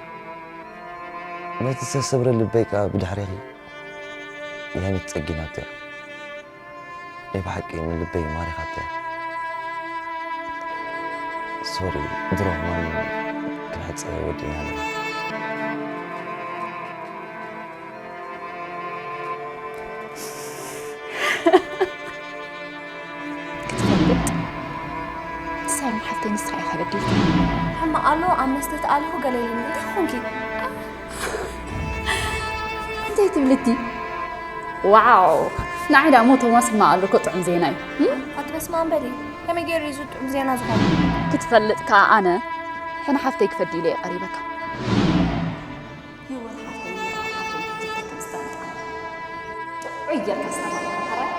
ነቲ ዝተሰብረ ልበይ ከኣ ብድሕሬኺ ያኒት ጸጊናቶ እያ። ናይ ብሓቂ ንልበይ ማሪኻቶ እያ። ሶሪ፣ ድሮ ከማን ክንሕጸ ወዲእና ኣለና። ክትፈልጥ፣ ሳሮን ሓፍተይ ንስኻ ኢኻ በዲልካ። ሕማቕ ኣሎ፣ ኣብ መስተ ተኣሊኹ ገለ ኢሉኒ። እንታይ ኾንኪ? እንታይ ትብሊ እቲ? ዋው! ንዓይ ደኣ እሞ ቶማስ ሕማቕ ኣሎ እኮ ጥዑም ዜና እዩ። እም? ኣቲ በስመ ኣብ በሊ። ከመይ ገይሩ እዩ እዚ ጥዑም ዜና ዝኾነ? ክትፈልጥ ከኣ ኣነ ሕነ ሓፍተይ ክፈዲ ኢለ እየ ቀሪበካ። ህይወት ሓፍተይ፣ ህይወት ሓፍተይ ክትብል ተምስታ ጥዑይ ጌርካ ኣስተማቕር፣ ሕራይ?